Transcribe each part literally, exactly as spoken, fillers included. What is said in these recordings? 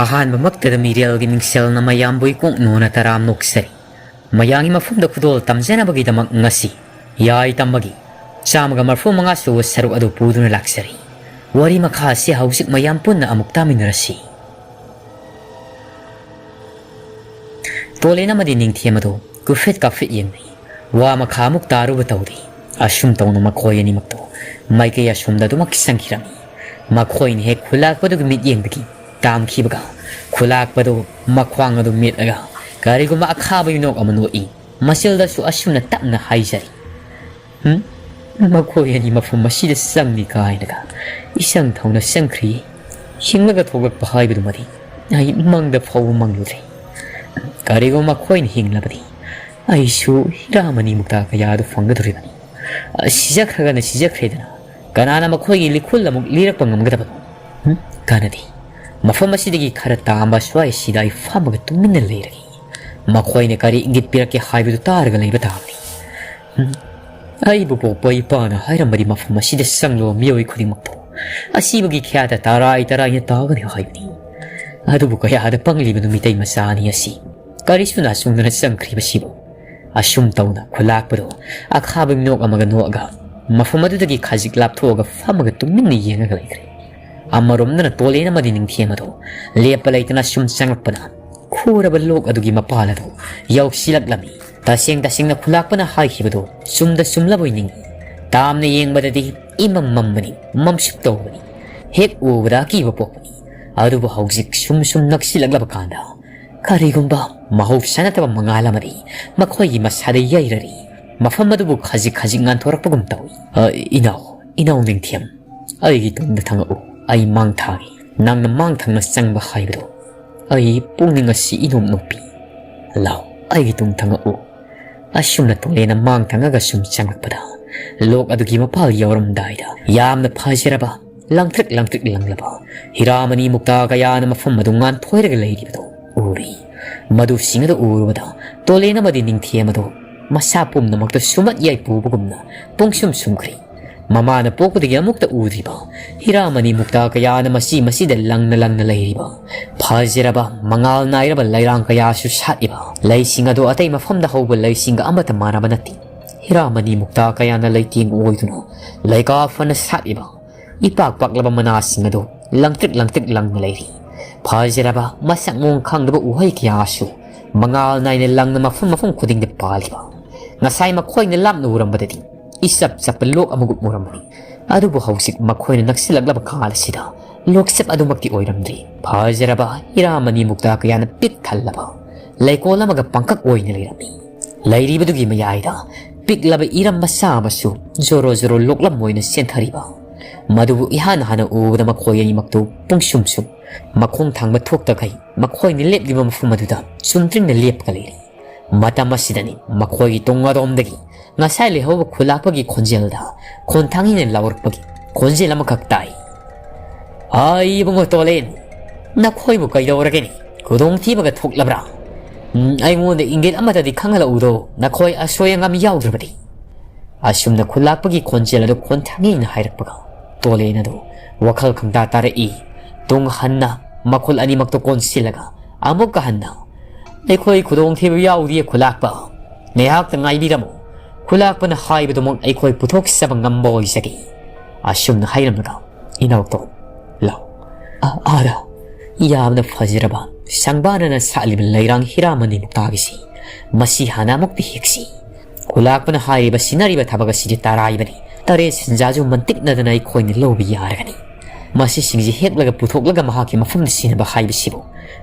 ꯑꯍꯥꯟꯕꯃꯛꯇꯗ ꯃꯤꯔꯦꯜꯒꯤ ꯃꯤꯡꯁꯦꯜꯅ ꯃꯌꯥꯝꯕꯨ ꯏꯀꯣꯛ ꯅꯣꯅ ꯇꯔꯥꯝ ꯅꯣꯛꯆꯔꯤ꯫ ꯃꯌꯥꯝꯒꯤ ꯃꯐꯝꯗ ꯈꯨꯗꯣꯜ ꯇꯝꯖꯅꯕꯒꯤꯗꯃꯛ ꯉꯁꯤ ꯌꯥꯏ ꯇꯝꯕꯒꯤ ꯆꯥꯝꯃꯒ ꯃꯔꯐꯨ ꯃꯉꯥ ꯁꯨꯕ ꯁꯔꯨꯛ ꯑꯗꯨ ꯄꯨꯗꯨꯅ ꯂꯥꯛꯆꯔꯤ꯫ ꯋꯥꯔꯤ ꯃꯈꯥ ꯑꯁꯤ ꯍꯧꯖꯤꯛ ꯃꯌꯥꯝ ꯄꯨꯟꯅ ꯑꯃꯨꯛ ꯇꯥꯃꯤꯟꯅꯔꯁꯤ꯫ ꯇꯣꯂꯦꯟ ꯑꯃꯗꯤ ꯅꯤꯡꯊꯦꯝ ꯑꯗꯨ ꯀꯨꯐꯦꯠ ꯀꯥꯐꯦꯠ ꯌꯦꯡꯅꯩ꯫ ꯋꯥ ꯃꯈꯥ ꯑꯃꯨꯛ ꯇꯥꯔꯨꯕ ꯇꯧꯗꯦ꯫ ꯑꯁꯨꯝ ꯇꯧꯅ ꯃꯈꯣꯏ ꯑꯅꯤꯃꯛꯇꯨ ꯃꯥꯏꯀꯩ ꯑꯁꯣꯝꯗ ꯑꯗꯨꯃꯛ ꯆꯪꯈꯤꯔꯝꯃꯤ꯫ ꯃꯈꯣꯏꯅ ꯍꯦꯛ ꯈꯨꯂꯥꯛꯄꯗꯨꯒꯤ ꯃꯤꯠꯌꯦꯡꯗꯒꯤ ꯇꯥꯝꯈꯤꯕꯒ, ꯈꯨꯂꯥꯛꯄꯗꯨ ꯃꯈ꯭ꯋꯥꯡ ꯑꯗꯨ ꯃꯦꯠꯂꯒ ꯀꯔꯤꯒꯨꯝꯕ ꯑꯈꯥꯕ ꯃꯤꯅꯣꯛ ꯑꯃ ꯅꯣꯛꯏ꯫ ꯃꯆꯤꯜꯗꯁꯨ ꯑꯁꯨꯝꯅ ꯇꯞꯅ ꯍꯥꯏꯖꯔꯤ, "ꯍꯨꯝ? ꯃꯈꯣꯏ ꯑꯅꯤ ꯃꯐꯝ ꯑꯁꯤꯗ ꯆꯪꯅꯤ ꯀꯥꯏꯅꯒ ꯏꯆꯪ ꯊꯧꯅ ꯆꯪꯈ꯭ꯔꯤ꯫ ꯍꯤꯡꯂꯒ ꯊꯣꯛꯂꯛꯄ ꯍꯥꯏꯕꯗꯨꯃꯗꯤ ꯑꯩ ꯃꯪꯗ ꯐꯥꯎꯕ ꯃꯪꯂꯨꯗ꯭ꯔꯤ꯫ ꯀꯔꯤꯒꯨꯝꯕ ꯃꯈꯣꯏꯅ ꯍꯤꯡꯂꯕꯗꯤ ꯑꯩꯁꯨ ꯍꯤꯔꯥꯃꯅꯤ ꯃꯨꯛꯇꯥ ꯀꯌꯥꯗꯨ ꯐꯪꯒꯗꯧꯔꯤꯕꯅꯤ꯫ ꯁꯤꯖꯈ꯭ꯔꯒꯅ ꯁꯤꯖꯈ꯭ꯔꯦꯗꯅ, ꯀꯅꯥꯅ ꯃꯈꯣꯏꯒꯤ ꯂꯤꯈꯨꯜ ꯑꯃꯨꯛ ꯂꯤꯔꯛꯄ ꯉꯝꯒꯗꯕꯅꯣ? ꯍꯨꯝ? ꯀꯥꯟꯅꯗꯦ꯫ ꯃꯐꯝ ꯑꯁꯤꯗꯒꯤ ꯈꯔ ꯇꯥꯝꯕ ꯁ꯭ꯋꯥꯏꯁꯤꯗ ꯑꯩ ꯐꯝꯃꯒ ꯇꯨꯃꯤꯟꯅ ꯂꯩꯔꯒꯦ꯫ ꯃꯈꯣꯏꯅ ꯀꯔꯤ ꯏꯪꯒꯤꯠ ꯄꯤꯔꯛꯀꯦ ꯍꯥꯏꯕꯗꯨ ꯇꯥꯔꯒ ꯂꯩꯕ ꯇꯥꯕꯅꯤ꯫ ꯍꯨꯝ? ꯑꯩꯕꯨ ꯄꯣꯛꯄ ꯏꯄꯥꯅ ꯍꯥꯏꯔꯝꯕꯗꯤ ꯃꯐꯝ ꯑꯁꯤꯗ ꯆꯪꯂꯨꯕ ꯃꯤꯑꯣꯏ ꯈꯨꯗꯤꯡꯃꯛꯇꯨ ꯑꯁꯤꯕꯒꯤ ꯈ꯭ꯌꯥꯇ ꯇꯔꯥꯏ ꯇꯔꯥꯏꯅ ꯇꯥꯒꯅꯤ ꯍꯥꯏꯕꯅꯤ꯫ ꯑꯗꯨꯕꯨ ꯀꯌꯥꯗ ꯄꯪꯂꯤꯕꯅꯣ ꯃꯤꯇꯩ ꯃꯆꯥ ꯑꯅꯤ ꯑꯁꯤ꯫ ꯀꯔꯤꯁꯨ ꯅꯥꯆꯨꯡꯗꯅ ꯆꯪꯈ꯭ꯔꯤꯕꯁꯤꯕꯨ꯫ ꯑꯁꯨꯝ ꯇꯧꯅ ꯈꯨꯂꯥꯛꯄꯗꯨ ꯑꯈꯥꯕ ꯃꯤꯅꯣꯛ ꯑꯃꯒ ꯅꯣꯛꯑꯒ ꯃꯐꯝ ꯑꯗꯨꯗꯒꯤ ꯈꯖꯤꯛ ꯂꯥꯞꯊꯣꯛꯑꯒ ꯐꯝꯃꯒ ꯇꯨꯃꯤꯟꯅ ꯌꯦꯡꯉꯒ ꯂꯩꯈ꯭ꯔꯦ꯫ ꯑꯃꯔꯣꯝꯗꯅ ꯇꯣꯂꯦꯟ ꯑꯃꯗꯤ ꯅꯤꯡꯊꯦꯝ ꯑꯗꯨ ꯂꯦꯞꯄ ꯂꯩꯇꯅ ꯁꯨꯝ ꯆꯪꯂꯛꯄꯅ ꯈꯨꯔꯕ ꯂꯣꯛ ꯑꯗꯨꯒꯤ ꯃꯄꯥꯜ ꯑꯗꯨ ꯌꯧꯁꯤꯜꯂꯛꯂꯝꯃꯤ꯫ ꯇꯁꯦꯡ ꯇꯁꯦꯡꯅ ꯈꯨꯂꯥꯛꯄꯅ ꯍꯥꯏꯈꯤꯕꯗꯨ ꯆꯨꯝꯗ ꯆꯨꯝꯂꯕꯣꯏ ꯅꯤꯡꯏ꯫ ꯇꯥꯝꯅ ꯌꯦꯡꯕꯗꯗꯤ ꯏꯃꯝ ꯃꯝꯕꯅꯤ, ꯃꯝꯁꯨꯛ ꯇꯧꯕꯅꯤ꯫ ꯍꯦꯛ ꯎꯕꯗ ꯑꯀꯤꯕ ꯄꯣꯛꯄꯅꯤ꯫ ꯑꯗꯨꯕꯨ ꯍꯧꯖꯤꯛ ꯁꯨꯝ ꯁꯨꯝ ꯅꯛꯁꯤꯜꯂꯛꯂꯕ ꯀꯥꯟꯗ ꯀꯔꯤꯒꯨꯝꯕ ꯃꯍꯧꯁꯥ ꯅꯠꯇꯕ ꯃꯉꯥꯜ ꯑꯃꯗꯤ ꯃꯈꯣꯏꯒꯤ ꯃꯁꯥꯗ ꯌꯩꯔꯔꯤ꯫ ꯃꯐꯝ ꯑꯗꯨꯕꯨ ꯈꯖꯤꯛ ꯈꯖꯤꯛ ꯉꯥꯟꯊꯣꯔꯛꯄꯒꯨꯝ ꯇꯧꯏ꯫ "ꯑ, ꯏꯅꯥꯎ, ꯏꯅꯥꯎ ꯅꯤꯡꯊꯦꯝ, ꯑꯩꯒꯤ ꯇꯨꯡꯗ ꯊꯪꯉꯛꯎ꯫ ꯑꯩ ꯃꯥꯡ ꯊꯥꯒꯦ꯫ ꯅꯪꯅ ꯃꯥꯡ ꯊꯪꯅ ꯆꯪꯕ ꯍꯥꯏꯕꯗꯨ ꯑꯩ ꯄꯨꯛꯅꯤꯡ ꯑꯁꯤ ꯏꯅꯣꯞ ꯅꯣꯞꯄꯤ꯫ ꯂꯥꯎ, ꯑꯩꯒꯤ ꯇꯨꯡ ꯊꯪꯉꯛꯎ꯫" ꯑꯁꯨꯝꯅ ꯇꯣꯂꯦꯟꯅ ꯃꯥꯡ ꯊꯪꯉꯒ ꯁꯨꯝ ꯆꯪꯂꯛꯄꯗ, ꯂꯣꯛ ꯑꯗꯨꯒꯤ ꯃꯄꯥꯜ ꯌꯧꯔꯝꯗꯥꯏꯗ ꯌꯥꯝꯅ ꯐꯖꯔꯕ, ꯂꯪꯇ꯭ꯔꯤꯛ ꯂꯪꯇ꯭ꯔꯤꯛ ꯂꯪꯂꯕ ꯍꯤꯔꯥꯃꯅꯤ ꯃꯨꯛꯇꯥ ꯀꯌꯥꯅ ꯃꯐꯝ ꯑꯗꯨ ꯉꯥꯟꯊꯣꯏꯔꯒ ꯂꯩꯔꯤꯕꯗꯨ ꯎꯔꯤ꯫ ꯃꯗꯨꯁꯤꯡ ꯑꯗꯨ ꯎꯔꯨꯕꯗ ꯇꯣꯂꯦꯟ ꯑꯃꯗꯤ ꯅꯤꯡꯊꯦꯝ ꯑꯗꯨ ꯃꯁꯥ ꯄꯨꯝꯅꯃꯛꯇ ꯁꯨꯃꯠ ꯌꯥꯏ ꯄꯨꯕꯒꯨꯝꯅ ꯄꯨꯡꯁꯨꯝ ꯁꯨꯝꯈ꯭ꯔꯤ꯫ ꯃꯃꯥꯅ ꯄꯣꯛꯄꯗꯒꯤ ꯑꯃꯨꯛꯇ ꯎꯗ꯭ꯔꯤꯕ ꯍꯤꯔꯥꯃꯅꯤ ꯃꯨꯛꯇꯥ ꯀꯌꯥꯅ ꯃꯁꯤ ꯃꯁꯤꯗ ꯂꯪꯅ ꯂꯪꯅ ꯂꯩꯔꯤꯕ ꯐꯖꯔꯕ, ꯃꯉꯥꯜ ꯅꯥꯏꯔꯕ ꯂꯩꯔꯥꯡ ꯀꯌꯥꯁꯨ ꯁꯥꯠꯂꯤꯕ꯫ ꯂꯩꯁꯤꯡ ꯑꯗꯨ ꯑꯇꯩ ꯃꯐꯝꯗ ꯍꯧꯕ ꯂꯩꯁꯤꯡꯒ ꯑꯃꯠꯇ ꯃꯥꯟꯅꯕ ꯅꯠꯇꯦ꯫ ꯍꯤꯔꯥꯃꯅꯤ ꯃꯨꯛꯇꯥ ꯀꯌꯥꯅ ꯂꯩꯇꯦꯡ ꯑꯣꯏꯗꯨꯅ ꯂꯩꯀꯥ ꯐꯅ ꯁꯥꯠꯂꯤꯕ ꯏꯄꯥꯛ ꯄꯥꯛꯂꯕ ꯃꯅꯥꯁꯤꯡ ꯑꯗꯨ ꯂꯪꯇ꯭ꯔꯤꯛ ꯂꯪꯇ꯭ꯔꯤꯛ ꯂꯪꯅ ꯂꯩꯔꯤ꯫ ꯐꯖꯔꯕ, ꯃꯁꯛ ꯃꯑꯣꯡ ꯈꯪꯗꯕ ꯎꯍꯩ ꯀꯌꯥꯁꯨ ꯃꯉꯥꯜ ꯅꯥꯏꯅ ꯂꯪꯅ ꯃꯐꯝ ꯃꯐꯝ ꯈꯨꯗꯤꯡꯗ ꯄꯥꯜꯂꯤꯕ꯫ ꯉꯁꯥꯏ ꯃꯈꯣꯏꯅ ꯂꯥꯞꯅ ꯎꯔꯝꯕꯗꯗꯤ ꯏꯆꯞ ꯆꯞꯄ ꯂꯣꯛ ꯑꯃꯒꯨꯝ ꯎꯔꯝꯕꯅꯤ꯫ ꯑꯗꯨꯕꯨ ꯍꯧꯖꯤꯛ ꯃꯈꯣꯏꯅ ꯅꯛꯁꯤꯜꯂꯛꯂꯕ ꯀꯥꯟ ꯑꯁꯤꯗ ꯂꯣꯛꯆꯞ ꯑꯗꯨꯃꯛꯇꯤ ꯑꯣꯏꯔꯝꯗ꯭ꯔꯤ꯫ ꯐꯖꯔꯕ ꯍꯤꯔꯥꯃꯅꯤ ꯃꯨꯛꯇꯥ ꯀꯌꯥꯅ ꯄꯤꯛ ꯊꯜꯂꯕ ꯂꯩꯀꯣꯜ ꯑꯃꯒ ꯄꯪꯀꯛ ꯑꯣꯏꯅ ꯂꯩꯔꯝꯃꯤ꯫ ꯂꯩꯔꯤꯕꯗꯨꯒꯤ ꯃꯌꯥꯏꯗ ꯄꯤꯛꯂꯕ ꯏꯔꯝ ꯃꯆꯥ ꯑꯃꯁꯨ ꯖꯣꯔꯣ ꯖꯣꯔꯣ ꯂꯣꯛꯂꯝ ꯑꯣꯏꯅ ꯆꯦꯟꯊꯔꯤꯕ꯫ ꯃꯗꯨꯕꯨ ꯏꯍꯥꯟ ꯍꯥꯟꯅ ꯎꯕꯗ ꯃꯈꯣꯏ ꯑꯅꯤꯃꯛꯇꯨ ꯄꯨꯡꯁꯨꯝ ꯁꯨꯝ ꯃꯈꯣꯡ ꯊꯥꯡꯕ ꯊꯣꯛꯇꯈꯩ ꯃꯈꯣꯏꯅ ꯂꯦꯞꯂꯤꯕ ꯃꯐꯝ ꯑꯗꯨꯗ ꯆꯨꯝꯗ꯭ꯔꯤꯡꯅ ꯂꯦꯞꯄꯒ ꯂꯩꯔꯤ꯫ ꯃꯇꯝ ꯑꯁꯤꯗꯅꯤ ꯃꯈꯣꯏꯒꯤ ꯇꯨꯡ ꯑꯗꯣꯝꯗꯒꯤ ꯉꯁꯥꯏ ꯂꯩꯍꯧꯕ ꯈꯨꯂꯥꯛꯄꯒꯤ ꯈꯣꯟꯖꯦꯜꯗ ꯈꯣꯟꯊꯥꯡ ꯏꯅ ꯂꯥꯎꯔꯛꯄꯒꯤ ꯈꯣꯟꯖꯦꯜ ꯑꯃꯈꯛ ꯇꯥꯏ꯫ "ꯍꯥꯏ ꯏꯕꯨꯡꯉꯣ ꯇꯣꯂꯦꯟ, ꯅꯈꯣꯏꯕꯨ ꯀꯩꯗꯧꯔꯒꯦꯅꯦ? ꯈꯨꯗꯣꯡꯊꯤꯕꯒ ꯊꯣꯛꯂꯕ꯭ꯔꯥ? ꯎꯝ, ꯑꯩꯉꯣꯟꯗ ꯏꯪꯒꯤꯠ ꯑꯃꯠꯇꯗꯤ ꯈꯪꯍꯜꯂꯛꯎꯗꯣ, ꯅꯈꯣꯏ ꯑꯁꯣꯏ ꯑꯉꯥꯝ ꯌꯥꯎꯗ꯭ꯔꯕꯗꯤ?" ꯑꯁꯨꯝꯅ ꯈꯨꯂꯥꯛꯄꯒꯤ ꯈꯣꯟꯖꯦꯜ ꯑꯗꯨ ꯈꯣꯟꯊꯥꯡ ꯏꯅ ꯍꯥꯏꯔꯛꯄꯒ ꯇꯣꯂꯦꯟ ꯑꯗꯨ ꯋꯥꯈꯜ ꯈꯪꯇꯥ ꯇꯥꯔꯛꯏ꯫ ꯇꯨꯡ ꯍꯟꯅ ꯃꯈꯨꯜ ꯑꯅꯤꯃꯛꯇ ꯀꯣꯟꯁꯤꯜꯂꯒ ꯑꯃꯨꯛꯀ ꯍꯟꯅ, "ꯑꯩꯈꯣꯏ ꯈꯨꯗꯣꯡꯊꯤꯕ ꯌꯥꯎꯗꯤꯌꯦ ꯈꯨꯂꯥꯛꯄ꯫ ꯉꯥꯏꯍꯥꯛꯇ ꯉꯥꯏꯕꯤꯔꯝꯃꯨ꯫ ꯈꯨꯂꯥꯛꯄꯅ ꯍꯥꯏꯕꯗꯨꯃꯛ ꯑꯩꯈꯣꯏ ꯄꯨꯊꯣꯛꯆꯕ ꯉꯝꯕ ꯑꯣꯏꯖꯒꯦ"꯫ ꯑꯁꯨꯝꯅ ꯍꯥꯏꯔꯝꯂꯒ ꯏꯅꯥꯎꯇꯣꯟ, ꯂꯥꯎ꯫ ꯑ-, ꯑꯥꯗ ꯌꯥꯝꯅ ꯐꯖꯔꯕ ꯁꯪꯕꯥꯅꯅ ꯁꯥꯠꯂꯤꯕ ꯂꯩꯔꯥꯡ ꯍꯤꯔꯥꯃꯅꯤ ꯃꯨꯛꯇꯥꯒꯤꯁꯤ ꯃꯁꯤ ꯍꯥꯟꯅ ꯑꯃꯨꯛꯇ ꯍꯦꯛꯁꯤ꯫ ꯈꯨꯂꯥꯛꯄꯅ ꯍꯥꯏꯔꯤꯕ ꯁꯤꯟꯅꯔꯤꯕ ꯊꯕꯛ ꯑꯁꯤꯗꯤ ꯇꯔꯥꯏꯕꯅꯤ꯫ ꯇꯔꯦꯠ ꯁꯤꯟꯖꯥꯁꯨ ꯃꯟꯇꯤꯛꯅꯗꯅ ꯑꯩꯈꯣꯏꯅ ꯂꯧꯕ ꯌꯥꯔꯒꯅꯤ꯫ ꯃꯁꯤꯁꯤꯡꯁꯤ ꯍꯦꯛꯂꯒ ꯄꯨꯊꯣꯛꯂꯒ ꯃꯍꯥꯛꯀꯤ ꯃꯐꯝꯗ ꯁꯤꯟꯅꯕ ꯍꯥꯏꯕꯁꯤꯕꯨ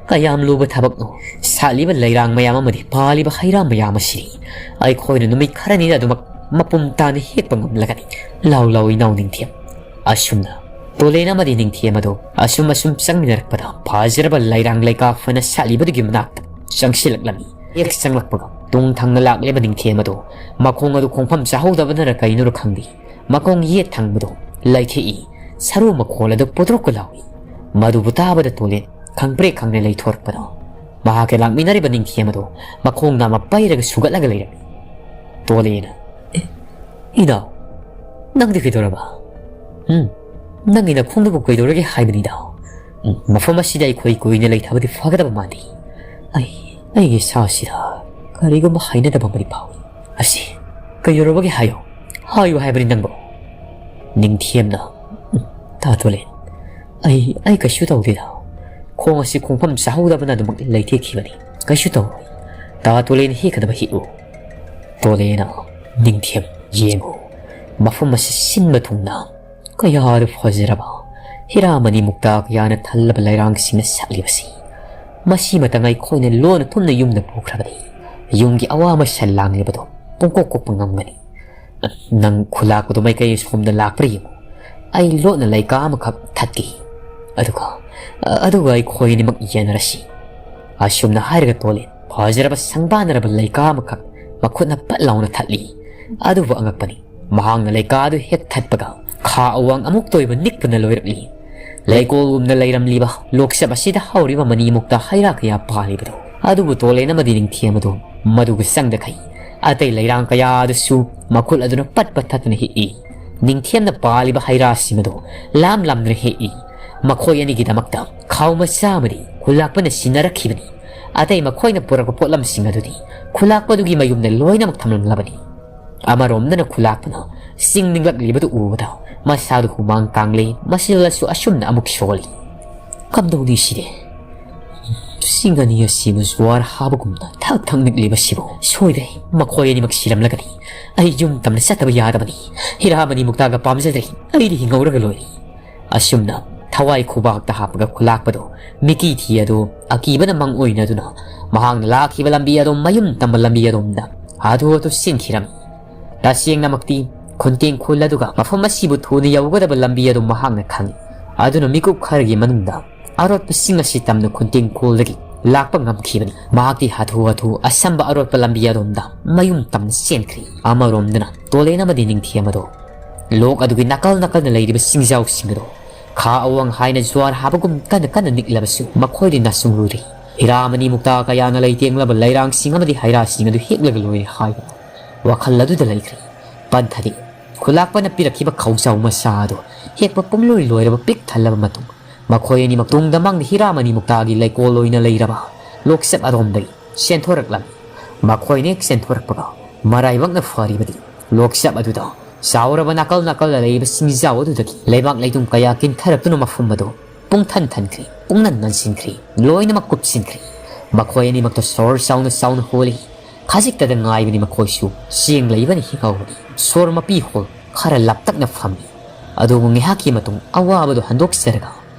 ꯀꯌꯥꯝ ꯂꯨꯕ ꯊꯕꯛꯅꯣ? ꯁꯥꯠꯂꯤꯕ ꯂꯩꯔꯥꯡ ꯃꯌꯥꯝ ꯑꯃꯗꯤ ꯄꯥꯜꯂꯤꯕ ꯍꯩꯔꯥ ꯃꯌꯥꯝ ꯑꯁꯤꯗꯤ ꯑꯩꯈꯣꯏꯅ ꯅꯨꯃꯤꯠ ꯈꯔꯅꯤꯗ ꯑꯗꯨꯃꯛ ꯃꯄꯨꯝ ꯇꯥꯅ ꯍꯦꯛꯄ ꯉꯝꯂꯒꯅꯤ꯫ ꯂꯥꯎ ꯂꯥꯎ ꯏꯅꯥꯎ ꯅꯤꯡꯊꯦꯝ꯫ ꯑꯁꯨꯝꯅ ꯇꯣꯂꯦꯟ ꯑꯃꯗꯤ ꯅꯤꯡꯊꯦꯝ ꯑꯗꯨ ꯑꯁꯨꯝ ꯑꯁꯨꯝ ꯆꯪꯃꯤꯟꯅꯔꯛꯄꯗ ꯐꯖꯔꯕ ꯂꯩꯔꯥꯡ ꯂꯩꯀꯥ ꯐꯅ ꯁꯥꯠꯂꯤꯕꯗꯨꯒꯤ ꯃꯅꯥꯛꯇ ꯆꯪꯁꯤꯜꯂꯛꯂꯝꯃꯤ꯫ ꯍꯦꯛ ꯆꯪꯂꯛꯄꯒ ꯇꯨꯡ ꯊꯪꯅ ꯂꯥꯛꯂꯤꯕ ꯅꯤꯡꯊꯦꯝ ꯑꯗꯨ ꯃꯈꯣꯡ ꯑꯗꯨ ꯈꯣꯡꯐꯝ ꯆꯥꯍꯧꯗꯕꯅꯔ ꯀꯩꯅꯣꯔ ꯈꯪꯗꯦ, ꯃꯈꯣꯡ ꯌꯦꯠ ꯊꯪꯕꯗꯨ ꯂꯩꯊꯦꯛꯏ꯫ ꯁꯔꯨ ꯃꯈꯣꯜ ꯑꯗꯨ ꯄꯣꯇ꯭ꯔꯣꯛꯀ ꯂꯥꯎꯏ꯫ ꯃꯗꯨꯕꯨ ꯇꯥꯕꯗ ꯇꯣꯂꯦꯟ ꯈꯪꯄ꯭ꯔꯦꯛ ꯈꯪꯅ ꯂꯩꯊꯣꯔꯛꯄꯗ ꯃꯍꯥꯛꯀ ꯂꯥꯛꯃꯤꯟꯅꯔꯤꯕ ꯅꯤꯡꯊꯦꯝ ꯑꯗꯨ ꯃꯈꯣꯡ ꯅꯥꯝꯃ ꯄꯩꯔꯒ ꯁꯨꯒꯠꯂꯒ ꯂꯩꯔꯝꯃꯤ꯫ ꯇꯣꯂꯦꯟꯅ, "ꯑꯦ, ꯏꯅꯥꯎ, ꯅꯪꯗꯤ ꯀꯩꯗꯧꯔꯕ? ꯎꯝ, ꯅꯪꯒꯤ ꯅꯈꯣꯡꯗꯨꯕꯨ ꯀꯩꯗꯧꯔꯒꯦ ꯍꯥꯏꯕꯅꯤꯗ?" ꯎꯝ, ꯃꯐꯝ ꯑꯁꯤꯗ ꯑꯩꯈꯣꯏ ꯀꯨꯏꯅ ꯂꯩꯊꯕꯗꯤ ꯐꯒꯗꯕ ꯃꯥꯟꯗꯦ꯫ ꯑꯩ, ꯑꯩꯒꯤ ꯏꯁꯥꯁꯤꯗ ꯀꯔꯤꯒꯨꯝꯕ ꯍꯩꯅꯗꯕ ꯑꯃꯗꯤ ꯐꯥꯎꯏ꯫ ꯑꯁꯤ ꯀꯩꯗꯧꯔꯕꯒꯦ? ꯍꯥꯏꯌꯨ, ꯍꯥꯏꯌꯨ ꯍꯥꯏꯕꯅꯤ ꯅꯪꯕꯨ꯫ ꯅꯤꯡꯊꯦꯝꯅ, ꯎꯝ, ꯇꯥ ꯇꯣꯂꯦꯟ, ꯑꯩ, ꯑꯩ ꯀꯩꯁꯨ ꯇꯧꯗꯦꯗ꯫ ꯈꯣꯡ ꯑꯁꯤ ꯈꯣꯡꯐꯝ ꯆꯥꯍꯧꯗꯕꯅ ꯑꯗꯨꯃꯛ ꯂꯩꯊꯦꯛꯈꯤꯕꯅꯤ꯫ ꯀꯩꯁꯨ ꯇꯧꯔꯣꯏ꯫ ꯇꯥ ꯇꯣꯂꯦꯟ ꯍꯦꯛꯀꯗꯕ ꯍꯦꯛꯎ꯫ ꯇꯣꯂꯦꯟꯅ, ꯅꯤꯡꯊꯦꯝ, ꯌꯦꯡꯉꯨ, ꯃꯐꯝ ꯑꯁꯤ ꯁꯤꯟꯕ ꯊꯨꯡꯅ ꯀꯌꯥꯗ ꯐꯖꯔꯕ ꯍꯤꯔꯥꯃꯅꯤ ꯃꯨꯛꯇꯥ ꯀꯌꯥꯅ ꯊꯜꯂꯕ ꯂꯩꯔꯥꯡꯁꯤꯡꯅ ꯁꯥꯠꯂꯤꯕꯁꯤ꯫ ꯃꯁꯤꯃꯇꯪ ꯑꯩꯈꯣꯏꯅ ꯂꯣꯟꯅ ꯊꯨꯝꯅ ꯌꯨꯝꯗ ꯄꯨꯈ꯭ꯔꯕꯗꯤ ꯌꯨꯝꯒꯤ ꯑꯋꯥ ꯑꯃ ꯁꯟ ꯂꯥꯡꯂꯤꯕꯗꯨ ꯄꯨꯡꯀꯣꯛ ꯀꯣꯛꯄ ꯉꯝꯒꯅꯤ꯫ ꯅꯪ ꯈꯨꯂꯥꯛꯄꯗꯨ ꯃꯥꯏꯀꯩ ꯁꯣꯝꯗ ꯂꯥꯛꯄ꯭ꯔꯥ ꯌꯦꯡꯉꯨ꯫ ꯑꯩ ꯂꯣꯠꯅ ꯂꯩꯀꯥ ꯑꯃꯈꯛ ꯊꯠꯀꯦ꯫ ꯑꯗꯨꯒ, ꯑꯗꯨꯒ ꯑꯩꯈꯣꯏ ꯑꯅꯤꯃꯛ ꯌꯦꯟꯅꯔꯁꯤ꯫ ꯑꯁꯨꯝꯅ ꯍꯥꯏꯔꯒ ꯇꯣꯂꯦꯟ ꯐꯖꯔꯕ ꯁꯪꯕꯥꯟꯅꯔꯕ ꯂꯩꯀꯥ ꯑꯃꯈꯛ ꯃꯈꯨꯠꯅ ꯄꯠ ꯂꯥꯎꯅ ꯊꯠꯂꯤ꯫ ꯑꯗꯨꯕꯨ ꯑꯉꯛꯄꯅꯤ, ꯃꯍꯥꯛꯅ ꯂꯩꯀꯥꯗꯨ ꯍꯦꯛ ꯊꯠꯄꯒ ꯈꯥ ꯑꯋꯥꯡ ꯑꯃꯨꯛꯇ ꯑꯣꯏꯕ ꯅꯤꯛꯄꯅ ꯂꯣꯏꯔꯛꯂꯤ꯫ ꯂꯩꯀꯣꯜꯒꯨꯝꯅ ꯂꯩꯔꯝꯂꯤꯕ ꯂꯣꯛꯆꯞ ꯑꯁꯤꯗ ꯍꯧꯔꯤꯕ ꯃꯅꯤ ꯃꯨꯛꯇ ꯍꯩꯔꯥ ꯀꯌꯥ ꯄꯥꯜꯂꯤꯕꯗꯣ, ꯑꯗꯨꯕꯨ ꯇꯣꯂꯦꯟ ꯑꯃꯗꯤ ꯅꯤꯡꯊꯦꯝ ꯑꯗꯨ ꯃꯗꯨꯒ ꯆꯪꯗꯈꯩ ꯑꯇꯩ ꯂꯩꯔꯥꯡ ꯀꯌꯥ ꯑꯗꯨꯁꯨ ꯃꯈꯨꯠ ꯑꯗꯨꯅ ꯄꯠ ꯄꯠ ꯊꯠꯇꯨꯅ ꯍꯦꯛꯏ꯫ ꯅꯤꯡꯊꯦꯝꯅ ꯄꯥꯜꯂꯤꯕ ꯍꯩꯔꯥꯁꯤꯡ ꯑꯗꯨ ꯂꯥꯝ ꯂꯥꯝꯗꯨꯅ ꯍꯦꯛꯏ꯫ ꯃꯈꯣꯏ ꯑꯅꯤꯒꯤꯗꯃꯛꯇ ꯈꯥꯎ ꯃꯆꯥ ꯑꯃꯗꯤ ꯈꯨꯂꯥꯛꯄꯅ ꯁꯤꯟꯅꯔꯛꯈꯤꯕꯅꯤ꯫ ꯑꯇꯩ ꯃꯈꯣꯏꯅ ꯄꯨꯔꯛꯄ ꯄꯣꯠꯂꯝꯁꯤꯡ ꯑꯗꯨꯗꯤ ꯈꯨꯂꯥꯛꯄꯗꯨꯒꯤ ꯃꯌꯨꯝꯗ ꯂꯣꯏꯅꯃꯛ ꯊꯝꯂꯝꯂꯕꯅꯤ꯫ ꯑꯃꯔꯣꯝꯗꯅ ꯈꯨꯂꯥꯛꯄꯅ ꯆꯤꯡ ꯅꯤꯡꯂꯛꯂꯤꯕꯗꯨ ꯎꯕꯗ ꯃꯁꯥꯗꯨ ꯍꯨꯃꯥꯡ ꯀꯥꯡꯂꯦ, ꯃꯁꯤꯜꯂꯁꯨ ꯑꯁꯨꯝꯅ ꯑꯃꯨꯛ ꯁꯣꯜꯂꯤ꯫ ꯀꯝꯗꯧꯅꯤ ꯁꯤꯗꯤ? ꯆꯤꯡ ꯑꯅꯤ ꯑꯁꯤꯕꯨ ꯖꯨꯋꯥꯔ ꯍꯥꯕꯒꯨꯝꯅ ꯊꯛ ꯊꯛ ꯅꯤꯛꯂꯤꯕꯁꯤꯕꯨ? ꯁꯣꯏꯗꯦ, ꯃꯈꯣꯏ ꯑꯅꯤꯃꯛ ꯁꯤꯔꯝꯂꯒꯅꯤ꯫ ꯑꯩ ꯌꯨꯝ ꯇꯝꯅ ꯆꯠꯇꯕ ꯌꯥꯗꯕꯅꯤ꯫ ꯍꯤꯔꯥꯃꯅꯤ ꯃꯨꯛꯇꯥꯒ ꯄꯥꯝꯖꯗ꯭ꯔꯦ꯫ ꯑꯩꯗꯤ ꯍꯤꯡꯍꯧꯔꯒ ꯂꯣꯏꯔꯦ꯫ ꯑꯁꯨꯝꯅ ꯊꯋꯥꯏ ꯈꯨꯕꯥꯛꯇ ꯍꯥꯞꯄꯒ ꯈꯨꯂꯥꯛꯄꯗꯨ ꯃꯤꯀꯤ ꯊꯤ ꯑꯗꯨ ꯑꯀꯤꯕꯅ ꯃꯪ ꯑꯣꯏꯅꯗꯨꯅ ꯃꯍꯥꯛꯅ ꯂꯥꯛꯈꯤꯕ ꯂꯝꯕꯤ ꯑꯗꯨ ꯃꯌꯨꯝ ꯇꯝꯕ ꯂꯝꯕꯤ ꯑꯗꯣꯝꯗ ꯍꯥꯊꯨ ꯍꯥꯊꯨ ꯆꯦꯟꯈꯤꯔꯝꯃꯤ꯫ ꯇꯁꯦꯡꯅꯃꯛꯇꯤ ꯈꯨꯟꯇꯦꯡ ꯈꯨꯜ ꯑꯗꯨꯒ ꯃꯐꯝ ꯑꯁꯤꯕꯨ ꯊꯨꯅ ꯌꯧꯒꯗꯕ ꯂꯝꯕꯤ ꯑꯗꯨ ꯃꯍꯥꯛꯅ ꯈꯪꯏ꯫ ꯑꯗꯨꯅ ꯃꯤꯀꯨꯞ ꯈꯔꯒꯤ ꯃꯅꯨꯡꯗ ꯑꯔꯣꯠꯄꯁꯤꯡ ꯑꯁꯤ ꯇꯝꯅ ꯈꯨꯟꯇꯦꯡ ꯈꯨꯜꯗꯒꯤ ꯂꯥꯛꯄ ꯉꯝꯈꯤꯕꯅꯤ꯫ ꯃꯍꯥꯛꯇꯤ ꯍꯥꯊꯨ ꯍꯥꯊꯨ ꯑꯁꯝꯕ ꯑꯔꯣꯠꯄ ꯂꯝꯕꯤ ꯑꯗꯣꯝꯗ ꯃꯌꯨꯝ ꯇꯝꯅ ꯆꯦꯟꯈ꯭ꯔꯤ꯫ ꯑꯃꯔꯣꯝꯗꯅ ꯇꯣꯂꯦꯟ ꯑꯃꯗꯤ ꯅꯤꯡꯊꯦꯝ ꯑꯗꯣ ꯂꯣꯛ ꯑꯗꯨꯒꯤ ꯅꯥꯀꯜ ꯅꯥꯀꯜꯗ ꯂꯩꯔꯤꯕ ꯆꯤꯡꯖꯥꯎꯁꯤꯡ ꯑꯗꯣ ꯈꯥ ꯑꯋꯥꯡ ꯍꯥꯏꯅ ꯖꯨꯋꯥꯔ ꯍꯥꯕꯒꯨꯝ ꯀꯟꯅ ꯀꯟꯅ ꯅꯤꯛꯂꯕꯁꯨ ꯃꯈꯣꯏꯗꯤ ꯅꯥꯆꯨꯡꯂꯨꯗ꯭ꯔꯤ꯫ ꯍꯤꯔꯥꯃꯅꯤ ꯃꯨꯛꯇꯥ ꯀꯌꯥꯅ ꯂꯩꯇꯦꯡꯂꯕ ꯂꯩꯔꯥꯡꯁꯤꯡ ꯑꯃꯗꯤ ꯍꯩꯔꯥꯁꯤꯡ ꯑꯗꯨ ꯍꯦꯛꯂꯒ ꯂꯣꯏꯔꯦ ꯍꯥꯏꯗꯨꯅ ꯋꯥꯈꯜ ꯑꯗꯨꯗ ꯂꯩꯈ꯭ꯔꯦ꯫ ꯄꯟꯊꯗꯤ ꯈꯨꯂꯥꯛꯄꯅ ꯄꯤꯔꯛꯈꯤꯕ ꯈꯧꯖꯥꯎ ꯃꯆꯥ ꯑꯗꯨ ꯍꯦꯛꯄ ꯄꯨꯡꯂꯣꯏ ꯂꯣꯏꯔꯕ ꯄꯤꯛ ꯊꯜꯂꯕ ꯃꯇꯨꯡ ꯃꯈꯣꯏ ꯑꯅꯤꯃꯛ ꯇꯨꯡꯗ ꯃꯥꯡꯗ ꯍꯤꯔꯥꯃꯅꯤ ꯃꯨꯛꯇꯥꯒꯤ ꯂꯩꯀꯣꯜ ꯑꯣꯏꯅ ꯂꯩꯔꯕ ꯂꯣꯛꯆꯞ ꯑꯗꯣꯝꯗꯒꯤ ꯆꯦꯟꯊꯣꯔꯛꯂꯝꯃꯤ꯫ ꯃꯈꯣꯏꯅ ꯍꯦꯛ ꯆꯦꯟꯊꯣꯔꯛꯄꯒ ꯃꯔꯥꯏꯕꯛꯅ ꯐꯔꯤꯕꯗꯤ ꯂꯣꯛꯆꯞ ꯑꯗꯨꯗ ꯆꯥꯎꯔꯕ ꯅꯥꯀꯜ ꯅꯥꯀꯜꯗ ꯂꯩꯔꯤꯕ ꯆꯤꯡꯖꯥꯎ ꯑꯗꯨꯗꯒꯤ ꯂꯩꯕꯥꯛ ꯂꯩꯗꯨꯝ ꯀꯌꯥ ꯀꯤꯟꯊꯔꯛꯇꯨꯅ ꯃꯐꯝ ꯑꯗꯨ ꯄꯨꯡꯊꯟ ꯊꯟꯈ꯭ꯔꯦ, ꯄꯨꯡꯅꯟ ꯅꯟꯁꯤꯟꯈ꯭ꯔꯦ, ꯂꯣꯏꯅꯃꯛ ꯀꯨꯞꯁꯤꯟꯈ꯭ꯔꯦ꯫ ꯃꯈꯣꯏ ꯑꯅꯤꯃꯛꯇ ꯁꯣꯔ ꯆꯥꯎꯅ ꯆꯥꯎꯅ ꯍꯣꯜꯂꯤ꯫ ꯈꯖꯤꯛꯇꯗ ꯉꯥꯏꯕꯅꯤ ꯃꯈꯣꯏꯁꯨ ꯆꯦꯡ ꯂꯩꯕꯅ ꯍꯤꯡꯍꯧꯕꯅꯤ꯫ ꯁꯣꯔ ꯃꯄꯤ ꯍꯣꯜ ꯈꯔ ꯂꯥꯞꯇꯛꯅ ꯐꯝꯃꯤ꯫ ꯑꯗꯨꯕꯨ ꯉꯥꯏꯍꯥꯛꯀꯤ ꯃꯇꯨꯡ ꯑꯋꯥꯕꯗꯨ ꯍꯟꯗꯣꯛꯆꯔꯒ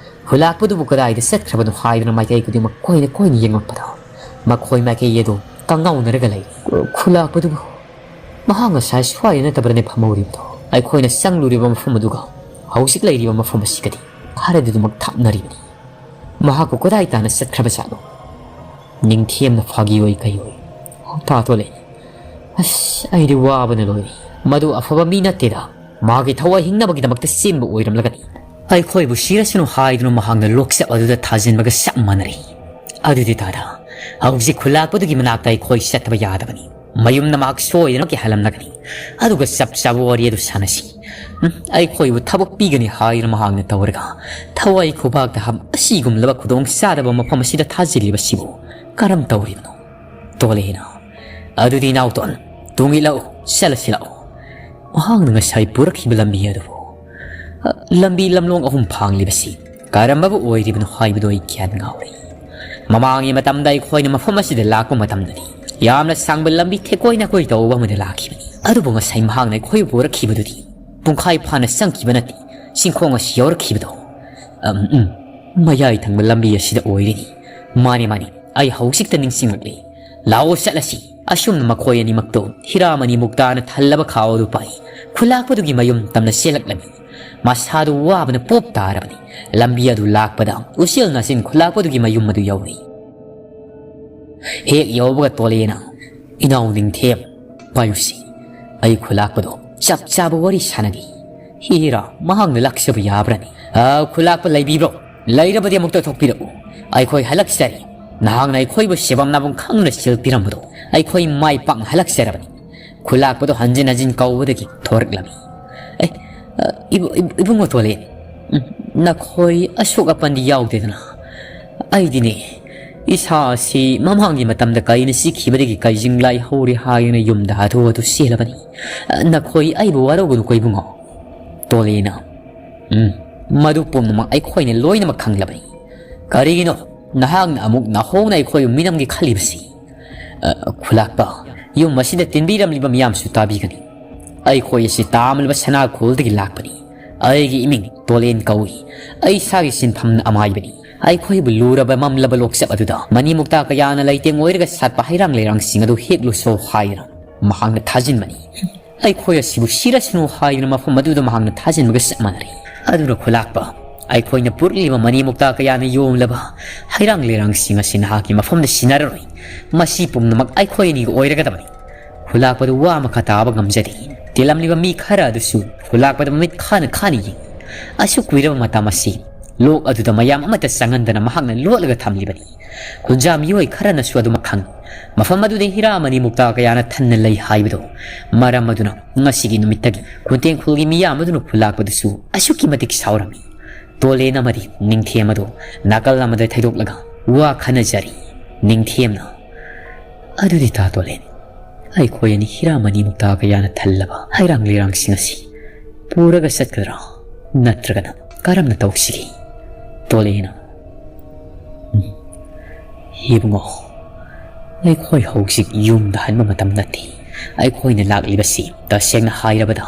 ꯈꯨꯂꯥꯛꯄꯗꯨꯕꯨ ꯀꯗꯥꯏꯗ ꯆꯠꯈ꯭ꯔꯕꯅꯣ ꯍꯥꯏꯗꯨꯅ ꯃꯥꯏꯀꯩ ꯈꯨꯗꯤꯡꯃꯛ ꯀꯣꯏꯅ ꯀꯣꯏꯅ ꯌꯦꯡꯂꯛꯄꯗ ꯃꯈꯣꯏ ꯃꯥꯏꯀꯩ ꯑꯗꯨ ꯀꯪꯉꯥꯎꯅꯔꯒ ꯂꯩ꯫ ꯈꯨꯂꯥꯛꯄꯗꯨꯕꯨ ꯃꯍꯥꯛ ꯉꯁꯥꯏ ꯁ꯭ꯋꯥꯏꯗ ꯅꯠꯇꯕ꯭ꯔꯅꯦ ꯐꯝꯍꯧꯔꯤꯕꯗꯣ? ꯑꯩꯈꯣꯏꯅ ꯆꯪꯂꯨꯔꯤꯕ ꯃꯐꯝ ꯑꯗꯨꯒ ꯍꯧꯖꯤꯛ ꯂꯩꯔꯤꯕ ꯃꯐꯝ ꯑꯁꯤꯒꯗꯤ ꯈꯔꯗꯤ ꯑꯗꯨꯃꯛ ꯊꯥꯞꯅꯔꯤꯕꯅꯤ꯫ ꯃꯍꯥꯛꯄꯨ ꯀꯗꯥꯏ ꯇꯥꯅ ꯆꯠꯈ꯭ꯔꯕ ꯖꯥꯠꯅꯣ? ꯅꯤꯡꯊꯦꯝꯅ ꯐꯥꯒꯤ ꯑꯣꯏ ꯀꯩ ꯑꯣꯏ ꯇꯥ ꯊꯣꯛꯂꯛꯏ꯫ ꯑꯁ, ꯑꯩꯗꯤ ꯋꯥꯕꯅ ꯂꯣꯏꯔꯦ꯫ ꯃꯗꯨ ꯑꯐꯕ ꯃꯤ ꯅꯠꯇꯦꯗ꯫ ꯃꯥꯒꯤ ꯊꯋꯥꯏ ꯍꯤꯡꯅꯕꯒꯤꯗꯃꯛꯇ ꯆꯦꯟꯕ ꯑꯣꯏꯔꯝꯂꯒꯅꯤ꯫ ꯑꯩꯈꯣꯏꯕꯨ ꯁꯤꯔꯁꯅꯨ ꯍꯥꯏꯗꯨꯅ ꯃꯍꯥꯛꯅ ꯂꯣꯛꯆꯞ ꯑꯗꯨꯗ ꯊꯥꯖꯤꯟꯕꯒ ꯆꯞ ꯃꯥꯟꯅꯔꯦ꯫ ꯑꯗꯨꯗꯤ ꯇꯥꯗ, ꯍꯧꯖꯤꯛ ꯈꯨꯂꯥꯛꯄꯗꯨꯒꯤ ꯃꯅꯥꯛꯇ ꯑꯩꯈꯣꯏ ꯆꯠꯇꯕ ꯌꯥꯗꯕꯅꯤ꯫ ꯃꯌꯨꯝꯗ ꯃꯍꯥꯛ ꯁꯣꯏꯗꯅꯃꯛꯀꯤ ꯍꯜꯂꯝꯂꯒꯅꯤ꯫ ꯑꯗꯨꯒ ꯆꯞ ꯆꯥꯕ ꯋꯥꯔꯤ ꯑꯗꯨ ꯁꯥꯟꯅꯁꯤ꯫ ꯎꯝ, ꯑꯩꯈꯣꯏꯕꯨ ꯊꯕꯛ ꯄꯤꯒꯅꯤ ꯍꯥꯏꯗꯨꯅ ꯃꯍꯥꯛꯅ ꯇꯧꯔꯒ ꯊꯋꯥꯏ ꯈꯨꯕꯥꯛꯇ ꯍꯥꯞ ꯑꯁꯤꯒꯨꯝꯂꯕ ꯈꯨꯗꯣꯡ ꯆꯥꯗꯕ ꯃꯐꯝ ꯑꯁꯤꯗ ꯊꯥꯖꯤꯜꯂꯤꯕꯁꯤꯕꯨ ꯀꯔꯝ ꯇꯧꯔꯤꯕꯅꯣ? ꯇꯣꯂꯦꯅ, ꯑꯗꯨꯗꯤ ꯏꯅꯥꯎꯇꯣꯟ, ꯇꯨꯡ ꯏꯜꯂꯛꯎ, ꯆꯠꯂꯁꯤ ꯂꯥꯛꯎ꯫ ꯃꯍꯥꯛꯅ ꯉꯁꯥꯏ ꯄꯨꯔꯛꯈꯤꯕ ꯂꯝꯕꯤ ꯑꯗꯨꯕꯨ, ꯑ, ꯂꯝꯕꯤ ꯂꯝꯂꯣꯡ ꯑꯍꯨꯝ ꯐꯥꯡꯂꯤꯕꯁꯤ ꯀꯔꯝꯕꯕꯨ ꯑꯣꯏꯔꯤꯕꯅꯣ ꯍꯥꯏꯕꯗꯨ ꯑꯩ ꯒ꯭ꯌꯥꯟ ꯉꯥꯎꯔꯦ꯫ ꯃꯃꯥꯡꯒꯤ ꯃꯇꯝꯗ ꯑꯩꯈꯣꯏꯅ ꯃꯐꯝ ꯑꯁꯤꯗ ꯂꯥꯛꯄ ꯃꯇꯝꯗꯗꯤ ꯌꯥꯝꯅ ꯁꯥꯡꯕ ꯂꯝꯕꯤ ꯊꯦꯛꯀꯣꯏ ꯅꯥꯀꯣꯏ ꯇꯧꯕ ꯑꯃꯗ ꯂꯥꯛꯈꯤꯕꯅꯤ꯫ ꯑꯗꯨꯕꯨ ꯉꯁꯥꯏ ꯃꯍꯥꯛꯅ ꯑꯩꯈꯣꯏꯕꯨ ꯄꯨꯔꯛꯈꯤꯕꯗꯨꯗꯤ ꯄꯨꯡꯈꯥꯏ ꯐꯥꯅ ꯆꯪꯈꯤꯕ ꯅꯠꯇꯦ꯫ ꯆꯤꯡꯈꯣꯡ ꯑꯁꯤ ꯌꯧꯔꯛꯈꯤꯕꯗꯣ, ꯑꯝ, ꯎꯝ, ꯃꯌꯥꯏ ꯊꯪꯕ ꯂꯝꯕꯤ ꯑꯁꯤꯗ ꯑꯣꯏꯔꯤꯅꯤ꯫ ꯃꯥꯅꯤ, ꯃꯥꯅꯤ, ꯑꯩ ꯍꯧꯖꯤꯛꯇ ꯅꯤꯡꯁꯤꯡꯂꯛꯂꯤ꯫ ꯂꯥꯛꯑꯣ ꯆꯠꯂꯁꯤ꯫ ꯑꯁꯨꯝꯅ ꯃꯈꯣꯏ ꯑꯅꯤꯃꯛꯇꯨ ꯍꯤꯔꯥꯃꯅꯤ ꯃꯨꯛꯇꯥꯅ ꯊꯜꯂꯕ ꯈꯥꯎ ꯑꯗꯨ ꯄꯥꯏ ꯈꯨꯂꯥꯛꯄꯗꯨꯒꯤ ꯃꯌꯨꯝ ꯇꯝꯅ ꯆꯦꯜꯂꯛꯂꯝꯃꯤ꯫ ꯃꯁꯥꯗꯨ ꯋꯥꯕꯅ ꯄꯣꯞ ꯇꯥꯔꯕꯅꯤ꯫ ꯂꯝꯕꯤ ꯑꯗꯨ ꯂꯥꯛꯄꯗ ꯎꯆꯦꯜ ꯅꯥꯆꯤꯟ ꯈꯨꯂꯥꯛꯄꯗꯨꯒꯤ ꯃꯌꯨꯝ ꯑꯗꯨ ꯌꯧꯏ꯫ ꯍꯦꯛ ꯌꯧꯕꯒ ꯇꯣꯂꯦꯅ, "ꯏꯅꯥꯎ ꯅꯤꯡꯊꯦꯝ, ꯄꯥꯏꯌꯨꯁꯤ, ꯑꯩ ꯈꯨꯂꯥꯛꯄꯗꯣ ꯆꯞ ꯆꯥꯕ ꯋꯥꯔꯤ ꯁꯥꯟꯅꯒꯦ꯫ ꯍꯤꯔꯥ, ꯃꯍꯥꯛꯅ ꯂꯥꯛꯆꯕ ꯌꯥꯕ꯭ꯔꯅꯤ? ꯑ, ꯈꯨꯂꯥꯛꯄ ꯂꯩꯕꯤꯕ꯭ꯔꯣ? ꯂꯩꯔꯕꯗꯤ ꯑꯃꯨꯛꯇ ꯊꯣꯛꯄꯤꯔꯛꯎ꯫ ꯑꯩꯈꯣꯏ ꯍꯜꯂꯛꯆꯔꯤ꯫ ꯅꯍꯥꯛꯅ ꯑꯩꯈꯣꯏꯕꯨ ꯁꯦꯕꯝ ꯅꯥꯕꯝ ꯈꯪꯗꯅ ꯁꯤꯜ ꯄꯤꯔꯝꯕꯗꯣ ꯑꯩꯈꯣꯏ ꯃꯥꯏ ꯄꯥꯛꯅ ꯍꯜꯂꯛꯆꯔꯕꯅꯤ꯫" ꯈꯨꯂꯥꯛꯄꯗꯣ ꯍꯟꯖꯤꯟ ꯍꯟꯖꯤꯟ ꯀꯧꯕꯗꯒꯤ ꯊꯣꯔꯛꯂꯝꯃꯤ꯫ "ꯑꯦ, ꯑ, ꯏꯕꯨ-, ꯏꯕꯨ-, ꯏꯕꯨꯡꯉꯣ ꯇꯣꯂꯦ, ꯎꯝ, ꯅꯈꯣꯏ ꯑꯁꯣꯛ ꯑꯄꯟꯗꯤ ꯌꯥꯎꯗꯦꯗꯅ? ꯑꯩꯗꯤꯅꯦ, ꯏꯁꯥ ꯑꯁꯤ ꯃꯃꯥꯡꯒꯤ ꯃꯇꯝꯗ ꯀꯩꯅ ꯆꯤꯛꯈꯤꯕꯗꯒꯤ ꯀꯩꯖꯤꯡ ꯂꯥꯏ ꯍꯧꯔꯦ ꯍꯥꯏꯗꯨꯅ ꯌꯨꯝꯗ ꯍꯥꯊꯨ ꯍꯥꯊꯨ ꯆꯦꯜꯂꯕꯅꯤ꯫ ꯅꯈꯣꯏ ꯑꯩꯕꯨ ꯋꯥꯔꯧꯒꯅꯨꯀꯣ ꯏꯕꯨꯡꯉꯣ꯫ ꯇꯣꯂꯦꯅ, ꯎꯝ, ꯃꯗꯨ ꯄꯨꯝꯅꯃꯛ ꯑꯩꯈꯣꯏꯅ ꯂꯣꯏꯅꯃꯛ ꯈꯪꯂꯕꯅꯤ꯫ ꯀꯔꯤꯒꯤꯅꯣ ꯅꯍꯥꯛꯅ ꯑꯃꯨꯛ ꯅꯍꯧꯅ ꯑꯩꯈꯣꯏꯕꯨ ꯃꯤꯅꯝꯒꯦ ꯈꯜꯂꯤꯕꯁꯤ? ꯑ, ꯈꯨꯂꯥꯛꯄ, ꯌꯨꯝ ꯑꯁꯤꯗ ꯇꯤꯟꯕꯤꯔꯝꯂꯤꯕ ꯃꯤꯌꯥꯝꯁꯨ ꯇꯥꯕꯤꯒꯅꯤ꯫ ꯑꯩꯈꯣꯏ ꯑꯁꯤ ꯇꯥꯃꯂꯕ ꯁꯅꯥ ꯈꯨꯜꯗꯒꯤ ꯂꯥꯛꯄꯅꯤ꯫ ꯑꯩꯒꯤ ꯏꯃꯤꯡ ꯇꯣꯂꯦꯟ ꯀꯧꯏ꯫ ꯑꯩ ꯏꯁꯥꯒꯤ ꯁꯤꯟꯐꯝꯅ ꯑꯃꯥꯏꯕꯅꯤ꯫ ꯑꯩꯈꯣꯏꯕꯨ ꯂꯨꯔꯕ ꯃꯝꯂꯕ ꯂꯣꯛꯆꯞ ꯑꯗꯨꯗ ꯃꯅꯤ ꯃꯨꯛꯇꯥ ꯀꯌꯥꯅ ꯂꯩꯇꯦꯡ ꯑꯣꯏꯔꯒ ꯁꯥꯠꯄ ꯍꯩꯔꯥꯡ ꯂꯩꯔꯥꯡꯁꯤꯡ ꯑꯗꯨ ꯍꯦꯛꯂꯨꯁꯣ ꯍꯥꯏꯗꯨꯅ ꯃꯍꯥꯛꯅ ꯊꯥꯖꯤꯟꯕꯅꯤ꯫ ꯑꯩꯈꯣꯏ ꯑꯁꯤꯕꯨ ꯁꯤꯔꯁꯅꯨ ꯍꯥꯏꯗꯨꯅ ꯃꯐꯝ ꯑꯗꯨꯗ ꯃꯍꯥꯛꯅ ꯊꯥꯖꯤꯟꯕꯒ ꯆꯞ ꯃꯥꯟꯅꯔꯦ꯫ ꯑꯗꯨꯅ ꯈꯨꯂꯥꯛꯄ, ꯑꯩꯈꯣꯏꯅ ꯄꯨꯔꯛꯂꯤꯕ ꯃꯅꯤ ꯃꯨꯛꯇꯥ ꯀꯌꯥꯅ ꯌꯣꯝꯂꯕ ꯍꯩꯔꯥꯡ ꯂꯩꯔꯥꯡꯁꯤꯡ ꯑꯁꯤ ꯅꯍꯥꯛꯀꯤ ꯃꯐꯝꯗ ꯁꯤꯟꯅꯔꯔꯣꯏ꯫ ꯃꯁꯤ ꯄꯨꯝꯅꯃꯛ ꯑꯩꯈꯣꯏ ꯑꯅꯤꯒꯤ ꯑꯣꯏꯔꯒꯗꯕꯅꯤ꯫ ꯈꯨꯂꯥꯛꯄꯗꯨ ꯋꯥ ꯃꯈꯥ ꯇꯥꯕ ꯉꯝꯖꯗꯦ꯫ ꯇꯤꯜꯂꯝꯂꯤꯕ ꯃꯤ ꯈꯔ ꯑꯗꯨꯁꯨ ꯈꯨꯂꯥꯛꯄꯗ ꯃꯃꯤꯠ ꯈꯥꯅ ꯈꯥꯅ ꯌꯦꯡꯏ꯫ ꯑꯁꯨꯛ ꯀꯨꯏꯔꯕ ꯃꯇꯝ ꯑꯁꯤ ꯂꯣꯛ ꯑꯗꯨꯗ ꯃꯌꯥꯝ ꯑꯃꯠꯇ ꯆꯪꯍꯟꯗꯅ ꯃꯍꯥꯛꯅ ꯂꯣꯠꯂꯒ ꯊꯝꯂꯤꯕꯅꯤ꯫ ꯈꯨꯟꯖꯥ ꯃꯤꯑꯣꯏ ꯈꯔꯅꯁꯨ ꯑꯗꯨꯃꯛ ꯈꯪꯏ꯫ ꯃꯐꯝ ꯑꯗꯨꯗ ꯍꯤꯔꯥ ꯃꯅꯤ ꯃꯨꯛꯇꯥ ꯀꯌꯥꯅ ꯊꯟꯅ ꯂꯩ ꯍꯥꯏꯕꯗꯨ ꯃꯔꯝ ꯑꯗꯨꯅ ꯉꯁꯤꯒꯤ ꯅꯨꯃꯤꯠꯇꯒꯤ ꯈꯨꯟꯇꯦꯡꯈꯨꯜꯒꯤ ꯃꯤꯌꯥꯝ ꯑꯗꯨꯅ ꯈꯨꯂꯥꯛꯄꯗꯨꯁꯨ ꯑꯁꯨꯛꯀꯤ ꯃꯇꯤꯛ ꯁꯥꯎꯔꯝꯃꯤ꯫ ꯇꯣꯂꯦꯟ ꯑꯃꯗꯤ ꯅꯤꯡꯊꯦꯝ ꯑꯗꯨ ꯅꯥꯀꯜ ꯑꯃꯗ ꯊꯩꯗꯣꯛꯂꯒ ꯋꯥ ꯈꯟꯅꯖꯔꯤ꯫ ꯅꯤꯡꯊꯦꯝꯅ, "ꯑꯗꯨꯗꯤ ꯇꯥ ꯇꯣꯂꯦꯟ, ꯑꯩꯈꯣꯏ ꯑꯅꯤ ꯍꯤꯔꯥ ꯃꯅꯤ ꯃꯨꯛꯇꯥ ꯀꯌꯥꯅ ꯊꯜꯂꯕ ꯍꯩꯔꯥꯡ ꯂꯩꯔꯥꯡꯁꯤꯡ ꯑꯁꯤ ꯄꯨꯔꯒ ꯆꯠꯀꯗ꯭ꯔꯥ? ꯅꯠꯇ꯭ꯔꯒꯅ ꯀꯔꯝꯅ ꯇꯧꯁꯤꯒꯦ?" ꯇꯣꯂꯦꯟꯅ, "ꯎꯝ, ꯏꯕꯨꯡꯉꯣ, ꯑꯩꯈꯣꯏ ꯍꯧꯖꯤꯛ ꯌꯨꯝꯗ ꯍꯟꯕ ꯃꯇꯝ ꯅꯠꯇꯦ꯫ ꯑꯩꯈꯣꯏꯅ ꯂꯥꯛꯂꯤꯕꯁꯤ, ꯇꯁꯦꯡꯅ ꯍꯥꯏꯔꯕꯗ,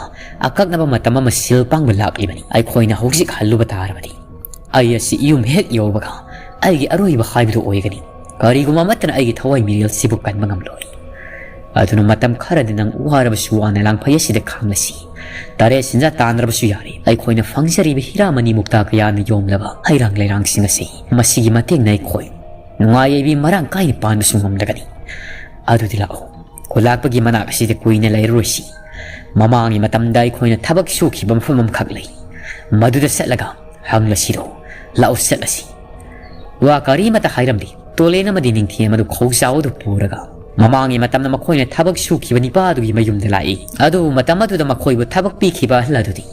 ꯑꯀꯛꯅꯕ ꯃꯇꯝ ꯑꯃ ꯁꯤꯜ ꯄꯥꯡꯕ ꯂꯥꯛꯂꯤꯕꯅꯤ꯫ ꯑꯩꯈꯣꯏꯅ ꯍꯧꯖꯤꯛ ꯍꯜꯂꯨꯕ ꯇꯥꯔꯕꯗꯤ, ꯑꯩ ꯑꯁꯤ ꯌꯨꯝ ꯍꯦꯛ ꯌꯧꯕꯒ ꯑꯩꯒꯤ ꯑꯔꯣꯏꯕ ꯍꯥꯏꯕꯗꯨ ꯑꯣꯏꯒꯅꯤ꯫ ꯀꯔꯤꯒꯨꯝꯕ ꯑꯃꯠꯇꯅ ꯑꯩꯒꯤ ꯊꯋꯥꯏ ꯃꯤꯔꯦꯜꯁꯤꯕꯨ ꯀꯟꯕ ꯉꯝꯂꯣꯏ꯫ ꯑꯗꯨꯅ ꯃꯇꯝ ꯈꯔꯗꯤ ꯅꯪ ꯋꯥꯔꯕꯁꯨ ꯋꯥꯅ ꯂꯥꯡꯐꯩ ꯑꯁꯤꯗ ꯈꯥꯡꯂꯁꯤ꯫ ꯇꯔꯦꯠ ꯁꯦꯟꯖꯥ ꯇꯥꯟꯗ꯭ꯔꯕꯁꯨ ꯌꯥꯔꯦ꯫ ꯑꯩꯈꯣꯏꯅ ꯐꯪꯖꯔꯤꯕ ꯍꯤꯔꯥ ꯃꯅꯤ ꯃꯨꯛꯇꯥ ꯀꯌꯥꯅ ꯌꯣꯝꯂꯕ ꯍꯩꯔꯥꯡ ꯂꯩꯔꯥꯡꯁꯤꯡ ꯑꯁꯤ, ꯃꯁꯤꯒꯤ ꯃꯇꯦꯡꯅ ꯑꯩꯈꯣꯏ ꯅꯨꯡꯉꯥꯏ ꯌꯥꯏꯕꯤ ꯃꯔꯥꯡ ꯀꯥꯏꯅ ꯄꯥꯟꯕꯁꯨ ꯉꯝꯂꯒꯅꯤ꯫ ꯑꯗꯨꯗꯤ ꯂꯥꯛꯑꯣ, ꯈꯨꯂꯥꯛꯄꯒꯤ ꯃꯅꯥꯛ ꯑꯁꯤꯗ ꯀꯨꯏꯅ ꯂꯩꯔꯔꯣꯏꯁꯤ꯫ ꯃꯃꯥꯡꯒꯤ ꯃꯇꯝꯗ ꯑꯩꯈꯣꯏꯅ ꯊꯕꯛ ꯁꯨꯈꯤꯕ ꯃꯐꯝ ꯑꯃꯈꯛ ꯂꯩ, ꯃꯗꯨꯗ ꯆꯠꯂꯒ ꯍꯪꯂꯁꯤꯔꯣ? ꯂꯥꯛꯑꯣ, ꯆꯠꯂꯁꯤ꯫" ꯋꯥ ꯀꯔꯤꯃꯠꯇ ꯍꯥꯏꯔꯝꯗꯦ꯫ ꯇꯣꯂꯦꯟ ꯑꯃꯗꯤ ꯅꯤꯡꯊꯦꯝ ꯑꯗꯨ ꯈꯧꯖꯥꯎ ꯑꯗꯨ ꯄꯨꯔꯒ ꯃꯃꯥꯡꯒꯤ ꯃꯇꯝꯗ ꯃꯈꯣꯏꯅ ꯊꯕꯛ ꯁꯨꯈꯤꯕ ꯅꯤꯄꯥ ꯑꯗꯨꯒꯤ ꯃꯌꯨꯝꯗ ꯂꯥꯛꯏ꯫ ꯑꯗꯨꯕꯨ ꯃꯇꯝ ꯑꯗꯨꯗ ꯃꯈꯣꯏꯕꯨ ꯊꯕꯛ ꯄꯤꯈꯤꯕ ꯑꯍꯜ ꯑꯗꯨꯗꯤ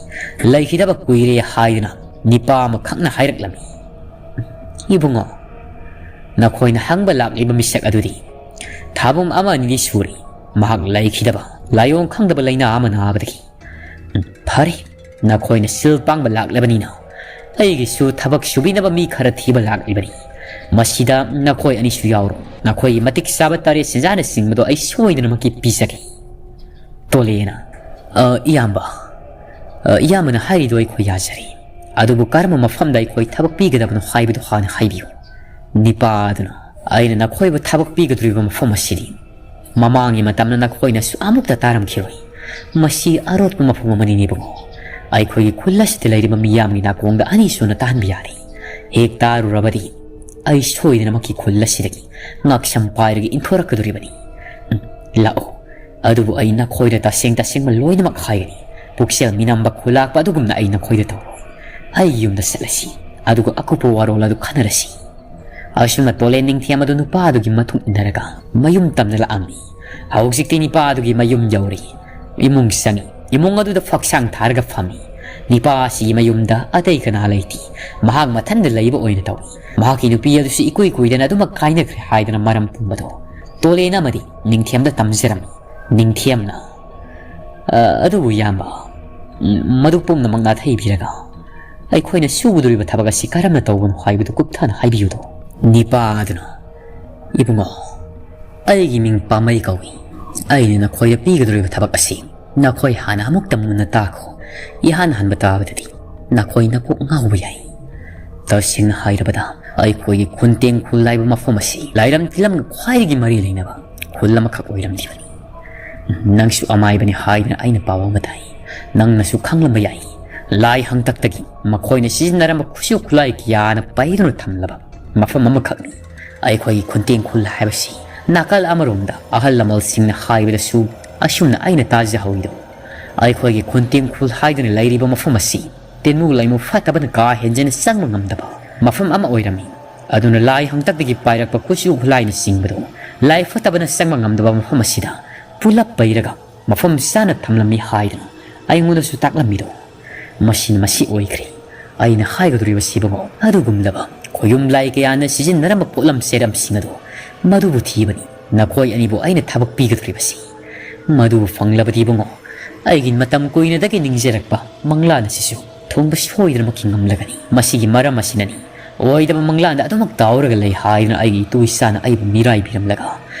ꯂꯩꯈꯤꯗꯕ ꯀꯨꯏꯔꯦ ꯍꯥꯏꯗꯨꯅ ꯅꯤꯄꯥ ꯑꯃꯈꯛꯅ ꯍꯥꯏꯔꯛꯂꯝꯃꯤ, "ꯏꯕꯨꯡꯉꯣ, ꯅꯈꯣꯏꯅ ꯍꯪꯕ ꯂꯥꯛꯂꯤꯕ ꯃꯤꯁꯛ ꯑꯗꯨꯗꯤ ꯊꯥꯕꯨꯝ ꯑꯃ ꯑꯅꯤꯗꯤ ꯁꯨꯔꯦ ꯃꯍꯥꯛ ꯂꯩꯈꯤꯗꯕ꯫ ꯂꯥꯏꯑꯣꯡ ꯈꯪꯗꯕ ꯂꯥꯏꯅꯥ ꯑꯃ ꯅꯥꯕꯗꯒꯤ꯫ ꯎꯝ, ꯐꯔꯦ, ꯅꯈꯣꯏꯅ ꯁꯤꯜ ꯄꯥꯡꯕ ꯂꯥꯛꯂꯕꯅꯤꯅ ꯑꯩꯒꯤꯁꯨ ꯊꯕꯛ ꯁꯨꯕꯤꯅꯕ ꯃꯤ ꯈꯔ ꯊꯤꯕ ꯂꯥꯛꯂꯤꯕꯅꯤ꯫ ꯃꯁꯤꯗ ꯅꯈꯣꯏ ꯑꯅꯤꯁꯨ ꯌꯥꯎꯔꯣ꯫ ꯅꯈꯣꯏꯒꯤ ꯃꯇꯤꯛ ꯆꯥꯕ ꯇꯔꯦꯠ ꯁꯦꯟꯖꯥꯅꯆꯤꯡꯕꯗꯣ ꯑꯩ ꯁꯣꯏꯗꯅꯃꯛꯀꯤ ꯄꯤꯖꯒꯦ꯫" ꯇꯣꯂꯦꯅ, "ꯑ, ꯏꯌꯥꯝꯕ, ꯑ, ꯏꯌꯥꯝꯕꯅ ꯍꯥꯏꯔꯤꯗꯣ ꯑꯩꯈꯣꯏ ꯌꯥꯖꯔꯤ꯫ ꯑꯗꯨꯕꯨ ꯀꯔꯝꯕ ꯃꯐꯝꯗ ꯑꯩꯈꯣꯏ ꯊꯕꯛ ꯄꯤꯒꯗꯕꯅꯣ ꯍꯥꯏꯕꯗꯨ ꯍꯥꯟꯅ ꯍꯥꯏꯕꯤꯌꯨ꯫" ꯅꯤꯄꯥ ꯑꯗꯨꯅ, "ꯑꯩꯅ ꯅꯈꯣꯏꯕꯨ ꯊꯕꯛ ꯄꯤꯒꯗꯧꯔꯤꯕ ꯃꯐꯝ ꯑꯁꯤꯗꯤ ꯃꯃꯥꯡꯒꯤ ꯃꯇꯝꯗ ꯅꯈꯣꯏꯅꯁꯨ ꯑꯃꯨꯛꯇ ꯇꯥꯔꯝꯈꯤꯔꯣꯏ꯫ ꯃꯁꯤ ꯑꯔꯣꯠꯄ ꯃꯐꯝ ꯑꯃꯅꯤ ꯏꯕꯨꯡꯉꯣ꯫ ꯑꯩꯈꯣꯏꯒꯤ ꯈꯨꯜ ꯑꯁꯤꯗ ꯂꯩꯔꯤꯕ ꯃꯤꯌꯥꯝꯒꯤ ꯅꯥꯀꯣꯡꯗ ꯑꯅꯤꯁꯨꯅ ꯇꯥꯍꯟꯕ ꯌꯥꯔꯦ꯫ ꯍꯦꯛ ꯇꯥꯔꯨꯔꯕꯗꯤ ꯑꯩ ꯁꯣꯏꯗꯅꯃꯛꯀꯤ ꯈꯨꯜ ꯑꯁꯤꯗꯒꯤ ꯉꯥꯛꯁꯝ ꯄꯥꯏꯔꯒ ꯏꯟꯊꯣꯔꯛꯀꯗꯧꯔꯤꯕꯅꯤ꯫ ꯎꯝ, ꯂꯥꯛꯑꯣ꯫ ꯑꯗꯨꯕꯨ ꯑꯩ ꯅꯈꯣꯏꯗ ꯇꯁꯦꯡ ꯇꯁꯦꯡꯕ ꯂꯣꯏꯅꯃꯛ ꯍꯥꯏꯒꯅꯤ꯫ ꯄꯨꯛꯆꯦꯜ ꯃꯤꯅꯝꯕ ꯈꯨꯂꯥꯛꯄ ꯑꯗꯨꯒꯨꯝꯅ ꯑꯩ ꯅꯈꯣꯏꯗ ꯇꯧꯔꯣꯏ꯫ ꯑꯩ ꯌꯨꯝꯗ ꯆꯠꯂꯁꯤ, ꯑꯗꯨꯒ ꯑꯀꯨꯞꯄ ꯋꯥꯔꯣꯜ ꯑꯗꯨ ꯈꯟꯅꯔꯁꯤ꯫" ꯑꯁꯨꯝꯅ ꯇꯣꯂꯦꯟ ꯅꯤꯡꯊꯦꯝ ꯑꯗꯨ ꯅꯨꯄꯥ ꯑꯗꯨꯒꯤ ꯃꯇꯨꯡ ꯏꯟꯅꯔꯒ ꯃꯌꯨꯝ ꯇꯝꯅ ꯂꯥꯛꯑꯝꯃꯤ꯫ ꯍꯧꯖꯤꯛꯇꯤ ꯅꯤꯄꯥ ꯑꯗꯨꯒꯤ ꯃꯌꯨꯝ ꯌꯧꯔꯦ꯫ ꯏꯃꯨꯡ ꯆꯪꯉꯤ꯫ ꯏꯃꯨꯡ ꯑꯗꯨꯗ ꯐꯛꯁꯥꯡ ꯊꯥꯔꯒ ꯐꯝꯃꯤ꯫ ꯅꯤꯄꯥ ꯑꯁꯤꯒꯤ ꯃꯌꯨꯝꯗ ꯑꯇꯩ ꯀꯅꯥ ꯂꯩꯇꯦ꯫ ꯃꯍꯥꯛ ꯃꯊꯟꯗ ꯂꯩꯕ ꯑꯣꯏꯅ ꯇꯧꯏ꯫ ꯃꯍꯥꯛꯀꯤ ꯅꯨꯄꯤ ꯑꯗꯨꯁꯨ ꯏꯀꯨꯏ ꯀꯨꯏꯗꯅ ꯑꯗꯨꯃꯛ ꯀꯥꯏꯅꯈ꯭ꯔꯦ ꯍꯥꯏꯗꯅ ꯃꯔꯝ ꯄꯨꯝꯕꯗꯣ ꯇꯣꯂꯦꯟ ꯑꯃꯗꯤ ꯅꯤꯡꯊꯦꯝꯗ ꯇꯝꯖꯔꯝꯃꯤ꯫ ꯅꯤꯡꯊꯦꯝꯅ, "ꯑ, ꯑꯗꯨꯕꯨ ꯏꯌꯥꯝꯕ, ꯎꯝ, ꯃꯗꯨ ꯄꯨꯝꯅꯃꯛ ꯅꯥꯊꯩꯕꯤꯔꯒ ꯑꯩꯈꯣꯏꯅ ꯁꯨꯒꯗꯧꯔꯤꯕ ꯊꯕꯛ ꯑꯁꯤ ꯀꯔꯝꯅ ꯇꯧꯕꯅꯣ ꯍꯥꯏꯕꯗꯨ ꯀꯨꯞꯊꯅ ꯍꯥꯏꯕꯤꯌꯨꯗꯣ꯫" ꯅꯤꯄꯥ ꯑꯗꯨꯅ, "ꯏꯕꯨꯡꯉꯣ, ꯑꯩꯒꯤ ꯃꯤꯡ ꯄꯥꯝꯃꯩ ꯀꯧꯏ꯫ ꯑꯩꯅ ꯅꯈꯣꯏꯗ ꯄꯤꯒꯗꯧꯔꯤꯕ ꯊꯕꯛ ꯑꯁꯤ ꯅꯈꯣꯏ ꯍꯥꯟꯅ ꯑꯃꯨꯛꯇ ꯃꯨꯟꯅ ꯇꯥꯈꯣ꯫ ꯏꯍꯥꯟ ꯍꯥꯟꯕ ꯇꯥꯕꯗꯗꯤ ꯅꯈꯣꯏ ꯅꯀꯣꯛ ꯉꯥꯎꯕ ꯌꯥꯏ꯫ ꯇꯁꯦꯡꯅ ꯍꯥꯏꯔꯕꯗ ꯑꯩꯈꯣꯏꯒꯤ ꯈꯨꯟꯇꯦꯡ ꯈꯨꯜ ꯍꯥꯏꯕ ꯃꯐꯝ ꯑꯁꯤ ꯂꯥꯏꯔꯝ ꯇꯤꯂꯝꯒ ꯈ꯭ꯋꯥꯏꯗꯒꯤ ꯃꯔꯤ ꯂꯩꯅꯕ ꯈꯨꯜ ꯑꯃꯈꯛ ꯑꯣꯏꯔꯝꯂꯤꯕꯅꯤ꯫ ꯅꯪꯁꯨ ꯑꯃꯥꯏꯕꯅꯤ ꯍꯥꯏꯗꯅ ꯑꯩꯅ ꯄꯥꯎ ꯑꯃ ꯇꯥꯏ꯫ ꯅꯪꯅꯁꯨ ꯈꯪꯂꯝꯕ ꯌꯥꯏ꯫ ꯂꯥꯏ ꯍꯪꯇꯛꯇꯒꯤ ꯃꯈꯣꯏꯅ ꯁꯤꯖꯤꯟꯅꯔꯝꯕ ꯈꯨꯠꯁꯨ ꯈꯨꯠꯂꯥꯏ ꯀꯌꯥꯅ ꯄꯩꯗꯨꯅ ꯊꯝꯂꯕ ꯃꯐꯝ ꯑꯃꯈꯛꯅꯤ꯫ ꯑꯩꯈꯣꯏꯒꯤ ꯈꯨꯟꯇꯦꯡ ꯈꯨꯜ ꯍꯥꯏꯕꯁꯤ ꯅꯥꯀꯜ ꯑꯃꯔꯣꯝꯗ ꯑꯍꯜ ꯂꯃꯟꯁꯤꯡꯅ ꯍꯥꯏꯕꯗꯁꯨ ꯑꯁꯨꯝꯅ ꯑꯩꯅ ꯇꯥꯖꯍꯧꯏꯗꯣ꯫ ꯑꯩꯈꯣꯏꯒꯤ ꯈꯨꯟꯇꯦꯡ ꯈꯨꯜ ꯍꯥꯏꯗꯨꯅ ꯂꯩꯔꯤꯕ ꯃꯐꯝ ꯑꯁꯤ ꯇꯤꯟꯃꯨ ꯂꯩꯃꯨ ꯐꯠꯇꯕꯅ ꯀꯥ ꯍꯦꯟꯖꯅ ꯆꯪꯕ ꯉꯝꯗꯕ ꯃꯐꯝ ꯑꯃ ꯑꯣꯏꯔꯝꯃꯤ꯫ ꯑꯗꯨꯅ ꯂꯥꯏ ꯍꯪꯇꯛꯇꯒꯤ ꯄꯥꯏꯔꯛꯄ ꯈꯨꯠꯁꯨ ꯈꯨꯠꯂꯥꯏꯅꯆꯤꯡꯕꯗꯨ ꯂꯥꯏ ꯐꯠꯇꯕꯅ ꯆꯪꯕ ꯉꯝꯗꯕ ꯃꯐꯝ ꯑꯁꯤꯗ ꯄꯨꯂꯞ ꯄꯩꯔꯒ ꯃꯐꯝ ꯆꯥꯅ ꯊꯝꯂꯝꯃꯤ ꯍꯥꯏꯗꯨꯅ ꯑꯩꯉꯣꯟꯗꯁꯨ ꯇꯥꯛꯂꯝꯃꯤꯗꯣ꯫ ꯃꯁꯤꯅ ꯃꯁꯤ ꯑꯣꯏꯈ꯭ꯔꯦ꯫ ꯑꯩꯅ ꯍꯥꯏꯒꯗꯧꯔꯤꯕꯁꯤ ꯏꯕꯨꯡꯉꯣ, ꯑꯗꯨꯒꯨꯝꯂꯕ ꯈꯣꯌꯨꯝ ꯂꯥꯏ ꯀꯌꯥꯅ ꯁꯤꯖꯤꯟꯅꯔꯝꯕ ꯄꯣꯠꯂꯝ ꯆꯩꯔꯝꯁꯤꯡ ꯑꯗꯨ ꯃꯗꯨꯕꯨ ꯊꯤꯕꯅꯤ꯫ ꯅꯈꯣꯏ ꯑꯅꯤꯕꯨ ꯑꯩꯅ ꯊꯕꯛ ꯄꯤꯒꯗꯧꯔꯤꯕꯁꯤ꯫ ꯃꯗꯨꯕꯨ ꯐꯪꯂꯕꯗꯤ ꯏꯕꯨꯡꯉꯣ, ꯑꯩꯒꯤ ꯃꯇꯝ ꯀꯨꯏꯅꯗꯒꯤ ꯅꯤꯡꯖꯔꯛꯄ ꯃꯪꯂꯥꯟ ꯑꯁꯤꯁꯨ ꯊꯨꯡꯕ ꯁꯣꯏꯗꯅꯃꯛꯀꯤ ꯉꯝꯂꯒꯅꯤ꯫ ꯃꯁꯤꯒꯤ ꯃꯔꯝ ꯑꯁꯤꯅꯅꯤ ꯑꯣꯏꯗꯕ ꯃꯪꯂꯥꯟꯗ ꯑꯗꯨꯃꯛ ꯇꯥꯎꯔꯒ ꯂꯩ ꯍꯥꯏꯗꯨꯅ ꯑꯩꯒꯤ ꯏꯇꯨ ꯏꯆꯥꯅ ꯑꯩꯕꯨ ꯃꯤꯔꯥꯏꯕꯤꯔꯝꯂꯒ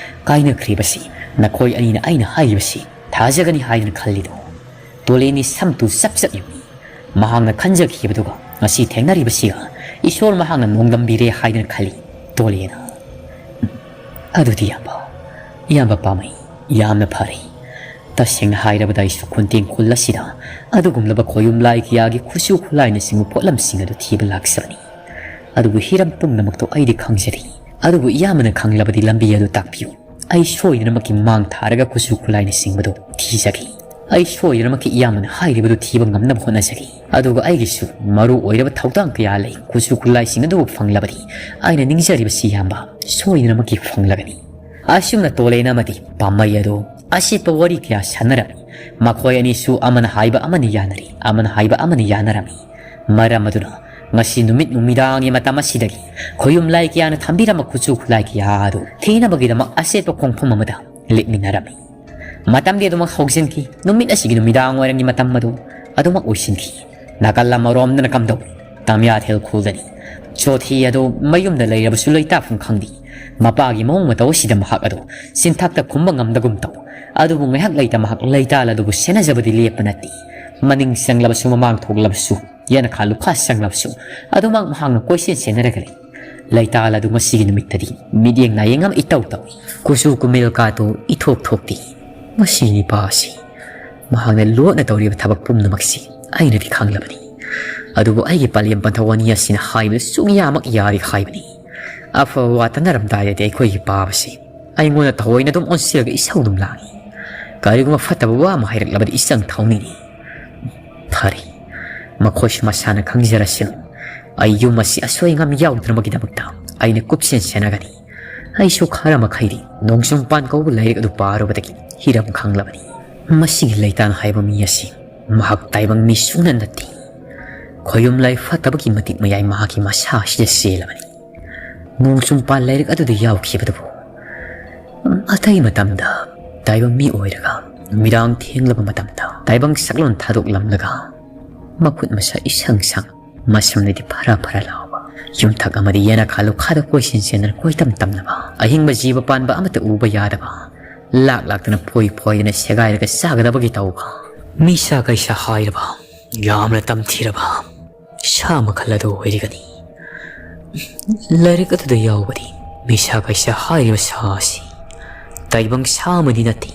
ꯀꯥꯏꯅꯈ꯭ꯔꯤꯕꯁꯤ꯫ ꯅꯈꯣꯏ ꯑꯅꯤꯅ ꯑꯩꯅ ꯍꯥꯏꯔꯤꯕꯁꯤ ꯊꯥꯖꯒꯅꯤ ꯍꯥꯏꯗꯨꯅ ꯈꯜꯂꯤꯗꯣ? ꯇꯣꯂꯦꯟꯒꯤ ꯁꯝꯇꯨ ꯆꯞ ꯆꯞ ꯌꯨꯡꯏ꯫ ꯃꯍꯥꯛꯅ ꯈꯟꯖꯈꯤꯕꯗꯨꯒ ꯉꯁꯤ ꯊꯦꯡꯅꯔꯤꯕꯁꯤꯒ ꯏꯁꯣꯔ ꯃꯍꯥꯛꯅ ꯅꯣꯡꯗꯝꯕꯤꯔꯦ ꯍꯥꯏꯗꯨꯅ ꯈꯜꯂꯤ ꯇꯣꯂꯦꯟꯅ꯫ "ꯑꯗꯨꯗꯤ ꯏꯌꯥꯝꯕ, ꯏꯌꯥꯝꯕ ꯄꯥꯝꯃꯩ, ꯌꯥꯝꯅ ꯐꯔꯦ꯫ ꯇꯁꯦꯡꯅ ꯍꯥꯏꯔꯕꯗ ꯑꯩꯁꯨ ꯈꯨꯟꯇꯦꯡ ꯈꯨꯜ ꯑꯁꯤꯗ ꯑꯗꯨꯒꯨꯝꯂꯕ ꯈꯣꯌꯨꯝ ꯂꯥꯏ ꯀꯌꯥꯒꯤ ꯈꯨꯠꯁꯨ ꯈꯨꯠꯂꯥꯏꯅꯆꯤꯡꯕ ꯄꯣꯠꯂꯝꯁꯤꯡ ꯑꯗꯨ ꯊꯤꯕ ꯂꯥꯛꯆꯕꯅꯤ꯫ ꯑꯗꯨꯕꯨ ꯍꯤꯔꯝ ꯄꯨꯝꯅꯃꯛꯇꯣ ꯑꯩꯗꯤ ꯈꯪꯖꯔꯤ꯫ ꯑꯗꯨꯕꯨ ꯏꯌꯥꯝꯕꯅ ꯈꯪꯂꯕꯗꯤ ꯂꯝꯕꯤ ꯑꯗꯨ ꯇꯥꯛꯄꯤꯌꯨ꯫ ꯑꯩ ꯁꯣꯏꯗꯅꯃꯛꯀꯤ ꯃꯥꯡ ꯊꯥꯔꯒ ꯈꯨꯠꯁꯨ ꯈꯨꯠꯂꯥꯏꯅꯆꯤꯡꯕꯗꯨ ꯊꯤꯖꯒꯦ꯫ ꯑꯩ ꯁꯣꯏꯗꯅꯃꯛꯀꯤ ꯏꯌꯥꯝꯕꯅ ꯍꯥꯏꯔꯤꯕꯗꯨ ꯊꯤꯕ ꯉꯝꯅꯕ ꯍꯣꯠꯅꯖꯒꯦ꯫ ꯑꯗꯨꯒ ꯑꯩꯒꯤꯁꯨ ꯃꯔꯨ ꯑꯣꯏꯔꯕ ꯊꯧꯗꯥꯡ ꯀꯌꯥ ꯂꯩ꯫ ꯈꯨꯠꯁꯨ ꯈꯨꯠꯂꯥꯏꯁꯤꯡ ꯑꯗꯨꯕꯨ ꯐꯪꯂꯕꯗꯤ ꯑꯩꯅ ꯅꯤꯡꯖꯔꯤꯕꯁꯤ ꯏꯌꯥꯝꯕ ꯁꯣꯏꯗꯅꯃꯛꯀꯤ ꯐꯪꯂꯒꯅꯤ꯫" ꯑꯁꯨꯝꯅ ꯇꯣꯂꯦꯟ ꯑꯃꯗꯤ ꯄꯥꯝꯃꯩ ꯑꯗꯨ ꯑꯁꯤꯠꯄ ꯋꯥꯔꯤ ꯀꯌꯥ ꯁꯥꯟꯅꯔꯝꯃꯤ꯫ ꯃꯈꯣꯏ ꯑꯅꯤꯁꯨ ꯑꯃꯅ ꯍꯥꯏꯕ ꯑꯃꯅ ꯌꯥꯅꯔꯤ, ꯑꯃꯅ ꯍꯥꯏꯕ ꯑꯃꯅ ꯌꯥꯅꯔꯝꯃꯤ꯫ ꯃꯔꯝ ꯑꯗꯨꯅ ꯉꯁꯤ ꯅꯨꯃꯤꯠ ꯅꯨꯃꯤꯗꯥꯡꯒꯤ ꯃꯇꯝ ꯑꯁꯤꯗꯒꯤ ꯈꯣꯌꯨꯝ ꯂꯥꯏ ꯀꯌꯥꯅ ꯊꯝꯕꯤꯔꯝꯕ ꯈꯨꯠꯁꯨ ꯈꯨꯠꯂꯥꯏ ꯀꯌꯥ ꯑꯗꯨ ꯊꯤꯅꯕꯒꯤꯗꯃꯛ ꯑꯆꯦꯠꯄ ꯈꯣꯡꯐꯝ ꯑꯃꯗ ꯂꯦꯞꯃꯤꯟꯅꯔꯝꯃꯤ꯫ ꯃꯇꯝꯗꯤ ꯑꯗꯨꯃꯛ ꯍꯧꯖꯤꯟꯈꯤ꯫ ꯅꯨꯃꯤꯠ ꯑꯁꯤꯒꯤ ꯅꯨꯃꯤꯗꯥꯡ ꯋꯥꯏꯔꯝꯒꯤ ꯃꯇꯝ ꯑꯗꯨ ꯑꯗꯨꯃꯛ ꯑꯣꯏꯁꯤꯟꯈꯤ꯫ ꯅꯥꯀꯜ ꯑꯃꯔꯣꯝꯗꯅ ꯀꯝꯗꯧꯏ? ꯇꯝꯌꯥꯊꯦꯜ ꯈꯨꯜꯗꯅꯤ꯫ ꯆꯣꯊꯤ ꯑꯗꯨ ꯃꯌꯨꯝꯗ ꯂꯩꯔꯕꯁꯨ ꯂꯩꯇꯥꯐꯝ ꯈꯪꯗꯦ꯫ ꯃꯄꯥꯒꯤ ꯃꯑꯣꯡ ꯃꯇꯧ ꯑꯁꯤꯗ ꯃꯍꯥꯛ ꯑꯗꯨ ꯆꯤꯟꯊꯛꯇ ꯈꯨꯝꯕ ꯉꯝꯗꯒꯨꯝ ꯇꯧ꯫ ꯑꯗꯨꯕꯨ ꯉꯥꯏꯍꯥꯛ ꯂꯩꯇ ꯃꯍꯥꯛ ꯂꯩꯇꯥꯜ ꯑꯗꯨꯕꯨ ꯁꯦꯟꯅꯖꯕꯗꯤ ꯂꯦꯞꯄ ꯅꯠꯇꯦ꯫ ꯃꯅꯤꯡ ꯆꯪꯂꯕꯁꯨ, ꯃꯃꯥꯡ ꯊꯣꯛꯂꯕꯁꯨ, ꯌꯦꯅꯈꯥ ꯂꯨꯈꯥ ꯆꯪꯂꯕꯁꯨ, ꯑꯗꯨꯃꯛ ꯃꯍꯥꯛꯅ ꯀꯣꯏꯁꯦꯟ ꯁꯦꯟꯅꯔꯒ ꯂꯩ꯫ ꯂꯩꯇꯥꯜ ꯑꯗꯨ ꯉꯁꯤꯒꯤ ꯅꯨꯃꯤꯠꯇꯗꯤ ꯃꯤꯠꯌꯦꯡ ꯅꯥꯌꯦꯡ ꯑꯃ ꯏꯇꯧ ꯇꯧꯏ꯫ ꯀꯨꯆꯨ ꯀꯨꯃꯦꯜ ꯀꯥꯇꯨ ꯏꯊꯣꯛ ꯊꯣꯛꯇꯦ꯫ ꯃꯁꯤ ꯅꯤꯄꯥ ꯑꯁꯤ ꯃꯍꯥꯛꯅ ꯂꯣꯠꯅ ꯇꯧꯔꯤꯕ ꯊꯕꯛ ꯄꯨꯝꯅꯃꯛꯁꯤ ꯑꯩꯅꯗꯤ ꯈꯪꯂꯕꯅꯤ꯫ ꯑꯗꯨꯕꯨ ꯑꯩꯒꯤ ꯄꯂꯦꯝ ꯄꯟꯊꯧ ꯑꯅꯤ ꯑꯁꯤꯅ ꯍꯥꯏꯕꯗ ꯁꯨꯡꯌꯥꯃꯛ ꯌꯥꯔꯤ ꯍꯥꯏꯕꯅꯤ꯫ ꯑꯐꯕ ꯋꯥ ꯇꯥꯅꯔꯝꯗꯥꯏꯗꯗꯤ ꯑꯩꯈꯣꯏꯒꯤ ꯄꯥꯕꯁꯤ ꯑꯩꯉꯣꯟꯗ ꯊꯑꯣꯏꯅ ꯑꯗꯨꯝ ꯑꯣꯟꯁꯤꯜꯂꯒ ꯏꯁꯧ ꯑꯗꯨꯝ ꯂꯥꯡꯏ꯫ ꯀꯔꯤꯒꯨꯝꯕ ꯐꯠꯇꯕ ꯋꯥ ꯑꯃ ꯍꯥꯏꯔꯛꯂꯕꯗꯤ ꯏꯆꯪ ꯊꯧꯅꯤꯡꯏ꯫ ꯐꯔꯦ, ꯃꯈꯣꯏꯁꯨ ꯃꯁꯥꯅ ꯈꯪꯖꯔꯁꯅꯨ꯫ ꯑꯩ ꯌꯨꯝ ꯑꯁꯤ ꯑꯁꯣꯏ ꯑꯉꯥꯝ ꯌꯥꯎꯗꯅꯕꯒꯤꯗꯃꯛꯇ ꯑꯩꯅ ꯀꯨꯞꯁꯦꯟ ꯁꯦꯟꯅꯒꯅꯤ꯫ ꯑꯩꯁꯨ ꯈꯔ ꯃꯈꯩꯗꯤ ꯅꯣꯡꯆꯨꯝ ꯄꯥꯟ ꯀꯧꯕ ꯂꯥꯏꯔꯤꯛ ꯑꯗꯨ ꯄꯥꯔꯨꯕꯗꯒꯤ ꯍꯤꯔꯝ ꯈꯪꯂꯕꯅꯤ꯫ ꯃꯁꯤꯒꯤ ꯂꯩꯇꯥꯟ ꯍꯥꯏꯕ ꯃꯤ ꯑꯁꯤ ꯃꯍꯥꯛ ꯇꯥꯏꯕꯪ ꯃꯤ ꯁꯨꯡꯅ ꯅꯠꯇꯦ꯫ ꯈꯣꯌꯨꯝ ꯂꯥꯏ ꯐꯠꯇꯕꯒꯤ ꯃꯇꯤꯛ ꯃꯌꯥꯏ ꯃꯍꯥꯛꯀꯤ ꯃꯁꯥꯁꯤꯗ ꯆꯦꯜꯂꯕꯅꯤ꯫ ꯅꯣꯡꯆꯨꯝꯄꯥꯟ ꯂꯥꯏꯔꯤꯛ ꯑꯗꯨꯗ ꯌꯥꯎꯈꯤꯕꯗꯨꯕꯨ ꯑꯇꯩ ꯃꯇꯝꯗ ꯇꯥꯏꯕꯪ ꯃꯤ ꯑꯣꯏꯔꯒ ꯅꯨꯃꯤꯗꯥꯡ ꯊꯦꯡꯂꯕ ꯃꯇꯝꯗ ꯇꯥꯏꯕꯪ ꯁꯛꯂꯣꯟ ꯊꯥꯗꯣꯛꯂꯝꯂꯒ ꯃꯈꯨꯠ ꯃꯁꯥ ꯏꯁꯪ ꯁꯪ, ꯃꯁꯝꯅꯗꯤ ꯐꯔꯥ ꯐꯔꯥ ꯂꯥꯎꯕ, ꯌꯨꯝꯊꯛ ꯑꯃꯗꯤ ꯌꯦꯅꯈꯥ ꯂꯨꯈꯥꯗ ꯀꯣꯏꯆꯦꯟ ꯆꯦꯟꯗꯅ ꯀꯣꯏꯇꯝ ꯇꯝꯅꯕ, ꯑꯍꯤꯡꯕ ꯖꯤꯕ ꯄꯥꯟꯕ ꯑꯃꯠꯇ ꯎꯕ ꯌꯥꯗꯕ, ꯂꯥꯛ ꯂꯥꯛꯇꯅ ꯐꯣꯏ ꯐꯣꯏꯗꯅ ꯁꯦꯒꯥꯏꯔꯒ ꯆꯥꯒꯗꯕꯒꯤ ꯇꯧꯕ, ꯃꯤꯁꯥ ꯀꯩꯁꯥ ꯍꯥꯏꯔꯕ, ꯌꯥꯝꯅ ꯇꯝꯊꯤꯔꯕ ꯁꯥ ꯃꯈꯜ ꯑꯗꯨ ꯑꯣꯏꯔꯒꯅꯤ꯫ ꯂꯥꯏꯔꯤꯛ ꯑꯗꯨꯗ ꯌꯥꯎꯕꯗꯤ ꯃꯤꯁꯥ ꯀꯩꯁꯥ ꯍꯥꯏꯔꯤꯕ ꯁꯥ ꯑꯁꯤ ꯇꯥꯏꯕꯪ ꯁꯥ ꯑꯃꯗꯤ ꯅꯠꯇꯦ꯫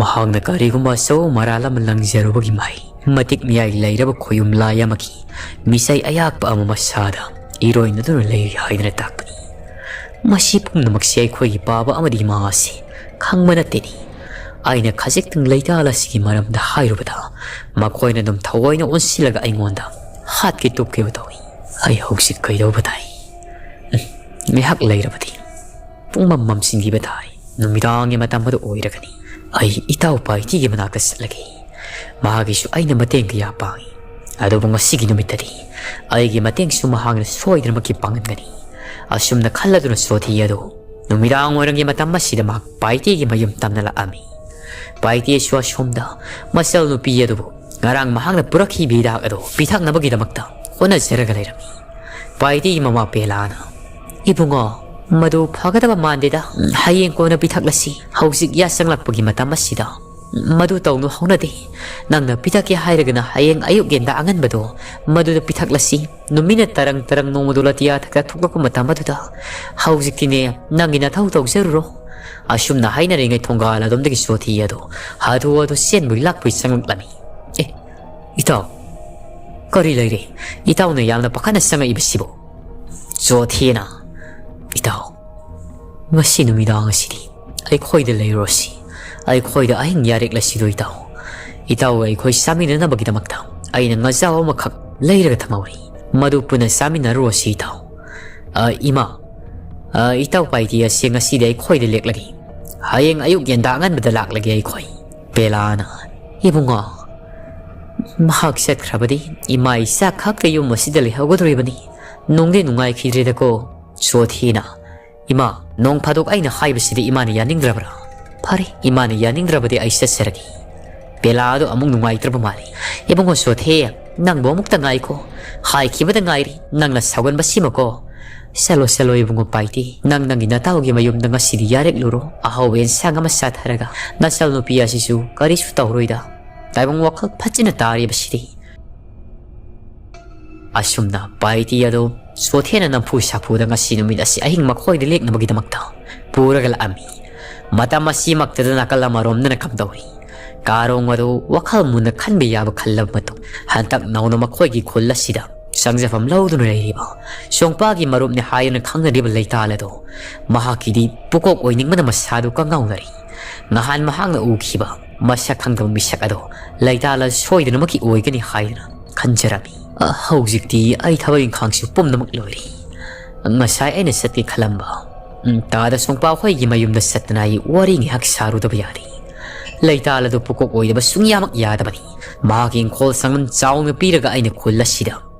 ꯃꯍꯥꯛꯅ ꯀꯔꯤꯒꯨꯝꯕ ꯑꯆꯧꯕ ꯃꯔꯥꯜ ꯑꯃ ꯂꯪꯖꯔꯨꯕꯒꯤ ꯃꯍꯩ, ꯃꯇꯤꯛ ꯃꯌꯥꯏ ꯂꯩꯔꯕ ꯈꯣꯌꯨꯝ ꯂꯥꯏ ꯑꯃꯒꯤ ꯃꯤꯁꯥꯏ ꯑꯌꯥꯛꯄ ꯑꯃ ꯃꯁꯥꯗ ꯏꯔꯣꯏꯅꯗꯨꯅ ꯂꯩꯔꯤ ꯍꯥꯏꯗꯨꯅ ꯇꯥꯛꯄꯅꯤ꯫ ꯃꯁꯤ ꯄꯨꯝꯅꯃꯛꯁꯤ ꯑꯩꯈꯣꯏꯒꯤ ꯄꯥꯕ ꯑꯃꯗꯤ ꯏꯃꯥ ꯑꯁꯤ ꯈꯪꯕ ꯅꯠꯇꯦꯅꯤ꯫ ꯑꯩꯅ ꯈꯖꯤꯛꯇꯪ ꯂꯩꯇꯥꯜ ꯑꯁꯤꯒꯤ ꯃꯔꯝꯗ ꯍꯥꯏꯔꯨꯕꯗ ꯃꯈꯣꯏꯅ ꯑꯗꯨꯝ ꯊꯑꯣꯏꯅ ꯑꯣꯟꯁꯤꯜꯂꯒ ꯑꯩꯉꯣꯟꯗ ꯍꯥꯠꯀꯦ ꯇꯨꯞꯀꯦꯕꯨ ꯇꯧꯏ꯫ ꯑꯩ ꯍꯧꯖꯤꯛ ꯀꯩꯗꯧꯕ ꯇꯥꯏ? ꯎꯝ, ꯉꯥꯏꯍꯥꯛ ꯂꯩꯔꯕꯗꯤ ꯄꯨꯡꯃꯝ ꯃꯝꯁꯤꯟꯈꯤꯕ ꯇꯥꯏ꯫ ꯅꯨꯃꯤꯗꯥꯡꯒꯤ ꯃꯇꯝ ꯑꯗꯨ ꯑꯣꯏꯔꯒꯅꯤ꯫ ꯑꯩ ꯏꯇꯥꯎ ꯄꯥꯏꯇꯤꯒꯤ ꯃꯅꯥꯛꯇ ꯆꯠꯂꯒꯦ꯫ ꯃꯍꯥꯛꯀꯤꯁꯨ ꯑꯩꯅ ꯃꯇꯦꯡ ꯀꯌꯥ ꯄꯥꯡꯏ꯫ ꯑꯗꯨꯕꯨ ꯉꯁꯤꯒꯤ ꯅꯨꯃꯤꯠꯇꯗꯤ ꯑꯩꯒꯤ ꯃꯇꯦꯡꯁꯨ ꯃꯍꯥꯛꯅ ꯁꯣꯏꯗꯅꯃꯛꯀꯤ ꯄꯥꯡꯍꯟꯒꯅꯤ꯫ ꯑꯁꯨꯝꯅ ꯈꯜꯂꯗꯨꯅ ꯁꯣꯊꯤ ꯑꯗꯨ ꯅꯨꯃꯤꯗꯥꯡ ꯋꯥꯏꯔꯝꯒꯤ ꯃꯇꯝ ꯑꯁꯤꯗ ꯃꯍꯥꯛ ꯄꯥꯏꯇꯤꯒꯤ ꯃꯌꯨꯝ ꯇꯝꯅ ꯂꯥꯛꯑꯝꯃꯤ꯫ ꯄꯥꯏꯇꯤꯁꯨ ꯑꯁꯣꯝꯗ ꯃꯆꯜ ꯅꯨꯄꯤ ꯑꯗꯨꯕꯨ ꯉꯔꯥꯡ ꯃꯍꯥꯛꯅ ꯄꯨꯔꯛꯈꯤꯕ ꯍꯤꯗꯥꯛ ꯑꯗꯨ ꯄꯤꯊꯛꯅꯕꯒꯤꯗꯃꯛꯇ ꯍꯣꯠꯅꯖꯔꯒ ꯂꯩꯔꯝꯃꯤ꯫ ꯄꯥꯏꯇꯤꯒꯤ ꯃꯃꯥ ꯄꯦꯂꯥꯅ, "ꯏꯕꯨꯡꯉꯣ, ꯃꯗꯨ ꯐꯒꯗꯕ ꯃꯥꯟꯗꯦꯗ꯫ ꯍꯌꯦꯡ ꯀꯣꯟꯅ ꯄꯤꯊꯛꯂꯁꯤ꯫ ꯍꯧꯖꯤꯛ ꯌꯥ ꯆꯪꯂꯛꯄꯒꯤ ꯃꯇꯝ ꯑꯁꯤꯗ ꯃꯗꯨ ꯇꯧꯅꯨ ꯍꯧꯅꯗꯦ꯫ ꯅꯪꯅ ꯄꯤꯊꯛꯀꯦ ꯍꯥꯏꯔꯒꯅ ꯍꯌꯦꯡ ꯑꯌꯨꯛ ꯌꯦꯟꯗꯥ ꯑꯉꯟꯕꯗꯣ ꯃꯗꯨꯗ ꯄꯤꯊꯛꯂꯁꯤ꯫ ꯅꯨꯃꯤꯠꯅ ꯇꯔꯪ ꯇꯔꯪ ꯅꯣꯡꯃꯗꯣ ꯂꯇꯤꯌꯥ ꯊꯛꯇ ꯊꯣꯛꯂꯛꯄ ꯃꯇꯝ ꯑꯗꯨꯗ ꯍꯧꯖꯤꯛꯇꯤꯅꯦ ꯅꯪꯒꯤ ꯅꯊꯧ ꯇꯧꯖꯔꯨꯔꯣ"꯫ ꯑꯁꯨꯝꯅ ꯍꯥꯏꯅꯔꯤꯉꯩ ꯊꯣꯡꯒꯥꯜ ꯑꯗꯣꯝꯗꯒꯤ ꯁꯣꯊꯤ ꯑꯗꯣ ꯍꯥꯊꯨ ꯍꯥꯊꯨ ꯆꯦꯟꯕꯣꯏ ꯂꯥꯛꯄꯣꯏ ꯆꯪꯂꯛꯂꯝꯃꯤ꯫ "ꯑꯦ, ꯏꯇꯥꯎ, ꯀꯔꯤ ꯂꯩꯔꯦ? ꯏꯇꯥꯎꯅ ꯌꯥꯝꯅ ꯄꯥꯈꯠꯅ ꯆꯪꯉꯛꯏꯕꯁꯤꯕꯨ?" ꯁꯣꯊꯤꯅ, "ꯏꯇꯥꯎ, ꯉꯁꯤ ꯅꯨꯃꯤꯗꯥꯡ ꯑꯁꯤꯗꯤ ꯑꯩꯈꯣꯏꯗ ꯂꯩꯔꯨꯔꯁꯤ꯫ ꯑꯩꯈꯣꯏꯗ ꯑꯍꯤꯡ ꯌꯥꯔꯦꯛꯂꯁꯤꯗꯣ ꯏꯇꯥꯎ꯫ ꯏꯇꯥꯎꯒ ꯑꯩꯈꯣꯏ ꯆꯥꯃꯤꯟꯅꯅꯕꯒꯤꯗꯃꯛꯇ ꯑꯩꯅ ꯉꯥꯖꯥꯎ ꯑꯃꯈꯛ ꯂꯩꯔꯒ ꯊꯝꯍꯧꯔꯤ꯫ ꯃꯗꯨ ꯄꯨꯟꯅ ꯆꯥꯃꯤꯟꯅꯔꯨꯔꯁꯤ ꯏꯇꯥꯎ꯫ ꯑ, ꯏꯃꯥ, ꯑ, ꯏꯇꯥꯎ ꯄꯥꯏꯇꯤ ꯑꯁꯤ ꯉꯁꯤꯗꯤ ꯑꯩꯈꯣꯏꯗ ꯂꯦꯛꯂꯒꯦ꯫ ꯍꯌꯦꯡ ꯑꯌꯨꯛ ꯌꯦꯟꯗꯥ ꯑꯉꯟꯕꯗ ꯂꯥꯛꯂꯒꯦ ꯑꯩꯈꯣꯏ"꯫ ꯄꯦꯂꯥꯅ, "ꯏꯕꯨꯡꯉꯣ, ꯃꯍꯥꯛ ꯆꯠꯈ꯭ꯔꯕꯗꯤ ꯏꯃꯥ ꯏꯆꯥ ꯈꯛꯇ ꯌꯨꯝ ꯑꯁꯤꯗ ꯂꯩꯍꯧꯒꯗꯧꯔꯤꯕꯅꯤ꯫ ꯅꯨꯡꯗꯤ ꯅꯨꯡꯉꯥꯏꯈꯤꯗ꯭ꯔꯦꯗꯀꯣ꯫ ꯁꯣꯊꯤꯅ, "ꯏꯃꯥ, ꯅꯣꯡ ꯐꯥꯗꯣꯛ ꯑꯩꯅ ꯍꯥꯏꯕꯁꯤꯗꯤ ꯏꯃꯥꯅ ꯌꯥꯅꯤꯡꯗ꯭ꯔꯕ꯭ꯔꯥ? ꯐꯔꯦ, ꯏꯃꯥꯅ ꯌꯥꯅꯤꯡꯗ꯭ꯔꯕꯗꯤ ꯑꯩ ꯆꯠꯆꯔꯒꯦ꯫" ꯕꯦꯂꯥꯗꯣ ꯑꯃꯨꯛ ꯅꯨꯡꯉꯥꯏꯇ꯭ꯔꯕ ꯃꯥꯜꯂꯤ꯫ "ꯏꯕꯨꯡꯉꯣ ꯁꯣꯊꯦ, ꯅꯪꯕꯨ ꯑꯃꯨꯛꯇ ꯉꯥꯏꯈꯣ꯫ ꯍꯥꯏꯈꯤꯕꯗ ꯉꯥꯏꯔꯤ, ꯅꯪꯅ ꯁꯥꯎꯒꯟꯕꯁꯤꯃꯀꯣ꯫" "ꯆꯠꯂꯣ, ꯆꯠꯂꯣ ꯏꯕꯨꯡꯉꯣ ꯄꯥꯏꯇꯤ, ꯅꯪ ꯅꯪꯒꯤ ꯅꯇꯥꯎꯒꯤ ꯃꯌꯨꯝꯗ ꯉꯁꯤꯗꯤ ꯌꯥꯔꯦꯛꯂꯨꯔꯣ꯫ ꯑꯍꯥꯎꯕ ꯑꯦꯟꯁꯥꯡ ꯑꯃ ꯆꯥꯊꯔꯒ ꯅꯆꯜ ꯅꯨꯄꯤ ꯑꯁꯤꯁꯨ ꯀꯔꯤꯁꯨ ꯇꯧꯔꯣꯏꯗ꯫" ꯇꯥꯏꯕꯪ ꯋꯥꯈꯜ ꯐꯠꯆꯤꯟꯅ ꯇꯥꯔꯤꯕꯁꯤꯗꯤ꯫ ꯑꯁꯨꯝꯅ ꯄꯥꯏꯇꯤ ꯑꯗꯨ ꯁꯣꯊꯦꯅ ꯅꯝꯐꯨ ꯁꯥꯐꯨꯗ ꯉꯁꯤ ꯅꯨꯃꯤꯠ ꯑꯁꯤ ꯑꯍꯤꯡ ꯃꯈꯣꯏꯗ ꯂꯦꯛꯅꯕꯒꯤꯗꯃꯛꯇ ꯄꯨꯔꯒ ꯂꯥꯛꯑꯝꯃꯤ꯫ ꯃꯇꯝ ꯑꯁꯤꯃꯛꯇꯗ ꯅꯥꯀꯜ ꯑꯃꯔꯣꯝꯗꯅ ꯀꯝꯗꯧꯔꯤ? ꯀꯥꯔꯣꯡ ꯑꯗꯨ ꯋꯥꯈꯜ ꯃꯨꯟꯅ ꯈꯟꯕ ꯌꯥꯕ ꯈꯜꯂꯕ ꯃꯇꯨꯡ, ꯍꯟꯗꯛ ꯅꯧꯅ ꯃꯈꯣꯏꯒꯤ ꯈꯨꯜ ꯑꯁꯤꯗ ꯆꯪꯖꯐꯝ ꯂꯧꯗꯨꯅ ꯂꯩꯔꯤꯕ ꯁꯣꯡꯄꯥꯒꯤ ꯃꯔꯨꯞꯅꯤ ꯍꯥꯏꯗꯨꯅ ꯈꯪꯅꯔꯤꯕ ꯂꯩꯇꯥꯜ ꯑꯗꯨ ꯃꯍꯥꯛꯀꯤꯗꯤ ꯄꯨꯀꯣꯛ ꯑꯣꯏꯅꯤꯡꯕꯅ ꯃꯁꯥꯗꯨ ꯀꯪꯉꯥꯎꯅꯔꯤ꯫ ꯉꯍꯥꯟ ꯃꯍꯥꯛꯅ ꯎꯈꯤꯕ ꯃꯁꯛ ꯈꯪꯗꯕ ꯃꯤꯁꯛ ꯑꯗꯣ ꯂꯩꯇꯥꯜ ꯑꯗꯨ ꯁꯣꯏꯗꯅꯃꯛꯀꯤ ꯑꯣꯏꯒꯅꯤ ꯍꯥꯏꯗꯨꯅ ꯈꯟꯖꯔꯝꯃꯤ꯫ "ꯑ, ꯍꯧꯖꯤꯛꯇꯤ ꯑꯩ ꯊꯕꯛ ꯏꯪꯈꯥꯡꯁꯨ ꯄꯨꯝꯅꯃꯛ ꯂꯣꯏꯔꯦ꯫ ꯉꯁꯥꯏ ꯑꯩꯅ ꯆꯠꯀꯦ ꯈꯜꯂꯝꯕ, ꯎꯝ, ꯇꯥꯗ ꯁꯣꯡꯄꯥ ꯍꯣꯏꯒꯤ ꯃꯌꯨꯝꯗ ꯆꯠꯇꯅ ꯑꯩ ꯋꯥꯔꯤ ꯉꯥꯏꯍꯥꯛ ꯁꯥꯔꯨꯗꯕ ꯌꯥꯗꯦ꯫ ꯂꯩꯇꯥꯜ ꯑꯗꯨ ꯄꯨꯀꯣꯛ ꯑꯣꯏꯗꯕ ꯁꯨꯡꯌꯥꯃꯛ ꯌꯥꯗꯕꯅꯤ꯫ ꯃꯍꯥꯛꯀꯤ ꯏꯪꯈꯣꯜ ꯁꯪꯒꯝ ꯆꯥꯎꯅ ꯄꯤꯔꯒ ꯑꯩꯅ ꯈꯨꯜ ꯑꯁꯤꯗ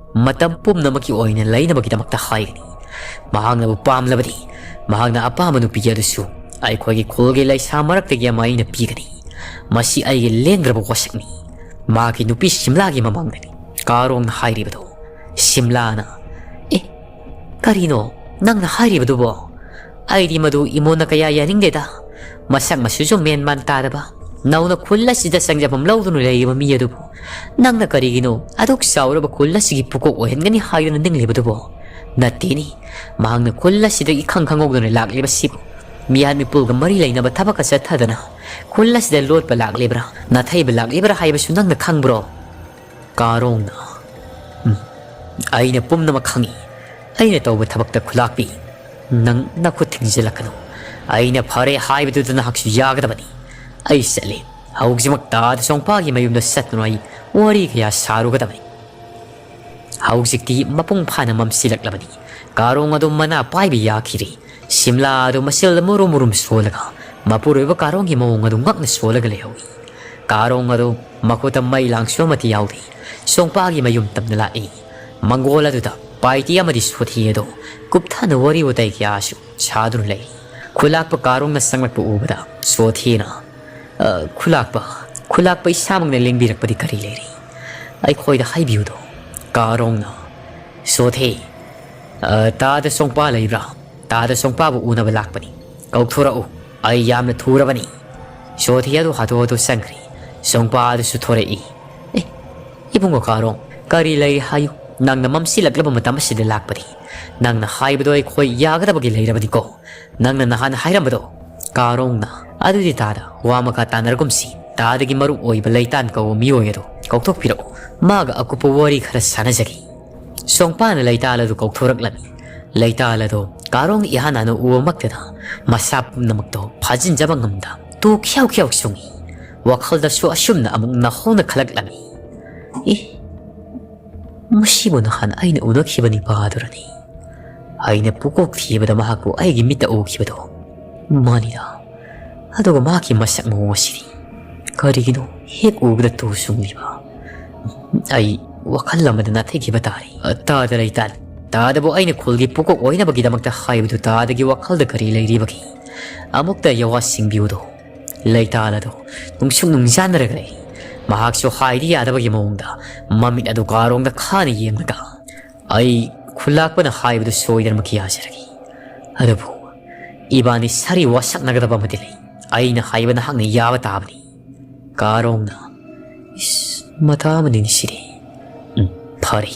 ꯃꯇꯝ ꯄꯨꯝꯅꯃꯛꯀꯤ ꯑꯣꯏꯅ ꯂꯩꯅꯕꯒꯤꯗꯃꯛꯇ ꯍꯥꯏꯒꯅꯤ꯫ ꯃꯍꯥꯛꯅꯕꯨ ꯄꯥꯝꯂꯕꯗꯤ, ꯃꯍꯥꯛꯅ ꯑꯄꯥꯝꯕ ꯅꯨꯄꯤ ꯑꯗꯨꯁꯨ ꯑꯩꯈꯣꯏꯒꯤ ꯈꯨꯜꯒꯤ ꯂꯩꯁꯥ ꯃꯔꯛꯇꯒꯤ ꯑꯃ ꯑꯩꯅ ꯄꯤꯒꯅꯤ꯫ ꯃꯁꯤ ꯑꯩꯒꯤ ꯂꯦꯡꯗ꯭ꯔꯕ ꯋꯥꯁꯛꯅꯤ꯫" ꯃꯍꯥꯛꯀꯤ ꯅꯨꯄꯤ ꯁꯤꯝꯂꯥꯒꯤ ꯃꯃꯥꯡꯗꯅꯤ ꯀꯥꯔꯣꯡꯅ ꯍꯥꯏꯔꯤꯕꯗꯨ꯫ ꯁꯤꯝꯂꯥꯅ, "ꯑꯦ, ꯀꯔꯤꯅꯣ ꯅꯪꯅ ꯍꯥꯏꯔꯤꯕꯗꯨꯕꯣ? ꯑꯩꯗꯤ ꯃꯗꯨ ꯏꯃꯣꯟꯅ ꯀꯌꯥ ꯌꯥꯅꯤꯡꯗꯦꯗ꯫ ꯃꯁꯛ ꯃꯁꯨꯁꯨ ꯃꯦꯟ ꯃꯥꯟ ꯇꯥꯗꯕ, ꯅꯧꯅ ꯈꯨꯜ ꯑꯁꯤꯗ ꯆꯪꯖꯐꯝ ꯂꯧꯗꯨꯅ ꯂꯩꯔꯤꯕ ꯃꯤ ꯑꯗꯨꯕꯨ ꯅꯪꯅ ꯀꯔꯤꯒꯤꯅꯣ ꯑꯗꯨꯛ ꯆꯥꯎꯔꯕ ꯈꯨꯜ ꯑꯁꯤꯒꯤ ꯄꯨꯀꯣꯛ ꯑꯣꯏꯍꯟꯒꯅꯤ ꯍꯥꯏꯗꯨꯅ ꯅꯤꯡꯂꯤꯕꯗꯨꯕꯣ? ꯅꯠꯇꯦꯅꯤ, ꯃꯍꯥꯛꯅ ꯈꯨꯜ ꯑꯁꯤꯗ ꯏꯈꯪ ꯈꯪꯍꯧꯗꯅ ꯂꯥꯛꯂꯤꯕꯁꯤꯕꯨ ꯃꯤꯍꯥꯠ ꯃꯤꯄꯨꯜꯒ ꯃꯔꯤ ꯂꯩꯅꯕ ꯊꯕꯛꯀ ꯆꯠꯊꯗꯅ ꯈꯨꯜ ꯑꯁꯤꯗ ꯂꯣꯠꯄ ꯂꯥꯛꯂꯤꯕ꯭ꯔꯥ, ꯅꯥꯊꯩꯕ ꯂꯥꯛꯂꯤꯕ꯭ꯔꯥ ꯍꯥꯏꯕꯁꯨ ꯅꯪꯅ ꯈꯪꯕ꯭ꯔꯣ?" ꯀꯥꯔꯣꯡꯅ, "ꯎꯝ, ꯑꯩꯅ ꯄꯨꯝꯅꯃꯛ ꯈꯪꯏ꯫ ꯑꯩꯅ ꯇꯧꯕ ꯊꯕꯛꯇ ꯈꯨꯂꯥꯛꯄꯤ꯫ ꯅꯪ ꯅꯈꯨꯠ ꯊꯤꯡꯖꯤꯜꯂꯛꯀꯅꯨ꯫ ꯑꯩꯅ ꯐꯔꯦ ꯍꯥꯏꯕꯗꯨꯗ ꯅꯍꯥꯛꯁꯨ ꯌꯥꯒꯗꯕꯅꯤ꯫ ꯑꯩ ꯆꯠꯂꯤ꯫ ꯍꯧꯖꯤꯛꯃꯛ ꯇꯥꯗ ꯁꯣꯡꯄꯥꯒꯤ ꯃꯌꯨꯝꯗ ꯆꯠꯇꯨꯅ ꯑꯩ ꯋꯥꯔꯤ ꯀꯌꯥ ꯁꯥꯔꯨꯒꯗꯕꯅꯤ꯫" ꯍꯧꯖꯤꯛꯇꯤ ꯃꯄꯨꯡ ꯐꯥꯅ ꯃꯝꯁꯤꯜꯂꯛꯂꯕꯅꯤ꯫ ꯀꯥꯔꯣꯡ ꯑꯗꯨ ꯃꯅꯥ ꯄꯥꯏꯕ ꯌꯥꯈꯤꯔꯦ꯫ ꯁꯤꯝꯂꯥ ꯑꯗꯨ ꯃꯆꯤꯜꯗ ꯃꯨꯔꯨꯝ ꯃꯨꯔꯨꯝ ꯁꯣꯜꯂꯒ ꯃꯄꯨꯔꯣꯏꯕ ꯀꯥꯔꯣꯡꯒꯤ ꯃꯑꯣꯡ ꯑꯗꯨ ꯉꯛꯅ ꯁꯣꯜꯂꯒ ꯂꯩꯍꯧꯏ꯫ ꯀꯥꯔꯣꯡ ꯑꯗꯨ ꯃꯈꯨꯠꯇ ꯃꯩ ꯂꯥꯡꯁꯨ ꯑꯃꯠꯇ ꯌꯥꯎꯗꯦ꯫ ꯁꯣꯡꯄꯥꯒꯤ ꯃꯌꯨꯝ ꯇꯝꯅ ꯂꯥꯛꯏ꯫ ꯃꯪꯒꯣꯜ ꯑꯗꯨꯗ ꯄꯥꯏꯇꯤ ꯑꯃꯗꯤ ꯁꯣꯊꯤ ꯑꯗꯨ ꯀꯨꯞꯊꯅ ꯋꯥꯔꯤ ꯋꯥꯇꯥꯏ ꯀꯌꯥꯁꯨ ꯁꯥꯗꯨꯅ ꯂꯩꯔꯤ꯫ ꯈꯨꯂꯥꯛꯄ ꯀꯥꯔꯣꯡꯅ ꯆꯪꯂꯛꯄ ꯎꯕꯗ ꯁꯣꯊꯤꯅ, "ꯑ, ꯈꯨꯂꯥꯛꯄ, ꯈꯨꯂꯥꯛꯄ ꯏꯁꯥꯃꯛꯅ ꯂꯦꯡꯕꯤꯔꯛꯄꯗꯤ ꯀꯔꯤ ꯂꯩꯔꯤ? ꯑꯩꯈꯣꯏꯗ ꯍꯥꯏꯕꯤꯌꯨꯗꯣ?" ꯀꯥꯔꯣꯡꯅ, "ꯁꯣꯊꯤ, ꯑ, ꯇꯥꯗ ꯁꯣꯡꯄꯥ ꯂꯩꯕ꯭ꯔꯥ? ꯇꯥꯗ ꯁꯣꯡꯄꯥꯕꯨ ꯎꯅꯕ ꯂꯥꯛꯄꯅꯤ꯫ ꯀꯧꯊꯣꯔꯛꯎ꯫ ꯑꯩ ꯌꯥꯝꯅ ꯊꯨꯔꯕꯅꯤ꯫" ꯁꯣꯊꯤ ꯑꯗꯨ ꯍꯥꯊꯨ ꯍꯥꯊꯨ ꯆꯪꯈ꯭ꯔꯤ꯫ ꯁꯣꯡꯄꯥ ꯑꯗꯨꯁꯨ ꯊꯣꯔꯛꯏ꯫ "ꯑꯦ, ꯏꯕꯨꯡꯉꯣ ꯀꯥꯔꯣꯡ, ꯀꯔꯤ ꯂꯩ ꯍꯥꯏꯌꯨ? ꯅꯪꯅ ꯃꯝꯁꯤꯜꯂꯛꯂꯕ ꯃꯇꯝ ꯑꯁꯤꯗ ꯂꯥꯛꯄꯅꯤ꯫ ꯅꯪꯅ ꯍꯥꯏꯕꯗꯣ ꯑꯩꯈꯣꯏ ꯌꯥꯒꯗꯕꯒꯤ ꯂꯩꯔꯕꯅꯤꯀꯣ꯫ ꯅꯪꯅ ꯅꯍꯥꯟ ꯍꯥꯏꯔꯝꯕꯗꯣ꯫" ꯀꯥꯔꯣꯡꯅ, "ꯑꯗꯨꯗꯤ ꯇꯥꯗ, ꯋꯥ ꯃꯈꯥ ꯇꯥꯅꯔꯒꯨꯝꯁꯤ꯫ ꯇꯥꯗꯒꯤ ꯃꯔꯨꯞ ꯑꯣꯏꯕ ꯂꯩꯇꯥꯟ ꯀꯧꯕ ꯃꯤꯑꯣꯏ ꯑꯗꯨ ꯀꯧꯊꯣꯛꯄꯤꯔꯛꯎ꯫ ꯃꯥꯒ ꯑꯀꯨꯞꯄ ꯋꯥꯔꯤ ꯈꯔ ꯁꯥꯟꯅꯖꯒꯦ꯫" ꯁꯣꯡꯄꯥꯅ ꯂꯩꯇꯥꯜ ꯑꯗꯨ ꯀꯧꯊꯣꯔꯛꯂꯝꯃꯤ꯫ ꯂꯩꯇꯥꯜ ꯑꯗꯨ ꯀꯥꯔꯣꯡ ꯏꯍꯥꯟ ꯍꯥꯟꯅ ꯎꯕꯃꯛꯇꯗ ꯃꯁꯥ ꯄꯨꯝꯅꯃꯛꯇꯣ ꯐꯥꯖꯤꯟꯖꯕ ꯉꯝꯗ ꯇꯨ ꯈ꯭ꯌꯥꯎ ꯈ꯭ꯌꯥꯎ ꯆꯣꯡꯉꯤ꯫ ꯋꯥꯈꯜꯗꯁꯨ ꯑꯁꯨꯝꯅ ꯑꯃꯨꯛ ꯅꯧꯍꯧꯅ ꯈꯜꯂꯛꯂꯝꯃꯤ꯫ "ꯏ, ꯃꯁꯤꯕꯨ ꯅꯍꯥꯟ ꯑꯩꯅ ꯎꯅꯈꯤꯕ ꯅꯤꯄꯥ ꯑꯗꯨꯔꯅꯤ꯫ ꯑꯩꯅ ꯄꯨꯀꯣꯛ ꯊꯤꯕꯗ ꯃꯍꯥꯛꯄꯨ ꯑꯩꯒꯤ ꯃꯤꯠꯇ ꯎꯈꯤꯕꯗꯣ ꯃꯥꯅꯤꯗ꯫ ꯑꯗꯨꯒ ꯃꯍꯥꯛꯀꯤ ꯃꯁꯛ ꯃꯑꯣꯡ ꯑꯁꯤꯗꯤ ꯀꯔꯤꯒꯤꯅꯣ ꯍꯦꯛ ꯎꯕꯗ ꯇꯨ ꯆꯨꯡꯂꯤꯕ? ꯑꯩ ꯋꯥꯈꯜ ꯑꯃꯗ ꯅꯥꯊꯩꯈꯤꯕ ꯇꯥꯔꯦ꯫" "ꯇꯥꯗ ꯂꯩꯇꯥꯟ, ꯇꯥꯗꯕꯨ ꯑꯩꯅ ꯈꯨꯜꯒꯤ ꯄꯨꯀꯣꯛ ꯑꯣꯏꯅꯕꯒꯤꯗꯃꯛꯇ ꯍꯥꯏꯕꯗꯨ ꯇꯥꯗꯒꯤ ꯋꯥꯈꯜꯗ ꯀꯔꯤ ꯂꯩꯔꯤꯕꯒꯦ? ꯑꯃꯨꯛꯇ ꯌꯋꯥ ꯁꯤꯡꯕꯤꯌꯨꯗꯣ꯫" ꯂꯩꯇꯥꯜ ꯑꯗꯨ ꯅꯨꯡꯁꯨꯛ ꯅꯨꯡꯖꯥꯟꯅꯔꯒ ꯂꯩ꯫ ꯃꯍꯥꯛꯁꯨ ꯍꯥꯏꯗꯤ ꯌꯥꯗꯕꯒꯤ ꯃꯑꯣꯡꯗ ꯃꯃꯤꯠ ꯑꯗꯨ ꯀꯥꯔꯣꯡꯗ ꯈꯥꯅ ꯌꯦꯡꯂꯒ, "ꯑꯩ ꯈꯨꯂꯥꯛꯄꯅ ꯍꯥꯏꯕꯗꯨ ꯁꯣꯏꯗꯅꯃꯛꯀꯤ ꯌꯥꯖꯔꯒꯦ꯫ ꯑꯗꯨꯕꯨ ꯏꯕꯥꯅꯤ ꯁꯥꯔꯤ ꯋꯥꯁꯛꯅꯒꯗꯕ ꯑꯃꯗꯤ ꯂꯩ꯫ ꯑꯩꯅ ꯍꯥꯏꯕ ꯅꯍꯥꯛꯅ ꯌꯥꯕ ꯇꯥꯕꯅꯤ꯫" ꯀꯥꯔꯣꯡꯅ, "ꯏꯁ, ꯃꯇꯥ ꯑꯃꯅꯤꯅꯦ ꯁꯤꯗꯤ꯫ ꯎꯝ, ꯐꯔꯦ꯫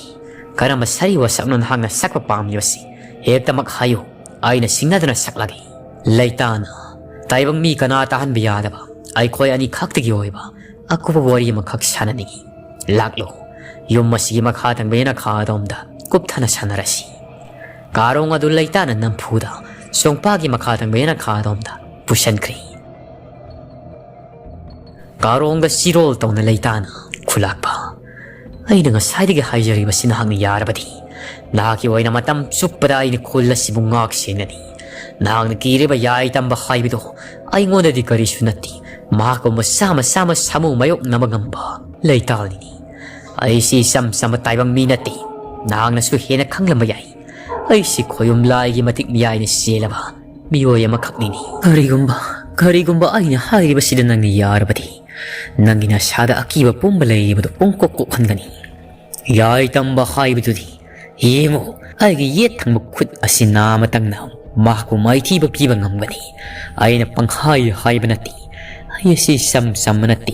ꯀꯔꯝꯕ ꯁꯥꯔꯤ ꯋꯥꯁꯛꯅꯣ ꯅꯍꯥꯛꯅ ꯁꯛꯄ ꯄꯥꯝꯂꯤꯕꯁꯤ? ꯍꯦꯛꯇꯃꯛ ꯍꯥꯏꯌꯨ꯫ ꯑꯩꯅ ꯁꯤꯡꯅꯗꯨꯅ ꯁꯛꯂꯒꯦ꯫" ꯂꯩꯇꯥꯅ, "ꯇꯥꯏꯕꯪ ꯃꯤ ꯀꯅꯥ ꯇꯥꯍꯟꯕ ꯌꯥꯗꯕ ꯑꯩꯈꯣꯏ ꯑꯅꯤ ꯈꯛꯇꯒꯤ ꯑꯣꯏꯕ ꯑꯀꯨꯞꯄ ꯋꯥꯔꯤ ꯑꯃꯈꯛ ꯁꯥꯟꯅꯅꯤꯡꯏ꯫ ꯂꯥꯛꯂꯣ, ꯌꯨꯝ ꯑꯁꯤꯒꯤ ꯃꯈꯥ ꯊꯪꯕ ꯌꯦꯅꯈꯥ ꯑꯗꯣꯝꯗ ꯀꯨꯞꯊꯅ ꯁꯥꯟꯅꯔꯁꯤ꯫" ꯀꯥꯔꯣꯡ ꯑꯗꯨ ꯂꯩꯇꯥꯅ ꯅꯝꯐꯨꯗ ꯁꯣꯡꯄꯥꯒꯤ ꯃꯈꯥ ꯊꯪꯕ ꯌꯦꯅꯈꯥ ꯑꯗꯣꯝꯗ ꯄꯨꯁꯤꯟꯈ꯭ꯔꯦ꯫ ꯀꯥꯔꯣꯡꯒ ꯆꯤꯔꯣꯜ ꯇꯧꯅ ꯂꯩꯇꯥꯅ, "ꯈꯨꯂꯥꯛꯄ, ꯑꯩꯅ ꯉꯁꯥꯏꯗꯒꯤ ꯍꯥꯏꯖꯔꯤꯕꯁꯤ ꯅꯍꯥꯛꯅ ꯌꯥꯔꯕꯗꯤ, ꯅꯍꯥꯛꯀꯤ ꯑꯣꯏꯅ ꯃꯇꯝ ꯆꯨꯞꯄꯗ ꯑꯩꯅ ꯈꯨꯜ ꯑꯁꯤꯕꯨ ꯉꯥꯛ ꯁꯦꯟꯒꯅꯤ꯫ ꯅꯍꯥꯛꯅ ꯀꯤꯔꯤꯕ ꯌꯥꯏ ꯇꯝꯕ ꯍꯥꯏꯕꯗꯨ ꯑꯩꯉꯣꯟꯗꯗꯤ ꯀꯔꯤꯁꯨ ꯅꯠꯇꯦ꯫ ꯃꯍꯥꯛꯀꯨꯝꯕ ꯆꯥꯝꯃ ꯆꯥꯝꯃ ꯁꯥꯃꯨ ꯃꯥꯌꯣꯛꯅꯕ ꯉꯝꯕ ꯂꯩꯇꯥꯜꯅꯤꯅꯤ꯫ ꯑꯩꯁꯤ ꯏꯆꯝ ꯆꯝꯕ ꯇꯥꯏꯕꯪ ꯃꯤ ꯅꯠꯇꯦ꯫ ꯅꯍꯥꯛꯅꯁꯨ ꯍꯦꯟꯅ ꯈꯪꯂꯝꯕ ꯌꯥꯏ꯫ ꯑꯩꯁꯤ ꯈꯣꯌꯨꯝ ꯂꯥꯏꯒꯤ ꯃꯇꯤꯛ ꯃꯌꯥꯏꯅ ꯆꯦꯜꯂꯕ ꯃꯤꯑꯣꯏ ꯑꯃꯈꯛꯅꯤꯅꯤ꯫ ꯀꯔꯤꯒꯨꯝꯕ, ꯀꯔꯤꯒꯨꯝꯕ ꯑꯩꯅ ꯍꯥꯏꯔꯤꯕꯁꯤꯗ ꯅꯪꯅ ꯌꯥꯔꯕꯗꯤ, ꯅꯪꯒꯤ ꯅꯁꯥꯗ ꯑꯀꯤꯕ ꯄꯨꯝꯕ ꯂꯩꯔꯤꯕꯗꯨ ꯄꯨꯡꯀꯣꯛ ꯀꯣꯛꯍꯟꯒꯅꯤ꯫ ꯌꯥꯏ ꯇꯝꯕ ꯍꯥꯏꯕꯗꯨꯗꯤ, ꯌꯦꯡꯉꯨ, ꯑꯩꯒꯤ ꯌꯦꯠ ꯊꯪꯕ ꯈꯨꯠ ꯑꯁꯤ ꯅꯥꯃꯇꯪꯅ ꯃꯍꯥꯛꯄꯨ ꯃꯥꯏꯊꯤꯕ ꯄꯤꯕ ꯉꯝꯒꯅꯤ꯫ ꯑꯩꯅ ꯄꯪꯍꯥꯏ ꯍꯥꯏꯕ ꯅꯠꯇꯦ꯫ ꯑꯩ ꯑꯁꯤ ꯏꯆꯝ ꯆꯝꯕ ꯅꯠꯇꯦ꯫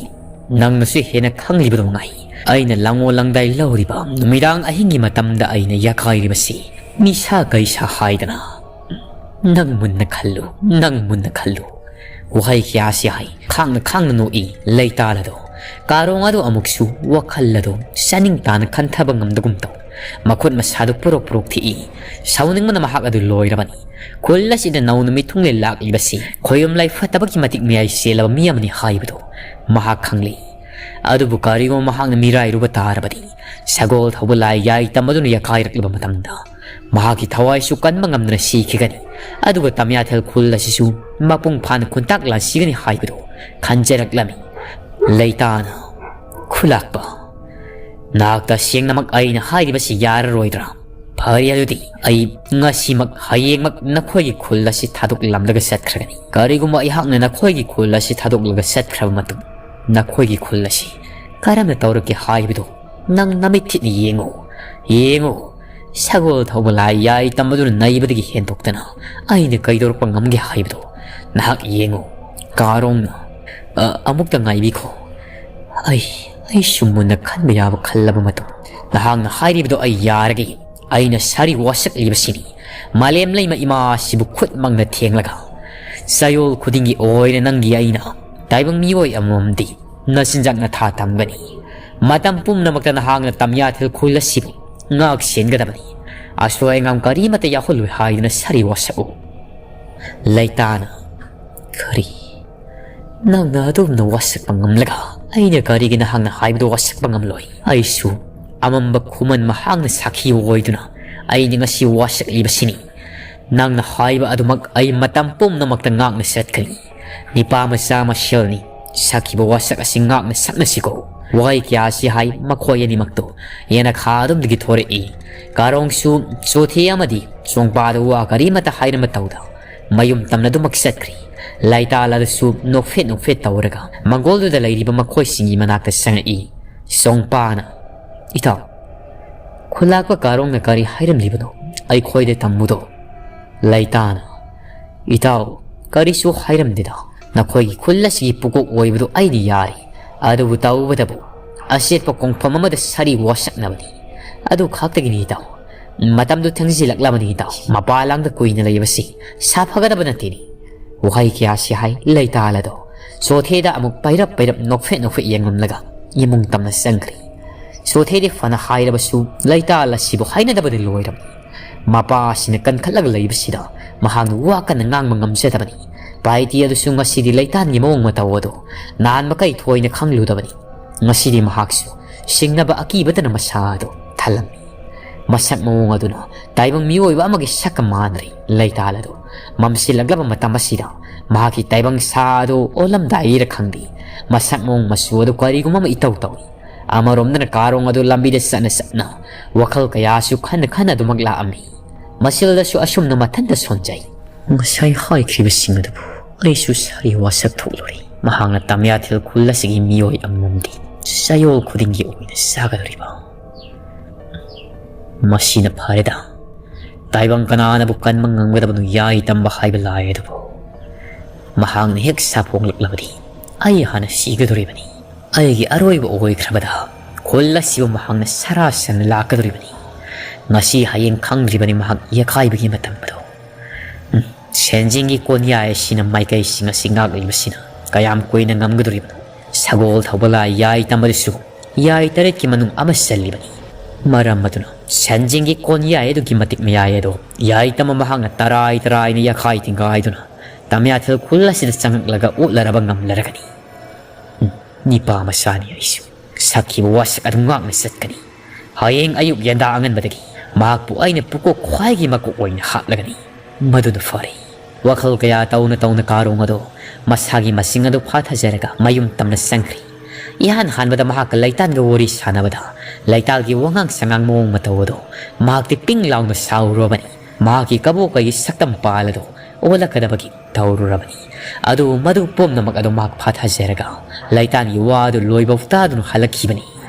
ꯅꯪꯅꯁꯨ ꯍꯦꯟꯅ ꯈꯪꯂꯤꯕꯗꯨ ꯃꯉꯥꯏ꯫ ꯑꯩꯅ ꯂꯥꯡꯑꯣ ꯂꯥꯡꯗꯥꯏ ꯂꯧꯔꯤꯕ ꯅꯨꯃꯤꯗꯥꯡ ꯑꯍꯤꯡꯒꯤ ꯃꯇꯝꯗ ꯑꯩꯅ ꯌꯥꯀꯥꯏꯔꯤꯕꯁꯤ ꯅꯤꯁꯥ ꯀꯩꯁꯥ ꯍꯥꯏꯗꯅ꯫ ꯅꯪ ꯃꯨꯟꯅ ꯈꯜꯂꯨ, ꯅꯪ ꯃꯨꯟꯅ ꯈꯜꯂꯨ꯫ ꯋꯥꯍꯩ ꯀꯌꯥꯁꯤ ꯍꯥꯏ, ꯈꯥꯡꯅ ꯈꯥꯡꯅ ꯅꯣꯛꯏ ꯂꯩꯇꯥꯜ ꯑꯗꯣ꯫ ꯀꯥꯔꯣꯡ ꯑꯗꯣ ꯑꯃꯨꯛꯁꯨ ꯋꯥꯈꯜ ꯑꯗꯣ ꯆꯥꯅꯤꯡ ꯇꯥꯅ ꯈꯟꯊꯕ ꯉꯝꯗꯒꯨꯝ ꯇꯧ꯫ ꯃꯈꯨꯠ ꯃꯁꯥꯗꯨ ꯄꯨꯔꯣꯛ ꯄꯨꯔꯣꯛ ꯊꯤꯛꯏ꯫ ꯁꯥꯎꯅꯤꯡꯕꯅ ꯃꯍꯥꯛ ꯑꯗꯨ ꯂꯣꯏꯔꯕꯅꯤ꯫ ꯈꯨꯜ ꯑꯁꯤꯗ ꯅꯧꯅ ꯃꯤꯊꯨꯡꯂꯦꯟ ꯂꯥꯛꯂꯤꯕꯁꯤ ꯈꯣꯌꯨꯝ ꯂꯥꯏ ꯐꯠꯇꯕꯒꯤ ꯃꯇꯤꯛ ꯃꯌꯥꯏ ꯆꯦꯜꯂꯕ ꯃꯤ ꯑꯃꯅꯤ ꯍꯥꯏꯕꯗꯨ ꯃꯍꯥꯛ ꯈꯪꯂꯤ꯫ ꯑꯗꯨꯕꯨ ꯀꯔꯤꯒꯨꯝꯕ ꯃꯍꯥꯛꯅ ꯃꯤꯔꯥꯏꯔꯨꯕ ꯇꯥꯔꯕꯗꯤ, ꯁꯒꯣꯜ ꯊꯧꯕ ꯂꯥꯏ ꯌꯥꯏ ꯇꯝꯕꯗꯨꯅ ꯌꯥꯀꯥꯏꯔꯛꯂꯕ ꯃꯇꯝꯗ ꯃꯍꯥꯛꯀꯤ ꯊꯋꯥꯏꯁꯨ ꯀꯟꯕ ꯉꯝꯗꯅ ꯁꯤꯈꯤꯒꯅꯤ꯫ ꯑꯗꯨꯒ ꯇꯝꯌꯥꯊꯦꯜ ꯈꯨꯜ ꯑꯁꯤꯁꯨ ꯃꯄꯨꯡ ꯐꯥꯅ ꯈꯨꯟꯇꯥꯛ ꯂꯥꯟꯁꯤꯒꯅꯤ ꯍꯥꯏꯕꯗꯨ ꯈꯟꯖꯔꯛꯂꯝꯃꯤ꯫ ꯂꯩꯇꯥꯅ, ꯈꯨꯂꯥꯛꯄ, ꯅꯍꯥꯛ ꯇꯁꯦꯡꯅꯃꯛ ꯑꯩꯅ ꯍꯥꯏꯔꯤꯕꯁꯤ ꯌꯥꯔꯔꯣꯏꯗ꯭ꯔꯥ? ꯐꯔꯦ, ꯑꯗꯨꯗꯤ ꯑꯩ ꯉꯁꯤꯃꯛ, ꯍꯌꯦꯡꯃꯛ ꯅꯈꯣꯏꯒꯤ ꯈꯨꯜ ꯑꯁꯤ ꯊꯥꯗꯣꯛꯂꯝꯂꯒ ꯆꯠꯈ꯭ꯔꯒꯅꯤ꯫ ꯀꯔꯤꯒꯨꯝꯕ ꯑꯩꯍꯥꯛꯅ ꯅꯈꯣꯏꯒꯤ ꯈꯨꯜ ꯑꯁꯤ ꯊꯥꯗꯣꯛꯂꯒ ꯆꯠꯈ꯭ꯔꯕ ꯃꯇꯨꯡ, ꯅꯈꯣꯏꯒꯤ ꯈꯨꯜ ꯑꯁꯤ ꯀꯔꯝꯅ ꯇꯧꯔꯛꯀꯦ ꯍꯥꯏꯕꯗꯨ ꯅꯪ ꯅꯃꯤꯠ ꯊꯤꯠꯅ ꯌꯦꯡꯉꯨ, ꯌꯦꯡꯉꯨ꯫ ꯁꯒꯣꯜ ꯊꯧꯕ ꯂꯥꯏ ꯌꯥꯏ ꯇꯝꯕꯗꯨꯅ ꯅꯩꯕꯗꯒꯤ ꯍꯦꯟꯗꯣꯛꯇꯅ ꯑꯩꯅ ꯀꯩꯗꯧꯔꯛꯄ ꯉꯝꯒꯦ ꯍꯥꯏꯕꯗꯨ ꯅꯍꯥꯛ ꯌꯦꯡꯉꯨ꯫ ꯀꯥꯔꯣꯡꯅ, "ꯑ, ꯑꯃꯨꯛꯇ ꯉꯥꯏꯕꯤꯈꯣ꯫ ꯑꯩ, ꯑꯩꯁꯨ ꯃꯨꯟꯅ ꯈꯟꯕ ꯌꯥꯕ ꯈꯜꯂꯕ ꯃꯇꯨꯡ, ꯅꯍꯥꯛꯅ ꯍꯥꯏꯔꯤꯕꯗꯣ ꯑꯩ ꯌꯥꯔꯒꯦ꯫ ꯑꯩꯅ ꯁꯥꯔꯤ ꯋꯥꯁꯛꯂꯤꯕꯁꯤꯅꯤ꯫ ꯃꯥꯂꯦꯝ ꯂꯩꯃ ꯏꯃꯥ ꯑꯁꯤꯕꯨ ꯈꯨꯠꯃꯛꯅ ꯊꯦꯡꯂꯒ, ꯆꯌꯣꯜ ꯈꯨꯗꯤꯡꯒꯤ ꯑꯣꯏꯅ ꯅꯪꯒꯤ ꯑꯩꯅ ꯇꯥꯏꯕꯪ ꯃꯤꯑꯣꯏ ꯑꯃꯃꯝꯗꯤ ꯅꯆꯤꯟꯖꯥꯛ ꯅꯊꯥ ꯇꯝꯒꯅꯤ꯫ ꯃꯇꯝ ꯄꯨꯝꯅꯃꯛꯇ ꯅꯍꯥꯛꯅ ꯇꯝꯌꯥꯊꯦꯜ ꯈꯨꯜ ꯑꯁꯤꯕꯨ ꯉꯥꯛ ꯁꯦꯟꯒꯗꯕꯅꯤ꯫ ꯑꯁꯣꯏ ꯑꯉꯥꯝ ꯀꯔꯤꯃꯠꯇ ꯌꯥꯎꯍꯜꯂꯣꯏ ꯍꯥꯏꯗꯨꯅ ꯁꯥꯔꯤ ꯋꯥꯁꯛꯎ꯫" ꯂꯩꯇꯥꯅ, "ꯀꯔꯤ? ꯅꯪꯅ ꯑꯗꯨꯝꯅ ꯋꯥꯁꯛꯄ ꯉꯝꯂꯒ ꯑꯩꯅ ꯀꯔꯤꯒꯤ ꯅꯍꯥꯛꯅ ꯍꯥꯏꯕꯗꯨ ꯋꯥꯁꯛꯄ ꯉꯝꯂꯣꯏ? ꯑꯩꯁꯨ ꯑꯃꯝꯕ ꯈꯨꯃꯟ ꯃꯍꯥꯛꯅ ꯁꯥꯈꯤ ꯑꯣꯏꯗꯨꯅ ꯑꯩꯅ ꯉꯁꯤ ꯋꯥꯁꯛꯂꯤꯕꯁꯤꯅꯤ꯫ ꯅꯪꯅ ꯍꯥꯏꯕ ꯑꯗꯨꯃꯛ ꯑꯩ ꯃꯇꯝ ꯄꯨꯝꯅꯃꯛꯇ ꯉꯥꯛꯅ ꯆꯠꯀꯅꯤ꯫ ꯅꯤꯄꯥ ꯃꯆꯥ ꯃꯁꯦꯜꯅꯤ꯫ ꯁꯛꯈꯤꯕ ꯋꯥꯁꯛ ꯑꯁꯤ ꯉꯥꯛꯅ ꯁꯛꯅꯁꯤꯀꯣ꯫ ꯋꯥꯍꯩ ꯀꯌꯥ ꯑꯁꯤ ꯍꯥꯏ ꯃꯈꯣꯏ ꯑꯅꯤꯃꯛꯇꯣ ꯌꯦꯅꯈꯥ ꯑꯗꯣꯝꯗꯒꯤ ꯊꯣꯔꯛꯏ꯫ ꯀꯥꯔꯣꯡꯁꯨ ꯆꯣꯊꯦ ꯑꯃꯗꯤ ꯆꯣꯡꯄꯥꯗ ꯋꯥ ꯀꯔꯤꯃꯠꯇ ꯍꯥꯏꯔꯝꯕ ꯇꯧꯗ ꯃꯌꯨꯝ ꯇꯝꯅ ꯑꯗꯨꯃꯛ ꯆꯠꯈ꯭ꯔꯤ꯫ ꯂꯩꯇꯥꯜ ꯑꯗꯨꯁꯨ ꯅꯣꯛꯐꯦꯠ ꯅꯣꯛꯐꯦꯠ ꯇꯧꯔꯒ ꯃꯪꯒꯣꯜꯗꯨꯗ ꯂꯩꯔꯤꯕ ꯃꯈꯣꯏꯁꯤꯡꯒꯤ ꯃꯅꯥꯛꯇ ꯆꯪꯉꯛꯏ꯫ ꯆꯣꯡꯄꯥꯅ, "ꯏꯇꯥꯎ, ꯈꯨꯂꯥꯛꯄ ꯀꯥꯔꯣꯡꯅ ꯀꯔꯤ ꯍꯥꯏꯔꯝꯂꯤꯕꯅꯣ? ꯑꯩꯈꯣꯏꯗ ꯇꯝꯃꯨꯗꯣ?" ꯂꯩꯇꯥꯅ, "ꯏꯇꯥꯎ, ꯀꯔꯤꯁꯨ ꯍꯥꯏꯔꯝꯗꯦꯗ꯫ ꯅꯈꯣꯏꯒꯤ ꯈꯨꯜ ꯑꯁꯤꯒꯤ ꯄꯨꯀꯣꯛ ꯑꯣꯏꯕꯗꯨ ꯑꯩꯗꯤ ꯌꯥꯔꯤ꯫ ꯑꯗꯨꯕꯨ ꯇꯧꯕꯇꯕꯨ ꯑꯆꯦꯠꯄ ꯀꯣꯡꯐꯝ ꯑꯃꯗ ꯁꯥꯔꯤ ꯋꯥꯁꯛꯅꯕꯅꯤ꯫ ꯑꯗꯨ ꯈꯛꯇꯒꯤꯅꯤ ꯏꯇꯥꯎ꯫ ꯃꯇꯝꯗꯨ ꯊꯦꯡꯖꯤꯜꯂꯛꯂꯕꯅꯤ ꯏꯇꯥꯎ꯫ ꯃꯄꯥꯟ ꯂꯥꯡꯗ ꯀꯨꯏꯅ ꯂꯩꯕꯁꯤ ꯁꯥꯐꯒꯗꯕ ꯅꯠꯇꯦꯅꯦ꯫" ꯋꯥꯍꯩ ꯀꯌꯥꯁꯤ ꯍꯥꯏ ꯂꯩꯇꯥꯜ ꯑꯗꯣ ꯆꯣꯊꯦꯗ ꯑꯃꯨꯛ ꯄꯩꯔꯞ ꯄꯩꯔꯞ ꯅꯣꯛꯐꯦꯠ ꯅꯣꯛꯐꯦꯠ ꯌꯦꯡꯂꯝꯂꯒ ꯏꯃꯨꯡ ꯇꯝꯅ ꯆꯪꯈ꯭ꯔꯤ꯫ ꯆꯣꯊꯦꯗꯤ ꯐꯅ ꯍꯥꯏꯔꯕꯁꯨ ꯂꯩꯇꯥꯜ ꯑꯁꯤꯕꯨ ꯍꯥꯏꯅꯗꯕꯗꯤ ꯂꯣꯏꯔꯝꯃꯤ꯫ ꯃꯄꯥ ꯑꯁꯤꯅ ꯀꯟꯈꯠꯂꯒ ꯂꯩꯕꯁꯤꯗ ꯃꯍꯥꯛꯅ ꯋꯥ ꯀꯟꯅ ꯉꯥꯡꯕ ꯉꯝꯖꯗꯕꯅꯤ꯫ ꯄꯥꯏꯇꯤ ꯑꯗꯨꯁꯨ ꯉꯁꯤꯗꯤ ꯂꯩꯇꯥꯜꯒꯤ ꯃꯑꯣꯡ ꯃꯇꯧ ꯑꯗꯨ ꯅꯍꯥꯟ ꯃꯈꯩ ꯊꯣꯏꯅ ꯈꯪꯂꯨꯗꯕꯅꯤ꯫ ꯉꯁꯤꯗꯤ ꯃꯍꯥꯛꯁꯨ ꯁꯤꯡꯅꯕ ꯑꯀꯤꯕꯇꯅ ꯃꯁꯥ ꯑꯗꯨ ꯊꯜꯂꯝꯃꯤ꯫ ꯃꯁꯛ ꯃꯑꯣꯡ ꯑꯗꯨꯅ ꯇꯥꯏꯕꯪ ꯃꯤꯑꯣꯏꯕ ꯑꯃꯒꯤ ꯁꯛꯀ ꯃꯥꯟꯅꯔꯤ꯫ ꯂꯩꯇꯥꯜ ꯑꯗꯨ ꯃꯝꯁꯤꯜꯂꯛꯂꯕ ꯃꯇꯝ ꯑꯁꯤꯗ ꯃꯍꯥꯛꯀꯤ ꯇꯥꯏꯕꯪ ꯁꯥ ꯑꯗꯨ ꯑꯣꯜꯂꯝꯗꯥꯏꯔ ꯈꯪꯗꯦ, ꯃꯁꯛ ꯃꯑꯣꯡ ꯃꯆꯨ ꯑꯗꯨ ꯀꯔꯤꯒꯨꯝꯕ ꯑꯃ ꯏꯇꯧ ꯇꯧꯏ꯫ ꯑꯃꯔꯣꯝꯗꯅ ꯀꯥꯔꯣꯡ ꯑꯗꯨ ꯂꯝꯕꯤꯗ ꯆꯠꯅ ꯆꯠꯅ ꯋꯥꯈꯜ ꯀꯌꯥꯁꯨ ꯈꯟꯅ ꯈꯟꯅ ꯑꯗꯨꯃꯛ ꯂꯥꯛꯑꯝꯃꯤ꯫ ꯃꯁꯤꯜꯗꯁꯨ ꯑꯁꯨꯝꯅ ꯃꯊꯟꯇ ꯁꯣꯟꯖꯩ꯫ ꯉꯁꯥꯏ ꯍꯥꯏꯈ꯭ꯔꯤꯕꯁꯤꯡ ꯑꯗꯨꯕꯨ ꯑꯩꯁꯨ ꯁꯥꯔꯤ ꯋꯥꯁꯛ ꯊꯣꯛꯂꯨꯔꯦ꯫ ꯃꯍꯥꯛꯅ ꯇꯃꯤꯌꯥꯊꯤꯜ ꯈꯨꯜ ꯑꯁꯤꯒꯤ ꯃꯤꯑꯣꯏ ꯑꯃꯃꯝꯗꯤ ꯆꯌꯣꯜ ꯈꯨꯗꯤꯡꯒꯤ ꯑꯣꯏꯅ ꯆꯥꯒꯗꯧꯔꯤꯕ꯫ ꯃꯁꯤꯅ ꯐꯔꯦꯗ꯫ ꯇꯥꯏꯕꯪ ꯀꯅꯥꯅꯕꯨ ꯀꯟꯕ ꯉꯝꯒꯗꯕꯅꯣ ꯌꯥꯏ ꯇꯝꯕ ꯍꯥꯏꯕ ꯂꯥꯏ ꯑꯗꯨꯕꯨ꯫ ꯃꯍꯥꯛꯅ ꯍꯦꯛ ꯁꯥꯐꯣꯡꯂꯛꯂꯕꯗꯤ ꯑꯩ ꯍꯥꯟꯅ ꯁꯤꯒꯗꯧꯔꯤꯕꯅꯤ꯫ ꯑꯩꯒꯤ ꯑꯔꯣꯏꯕ ꯑꯣꯏꯈ꯭ꯔꯕꯗ ꯈꯨꯜ ꯑꯁꯤꯕꯨ ꯃꯍꯥꯛꯅ ꯁꯔꯥ ꯁꯟꯅ ꯂꯥꯛꯀꯗꯧꯔꯤꯕꯅꯤ꯫ ꯉꯁꯤ ꯍꯌꯦꯡ ꯈꯪꯗ꯭ꯔꯤꯕꯅꯤ ꯃꯍꯥꯛ ꯌꯦꯈꯥꯏꯕꯒꯤ ꯃꯇꯝ ꯑꯗꯨ꯫ ꯎꯝ, ꯁꯦꯟꯖꯦꯡꯒꯤ ꯀꯣꯟꯌꯥꯏ ꯑꯁꯤꯅ ꯃꯥꯏꯀꯩꯁꯤꯡ ꯑꯁꯤ ꯉꯥꯛꯂꯤꯕꯁꯤꯅ ꯀꯌꯥꯝ ꯀꯨꯏꯅ ꯉꯝꯒꯗꯧꯔꯤꯕꯅꯣ? ꯁꯒꯣꯜ ꯊꯧꯕ ꯂꯥꯏ ꯌꯥꯏ ꯇꯝꯕꯗꯨꯁꯨ ꯌꯥꯏ ꯇꯔꯦꯠꯀꯤ ꯃꯅꯨꯡ ꯑꯃ ꯆꯜꯂꯤꯕꯅꯤ꯫ ꯃꯔꯝ ꯑꯗꯨꯅ ꯁꯦꯟꯖꯦꯡꯒꯤ ꯀꯣꯟꯌꯥꯏ ꯑꯗꯨꯒꯤ ꯃꯇꯤꯛ ꯃꯌꯥꯏ ꯑꯗꯣ ꯌꯥꯏ ꯇꯝꯕ ꯃꯍꯥꯛꯅ ꯇꯔꯥꯏ ꯇꯔꯥꯏꯅ ꯌꯥꯈꯥꯏ ꯊꯤꯡꯒꯥꯏꯗꯨꯅ ꯇꯃꯤꯌꯥꯊꯤꯜ ꯈꯨꯜ ꯑꯁꯤꯗ ꯆꯪꯉꯛꯂꯒ ꯎꯠꯂꯔꯕ ꯉꯝꯂꯔꯒꯅꯤ꯫ ꯎꯝ, ꯅꯤꯄꯥ ꯃꯆꯥꯅꯤ ꯑꯩꯁꯨ꯫ ꯁꯛꯈꯤꯕ ꯋꯥꯁꯛ ꯑꯗꯨ ꯉꯥꯛꯅ ꯆꯠꯀꯅꯤ꯫ ꯍꯌꯦꯡ ꯑꯌꯨꯛ ꯌꯦꯟꯗꯥ ꯑꯉꯟꯕꯗꯒꯤ ꯃꯍꯥꯛꯄꯨ ꯑꯩꯅ ꯄꯨꯀꯣꯛ ꯈ꯭ꯋꯥꯏꯒꯤ ꯃꯀꯣꯛ ꯑꯣꯏꯅ ꯍꯥꯠꯂꯒꯅꯤ꯫ ꯃꯗꯨꯅ ꯐꯔꯦ꯫ ꯋꯥꯈꯜ ꯀꯌꯥ ꯇꯧꯅ ꯇꯧꯅ ꯀꯥꯔꯣꯡ ꯑꯗꯣ ꯃꯁꯥꯒꯤ ꯃꯁꯤꯡ ꯑꯗꯨ ꯐꯥꯊꯖꯔꯒ ꯃꯌꯨꯝ ꯇꯝꯅ ꯆꯪꯈ꯭ꯔꯤ꯫ ꯏꯍꯥꯟ ꯍꯥꯟꯕꯗ ꯃꯍꯥꯛꯀ ꯂꯩꯇꯥꯟꯒ ꯋꯥꯔꯤ ꯁꯥꯟꯅꯕꯗ ꯂꯩꯇꯥꯟꯒꯤ ꯋꯥꯉꯥꯡ ꯁꯉꯥꯡ ꯃꯑꯣꯡ ꯃꯇꯧ ꯑꯗꯣ ꯃꯍꯥꯛꯇꯤ ꯄꯤꯡ ꯂꯥꯎꯅ ꯁꯥꯎꯔꯨꯔꯕꯅꯤ꯫ ꯃꯍꯥꯛꯀꯤ ꯀꯕꯣꯛꯀꯒꯤ ꯁꯛꯇꯝ ꯄꯥꯜ ꯑꯗꯨ ꯑꯣꯜꯂꯛꯀꯗꯕꯒꯤ ꯇꯧꯔꯨꯔꯕꯅꯤ꯫ ꯑꯗꯨꯕꯨ ꯃꯗꯨ ꯄꯨꯝꯅꯃꯛ ꯑꯗꯨ ꯃꯍꯥꯛ ꯐꯥꯊꯖꯔꯒ ꯂꯩꯇꯥꯟꯒꯤ ꯋꯥ ꯑꯗꯨ ꯂꯣꯏꯕꯧ ꯇꯥꯗꯨꯅ ꯍꯜꯂꯛꯈꯤꯕꯅꯤ꯫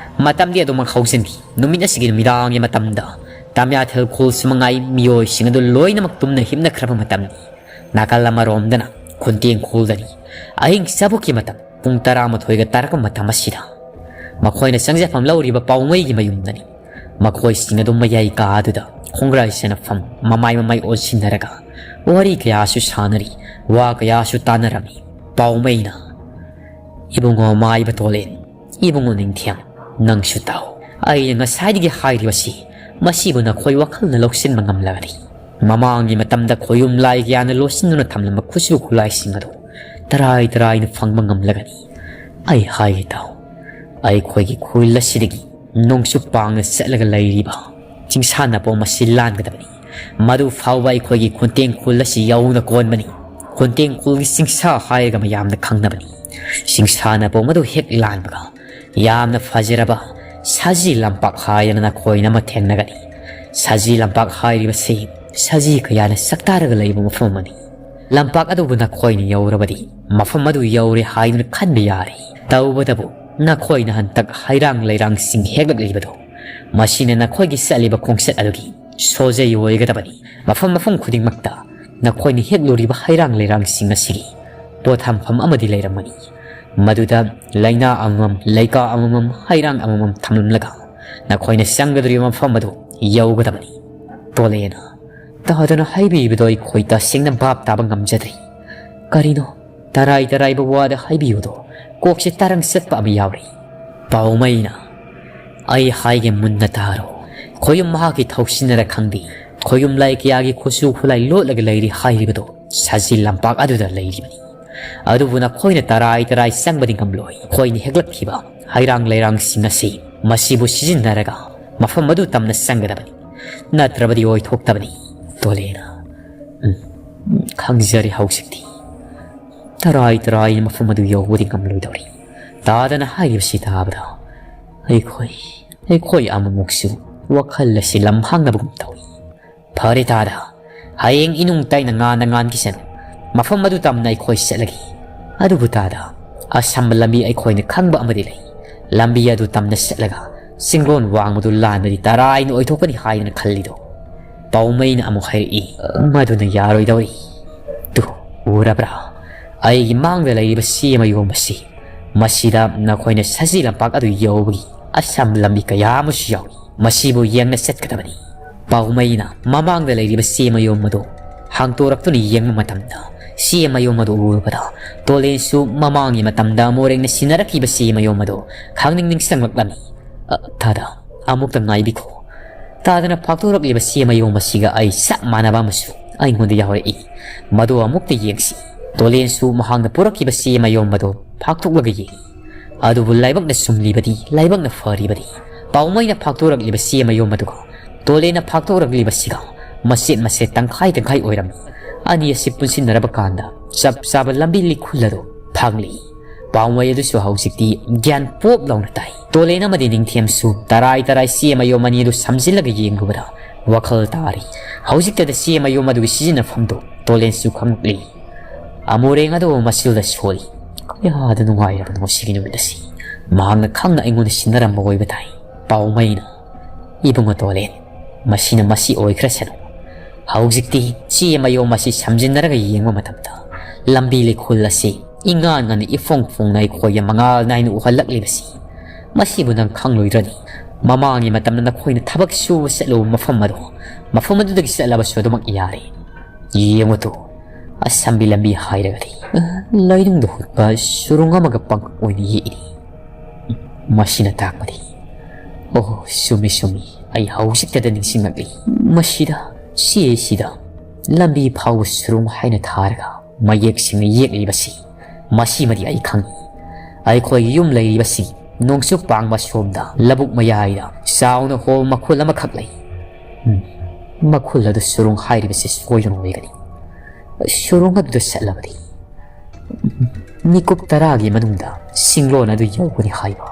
ꯃꯇꯝꯗꯤ ꯑꯗꯨꯃꯛ ꯍꯧꯖꯤꯟꯈꯤ꯫ ꯅꯨꯃꯤꯠ ꯑꯁꯤꯒꯤ ꯅꯨꯃꯤꯗꯥꯡꯒꯤ ꯃꯇꯝꯗ ꯇꯥꯃꯤꯌꯥꯊꯦꯜ ꯈꯨꯜꯁꯨ ꯃꯉꯥꯏ ꯃꯤꯑꯣꯏꯁꯤꯡ ꯑꯗꯨ ꯂꯣꯏꯅꯃꯛ ꯇꯨꯝꯅ ꯍꯤꯞꯅꯈ꯭ꯔꯕ ꯃꯇꯝꯅꯤ꯫ ꯅꯥꯀꯜ ꯑꯃꯔꯣꯝꯗꯅ ꯈꯨꯟꯇꯦꯡ ꯈꯨꯜꯗꯅꯤ꯫ ꯑꯍꯤꯡ ꯆꯥꯕꯣꯛꯀꯤ ꯃꯇꯝ ꯄꯨꯡ ꯇꯔꯥꯃꯥꯊꯣꯏꯒ ꯇꯥꯔꯛꯄ ꯃꯇꯝ ꯑꯁꯤꯗ ꯃꯈꯣꯏꯅ ꯆꯪꯖꯐꯝ ꯂꯧꯔꯤꯕ ꯄꯥꯎꯃꯩꯒꯤ ꯃꯌꯨꯝꯗꯅꯤ꯫ ꯃꯈꯣꯏꯁꯤꯡ ꯑꯗꯨ ꯃꯌꯥꯏ ꯀꯥ ꯑꯗꯨꯗ ꯈꯣꯡꯒ꯭ꯔꯥꯏ ꯆꯅꯐꯝ ꯃꯃꯥꯏ ꯃꯃꯥꯏ ꯑꯣꯟꯁꯤꯟꯅꯔꯒ ꯋꯥꯔꯤ ꯀꯌꯥꯁꯨ ꯁꯥꯟꯅꯔꯤ, ꯋꯥ ꯀꯌꯥꯁꯨ ꯇꯥꯟꯅꯔꯝꯃꯤ꯫ ꯄꯥꯎꯃꯩꯅ, "ꯏꯕꯨꯡꯉꯣ ꯃꯥꯏꯕ ꯇꯣꯂꯦꯟ, ꯏꯕꯨꯡꯉꯣ ꯅꯤꯡꯊꯦꯝ, ꯅꯪꯁꯨ ꯇꯥꯎ꯫ ꯑꯩꯅ ꯉꯁꯥꯏꯗꯒꯤ ꯍꯥꯏꯔꯤꯕꯁꯤ ꯃꯁꯤꯕꯨ ꯅꯈꯣꯏ ꯋꯥꯈꯜꯅ ꯂꯧꯁꯤꯟꯕ ꯉꯝꯂꯒꯅꯤ꯫ ꯃꯃꯥꯡꯒꯤ ꯃꯇꯝꯗ ꯈꯣꯌꯨꯝ ꯂꯥꯏ ꯀꯌꯥꯅ ꯂꯣꯠꯁꯤꯟꯗꯨꯅ ꯊꯝꯂꯝꯕ ꯈꯨꯠꯁꯨ ꯈꯨꯠꯂꯥꯏꯁꯤꯡ ꯑꯗꯨ ꯇꯔꯥꯏ ꯇꯔꯥꯏꯅ ꯐꯪꯕ ꯉꯝꯂꯒꯅꯤ꯫ ꯑꯩ ꯍꯥꯏꯒꯦ ꯇꯥꯎ, ꯑꯩꯈꯣꯏꯒꯤ ꯈꯨꯜ ꯑꯁꯤꯗꯒꯤ ꯅꯣꯡꯆꯨꯞ ꯄꯥꯡꯅ ꯆꯠꯂꯒ ꯂꯩꯔꯤꯕ ꯆꯤꯡꯁꯥ ꯅꯥꯄꯣꯝ ꯑꯁꯤ ꯂꯥꯟꯒꯗꯕꯅꯤ꯫ ꯃꯗꯨ ꯐꯥꯎꯕ ꯑꯩꯈꯣꯏꯒꯤ ꯈꯨꯟꯇꯦꯡ ꯈꯨꯜ ꯑꯁꯤ ꯌꯧꯅ ꯀꯣꯟꯕꯅꯤ꯫ ꯈꯨꯟꯇꯦꯡ ꯈꯨꯜꯒꯤ ꯆꯤꯡꯁꯥ ꯍꯥꯏꯔꯒ ꯃꯌꯥꯝꯅ ꯈꯪꯅꯕꯅꯤ꯫ ꯆꯤꯡꯁꯥ ꯅꯥꯄꯣꯝ ꯑꯗꯨ ꯍꯦꯛ ꯂꯥꯟꯕꯒ ꯌꯥꯝꯅ ꯐꯖꯔꯕ ꯁꯖꯤ ꯂꯝꯄꯥꯛ ꯍꯥꯏꯗꯅ ꯅꯈꯣꯏꯅ ꯑꯃ ꯊꯦꯡꯅꯒꯅꯤ꯫ ꯁꯖꯤ ꯂꯝꯄꯥꯛ ꯍꯥꯏꯔꯤꯕꯁꯤ ꯁꯖꯤ ꯀꯌꯥꯅ ꯁꯛꯇꯥꯔꯒ ꯂꯩꯕ ꯃꯐꯝ ꯑꯃꯅꯤ꯫ ꯂꯝꯄꯥꯛ ꯑꯗꯨꯕꯨ ꯅꯈꯣꯏꯅ ꯌꯧꯔꯕꯗꯤ ꯃꯐꯝ ꯑꯗꯨ ꯌꯧꯔꯦ ꯍꯥꯏꯗꯨꯅ ꯈꯟꯕ ꯌꯥꯔꯦ꯫ ꯇꯧꯕꯇꯕꯨ ꯅꯈꯣꯏꯅ ꯍꯟꯗꯛ ꯍꯩꯔꯥꯡ ꯂꯩꯔꯥꯡꯁꯤꯡ ꯍꯦꯛꯂꯛꯂꯤꯕꯗꯣ, ꯃꯁꯤꯅ ꯅꯈꯣꯏꯒꯤ ꯆꯠꯂꯤꯕ ꯈꯣꯡꯆꯠ ꯑꯗꯨꯒꯤ ꯁꯣꯖꯩ ꯑꯣꯏꯒꯗꯕꯅꯤ꯫ ꯃꯐꯝ ꯃꯐꯝ ꯈꯨꯗꯤꯡꯃꯛꯇ ꯅꯈꯣꯏꯅ ꯍꯦꯛꯂꯨꯔꯤꯕ ꯍꯩꯔꯥꯡ ꯂꯩꯔꯥꯡꯁꯤꯡ ꯑꯁꯤꯒꯤ ꯄꯣꯠꯊꯝꯐꯝ ꯑꯃꯗꯤ ꯂꯩꯔꯝꯒꯅꯤ꯫ ꯃꯗꯨꯗ ꯂꯩꯅꯥ ꯑꯃꯃꯝ, ꯂꯩꯀꯥ ꯑꯃꯃꯝ, ꯍꯩꯔꯥꯡ ꯑꯃꯃꯝ ꯊꯝꯂꯝꯂꯒ ꯅꯈꯣꯏꯅ ꯆꯪꯒꯗꯧꯔꯤꯕ ꯃꯐꯝ ꯑꯗꯨ ꯌꯧꯒꯗꯕꯅꯤ꯫ ꯇꯣꯂꯦꯅ, "ꯇꯥꯗꯅ ꯍꯥꯏꯕꯤꯕꯗꯣ ꯑꯩꯈꯣꯏ ꯇꯁꯦꯡꯅ ꯚꯥꯞ ꯇꯥꯕ ꯉꯝꯖꯗ꯭ꯔꯦ꯫ ꯀꯔꯤꯅꯣ ꯇꯔꯥꯏ ꯇꯔꯥꯏꯕ ꯋꯥꯗ ꯍꯥꯏꯕꯤꯌꯨꯗꯣ? ꯀꯣꯛꯁꯦ ꯇꯔꯪ ꯆꯠꯄ ꯑꯃ ꯌꯥꯎꯔꯦ꯫" ꯄꯥꯎꯃꯩꯅ, "ꯑꯩ ꯍꯥꯏꯒꯦ ꯃꯨꯟꯅ ꯇꯥꯔꯣ꯫ ꯈꯣꯌꯨꯝ ꯃꯍꯥꯛꯀꯤ ꯊꯧꯁꯤꯟꯅꯔ ꯈꯪꯗꯦ, ꯈꯣꯌꯨꯝ ꯂꯥꯏ ꯀꯌꯥꯒꯤ ꯈꯨꯠꯁꯨ ꯈꯨꯠꯂꯥꯏ ꯂꯣꯠꯂꯒ ꯂꯩꯔꯤ ꯍꯥꯏꯔꯤꯕꯗꯣ ꯁꯖꯤ ꯂꯝꯄꯥꯛ ꯑꯗꯨꯗ ꯂꯩꯔꯤꯕꯅꯤ꯫ ꯑꯗꯨꯕꯨ ꯅꯈꯣꯏꯅ ꯇꯔꯥꯏ ꯇꯔꯥꯏ ꯆꯪꯕꯗꯤ ꯉꯝꯂꯣꯏ꯫ ꯑꯩꯈꯣꯏꯅ ꯍꯦꯛꯂꯛꯈꯤꯕ ꯍꯩꯔꯥꯡ ꯂꯩꯔꯥꯡꯁꯤꯡ ꯑꯁꯤ ꯃꯁꯤꯕꯨ ꯁꯤꯖꯤꯟꯅꯔꯒ ꯃꯐꯝ ꯑꯗꯨ ꯇꯝꯅ ꯆꯪꯒꯗꯕꯅꯤ, ꯅꯠꯇ꯭ꯔꯕꯗꯤ ꯑꯣꯏꯊꯣꯛꯇꯕꯅꯤ꯫" ꯇꯣꯂꯦꯅ, "ꯎꯝ, "ꯈꯪꯖꯔꯦ, ꯍꯧꯖꯤꯛꯇꯤ ꯇꯔꯥꯏ ꯇꯔꯥꯏꯅ ꯃꯐꯝ ꯑꯗꯨ ꯌꯧꯕꯗꯤ ꯉꯝꯂꯣꯏꯗꯧꯔꯤ"꯫ ꯇꯥꯗꯅ ꯍꯥꯏꯔꯤꯕꯁꯤ ꯇꯥꯕꯗ ꯑꯩꯈꯣꯏ, ꯑꯩꯈꯣꯏ ꯑꯃꯨꯛꯃꯨꯛꯁꯨ ꯋꯥꯈꯜ ꯑꯁꯤ ꯂꯝꯍꯥꯡꯅꯕꯒꯨꯝ ꯇꯧꯏ꯫ "ꯐꯔꯦ ꯇꯥꯗ, ꯍꯌꯦꯡ ꯏꯅꯨꯡ ꯇꯥꯏꯅ ꯉꯥꯟꯗ ꯉꯥꯟꯈꯤꯁꯅꯨ꯫ ꯃꯐꯝ ꯑꯗꯨ ꯇꯝꯅ ꯑꯩꯈꯣꯏ ꯆꯠꯂꯒꯦ"꯫ ꯑꯗꯨꯕꯨ ꯇꯥꯗ, ꯑꯁꯝꯕ ꯂꯝꯕꯤ ꯑꯩꯈꯣꯏꯅ ꯈꯪꯕ ꯑꯃꯗꯤ ꯂꯩ꯫ ꯂꯝꯕꯤ ꯑꯗꯨ ꯇꯝꯅ ꯆꯠꯂꯒ ꯆꯤꯡꯂꯣꯟ ꯋꯥꯡꯃꯗꯨ ꯂꯥꯟꯕꯗꯤ ꯇꯔꯥꯏꯅ ꯑꯣꯏꯊꯣꯛꯀꯅꯤ ꯍꯥꯏꯗꯅ ꯈꯜꯂꯤꯗꯣ꯫ ꯄꯥꯎꯃꯩꯅ ꯑꯃꯨꯛ ꯍꯥꯏꯔꯛꯏ, "ꯃꯗꯨꯅ ꯌꯥꯔꯣꯏꯗꯧꯔꯤ꯫ ꯇꯨ, ꯎꯔꯕ꯭ꯔꯥ? ꯑꯩꯒꯤ ꯃꯥꯡꯗ ꯂꯩꯔꯤꯕ ꯆꯦ ꯃꯌꯣꯝ ꯑꯁꯤ, ꯃꯁꯤꯗ ꯅꯈꯣꯏꯅ ꯁꯖꯤ ꯂꯝꯄꯥꯛ ꯑꯗꯨ ꯌꯧꯕꯒꯤ ꯑꯁꯝꯕ ꯂꯝꯕꯤ ꯀꯌꯥ ꯑꯃꯁꯨ ꯌꯥꯎꯏ꯫ ꯃꯁꯤꯕꯨ ꯌꯦꯡꯅ ꯆꯠꯀꯗꯕꯅꯤ"꯫ ꯄꯥꯎꯃꯩꯅ ꯃꯃꯥꯡꯗ ꯂꯩꯔꯤꯕ ꯆꯦ ꯃꯌꯣꯝ ꯑꯗꯨ ꯍꯥꯡꯇꯣꯔꯛꯇꯨꯅ ꯌꯦꯡꯕ ꯃꯇꯝꯗ, ꯆꯦ ꯃꯌꯣꯝ ꯑꯗꯨ ꯎꯔꯨꯕꯗ, ꯇꯣꯂꯦꯟꯁꯨ ꯃꯃꯥꯡꯒꯤ ꯃꯇꯝꯗ ꯃꯣꯔꯦꯡꯅ ꯁꯤꯟꯅꯔꯛꯈꯤꯕ ꯆꯦ ꯃꯌꯣꯝ ꯑꯗꯨ ꯈꯪꯅꯤꯡ ꯅꯤꯡꯁꯤꯡꯂꯛꯂꯝꯃꯤ꯫ "ꯑ, ꯇꯥꯗ, ꯑꯃꯨꯛꯇ ꯉꯥꯏꯕꯤꯈꯣ꯫ ꯇꯥꯗꯅ ꯐꯥꯛꯇꯣꯔꯛꯂꯤꯕ ꯆꯦ ꯃꯌꯣꯝ ꯑꯁꯤꯒ ꯑꯩ ꯆꯞ ꯃꯥꯟꯅꯕ ꯑꯃꯁꯨ ꯑꯩꯉꯣꯟꯗ ꯌꯥꯎꯔꯛꯏ꯫ ꯃꯗꯨ ꯑꯃꯨꯛꯇ ꯌꯦꯡꯁꯤ"꯫ ꯇꯣꯂꯦꯟꯁꯨ ꯃꯍꯥꯛꯅ ꯄꯨꯔꯛꯈꯤꯕ ꯆꯦ ꯃꯌꯣꯝ ꯑꯗꯨ ꯐꯥꯛꯇꯣꯛꯂꯒ ꯌꯦꯡꯏ꯫ ꯑꯗꯨꯕꯨ ꯂꯥꯏꯕꯛꯅ ꯆꯨꯝꯂꯤꯕꯗꯤ, ꯂꯥꯏꯕꯛꯅ ꯐꯔꯤꯕꯗꯤ, ꯄꯥꯎꯃꯩꯅ ꯐꯥꯛꯇꯣꯔꯛꯂꯤꯕ ꯆꯦ ꯃꯌꯣꯝ ꯑꯗꯨꯒ ꯇꯣꯂꯦꯟꯅ ꯐꯥꯛꯇꯣꯔꯛꯂꯤꯕꯁꯤꯒ ꯃꯆꯦꯠ ꯃꯆꯦꯠ, ꯇꯪꯈꯥꯏ ꯇꯪꯈꯥꯏ ꯑꯣꯏꯔꯝꯃꯤ꯫ ꯑꯅꯤ ꯑꯁꯤ ꯄꯨꯟꯁꯤꯟꯅꯔꯕ ꯀꯥꯟꯗ ꯆꯞ ꯆꯥꯕ ꯂꯝꯕꯤ ꯂꯤꯈꯨꯜ ꯑꯗꯨ ꯐꯪꯂꯤ꯫ ꯄꯥꯎꯃꯩ ꯑꯗꯨꯁꯨ ꯍꯧꯖꯤꯛꯇꯤ ꯒ꯭ꯌꯥꯟ ꯄꯣꯞ ꯂꯥꯎꯅ ꯇꯥꯏ꯫ ꯇꯣꯂꯦꯟ ꯑꯃꯗꯤ ꯅꯤꯡꯊꯦꯝꯁꯨ ꯇꯔꯥꯏ ꯇꯔꯥꯏ ꯆꯦ ꯃꯌꯣꯝ ꯑꯅꯤ ꯑꯗꯨ ꯁꯝꯖꯤꯜꯂꯒ ꯌꯦꯡꯂꯨꯕꯗ ꯋꯥꯈꯜ ꯇꯥꯔꯤ꯫ ꯍꯧꯖꯤꯛꯇꯗ ꯆꯦ ꯃꯌꯣꯝ ꯑꯗꯨꯒꯤ ꯁꯤꯖꯤꯟꯅꯐꯝꯗꯨ ꯇꯣꯂꯦꯟꯁꯨ ꯈꯪꯂꯛꯂꯤ꯫ ꯑꯃꯣꯔꯦꯡ ꯑꯗꯨ ꯃꯆꯤꯜꯗ ꯁꯣꯜꯂꯤ꯫ ꯀꯌꯥꯗ ꯅꯨꯡꯉꯥꯏꯔꯕꯅꯣ ꯉꯁꯤꯒꯤ ꯅꯨꯃꯤꯠ ꯑꯁꯤ꯫ ꯃꯍꯥꯛꯅ ꯈꯪꯅ ꯑꯩꯉꯣꯟꯗ ꯁꯤꯟꯅꯔꯝꯕ ꯑꯣꯏꯕ ꯇꯥꯏ꯫ ꯄꯥꯎꯃꯩꯅ, "ꯏꯕꯨꯡꯉꯣ ꯇꯣꯂꯦꯟ, ꯃꯁꯤꯅ ꯃꯁꯤ ꯑꯣꯏꯈ꯭ꯔꯁꯅꯨ꯫ ꯍꯧꯖꯤꯛꯇꯤ ꯆꯦ ꯃꯌꯣꯝ ꯑꯁꯤ ꯁꯝꯖꯤꯟꯅꯔꯒ ꯌꯦꯡꯕ ꯃꯇꯝꯗ ꯂꯝꯕꯤ ꯂꯩꯈꯣꯜ ꯑꯁꯤ ꯏꯉꯥꯟ ꯉꯟꯅ ꯏꯐꯣꯡ ꯐꯣꯡꯅ ꯑꯩꯈꯣꯏꯒꯤ ꯃꯉꯥꯜ ꯅꯥꯏꯅ ꯎꯍꯜꯂꯛꯂꯤꯕꯁꯤ, ꯃꯁꯤꯕꯨ ꯅꯪ ꯈꯪꯂꯣꯏꯗ꯭ꯔꯅꯤ? ꯃꯃꯥꯡꯒꯤ ꯃꯇꯝꯗ ꯅꯈꯣꯏꯅ ꯊꯕꯛ ꯁꯨꯕ ꯆꯠꯂꯨꯕ ꯃꯐꯝ ꯑꯗꯣ, ꯃꯐꯝ ꯑꯗꯨꯗꯒꯤ ꯆꯠꯂꯕꯁꯨ ꯑꯗꯨꯃꯛ ꯌꯥꯔꯦ꯫ ꯌꯦꯡꯉꯨ ꯇꯨ, ꯑꯁꯝꯕꯤ ꯂꯝꯕꯤ ꯍꯥꯏꯔꯒꯗꯤ ꯂꯩꯅꯨꯡꯗ ꯍꯨꯠꯄ ꯁꯨꯔꯨꯡ ꯑꯃꯒ ꯄꯪꯀꯛ ꯑꯣꯏꯅ ꯌꯦꯛꯏ꯫ ꯃꯁꯤꯅ ꯇꯥꯛꯄꯗꯤ, ꯑꯣ, ꯆꯨꯝꯃꯤ, ꯆꯨꯝꯃꯤ, ꯑꯩ ꯍꯧꯖꯤꯛꯇꯗ ꯅꯤꯡꯁꯤꯡꯂꯛꯂꯤ꯫ ꯃꯁꯤꯗ, ꯆꯦ ꯑꯁꯤꯗ ꯂꯝꯕꯤ ꯐꯥꯎꯕ ꯁꯨꯔꯨꯡ ꯍꯥꯏꯅ ꯊꯥꯔꯒ ꯃꯌꯦꯛ ꯁꯦꯡꯅ ꯌꯦꯛꯂꯤꯕꯁꯤ, ꯃꯁꯤꯃꯗꯤ ꯑꯩ ꯈꯪꯏ꯫ ꯑꯩꯈꯣꯏꯒꯤ ꯌꯨꯝ ꯂꯩꯔꯤꯕꯁꯤ ꯅꯣꯡꯆꯨꯞ ꯄꯥꯡꯕ ꯁꯣꯝꯗ ꯂꯧꯕꯨꯛ ꯃꯌꯥꯏꯗ ꯆꯥꯎꯅ ꯍꯣꯜ ꯃꯈꯨꯜ ꯑꯃꯈꯛ ꯂꯩ꯫ ꯎꯝ, ꯃꯈꯨꯜ ꯑꯗꯨ ꯁꯨꯔꯨꯡ ꯍꯥꯏꯔꯤꯕꯁꯤ ꯁꯣꯏꯗꯅ ꯑꯣꯏꯒꯅꯤ꯫ ꯁꯨꯔꯨꯡ ꯑꯗꯨꯗ ꯆꯠꯂꯕꯗꯤ ꯃꯤꯀꯨꯞ ꯇꯔꯥꯒꯤ ꯃꯅꯨꯡꯗ ꯆꯤꯡꯂꯣꯟ ꯑꯗꯨ ꯌꯧꯒꯅꯤ ꯍꯥꯏꯕ꯫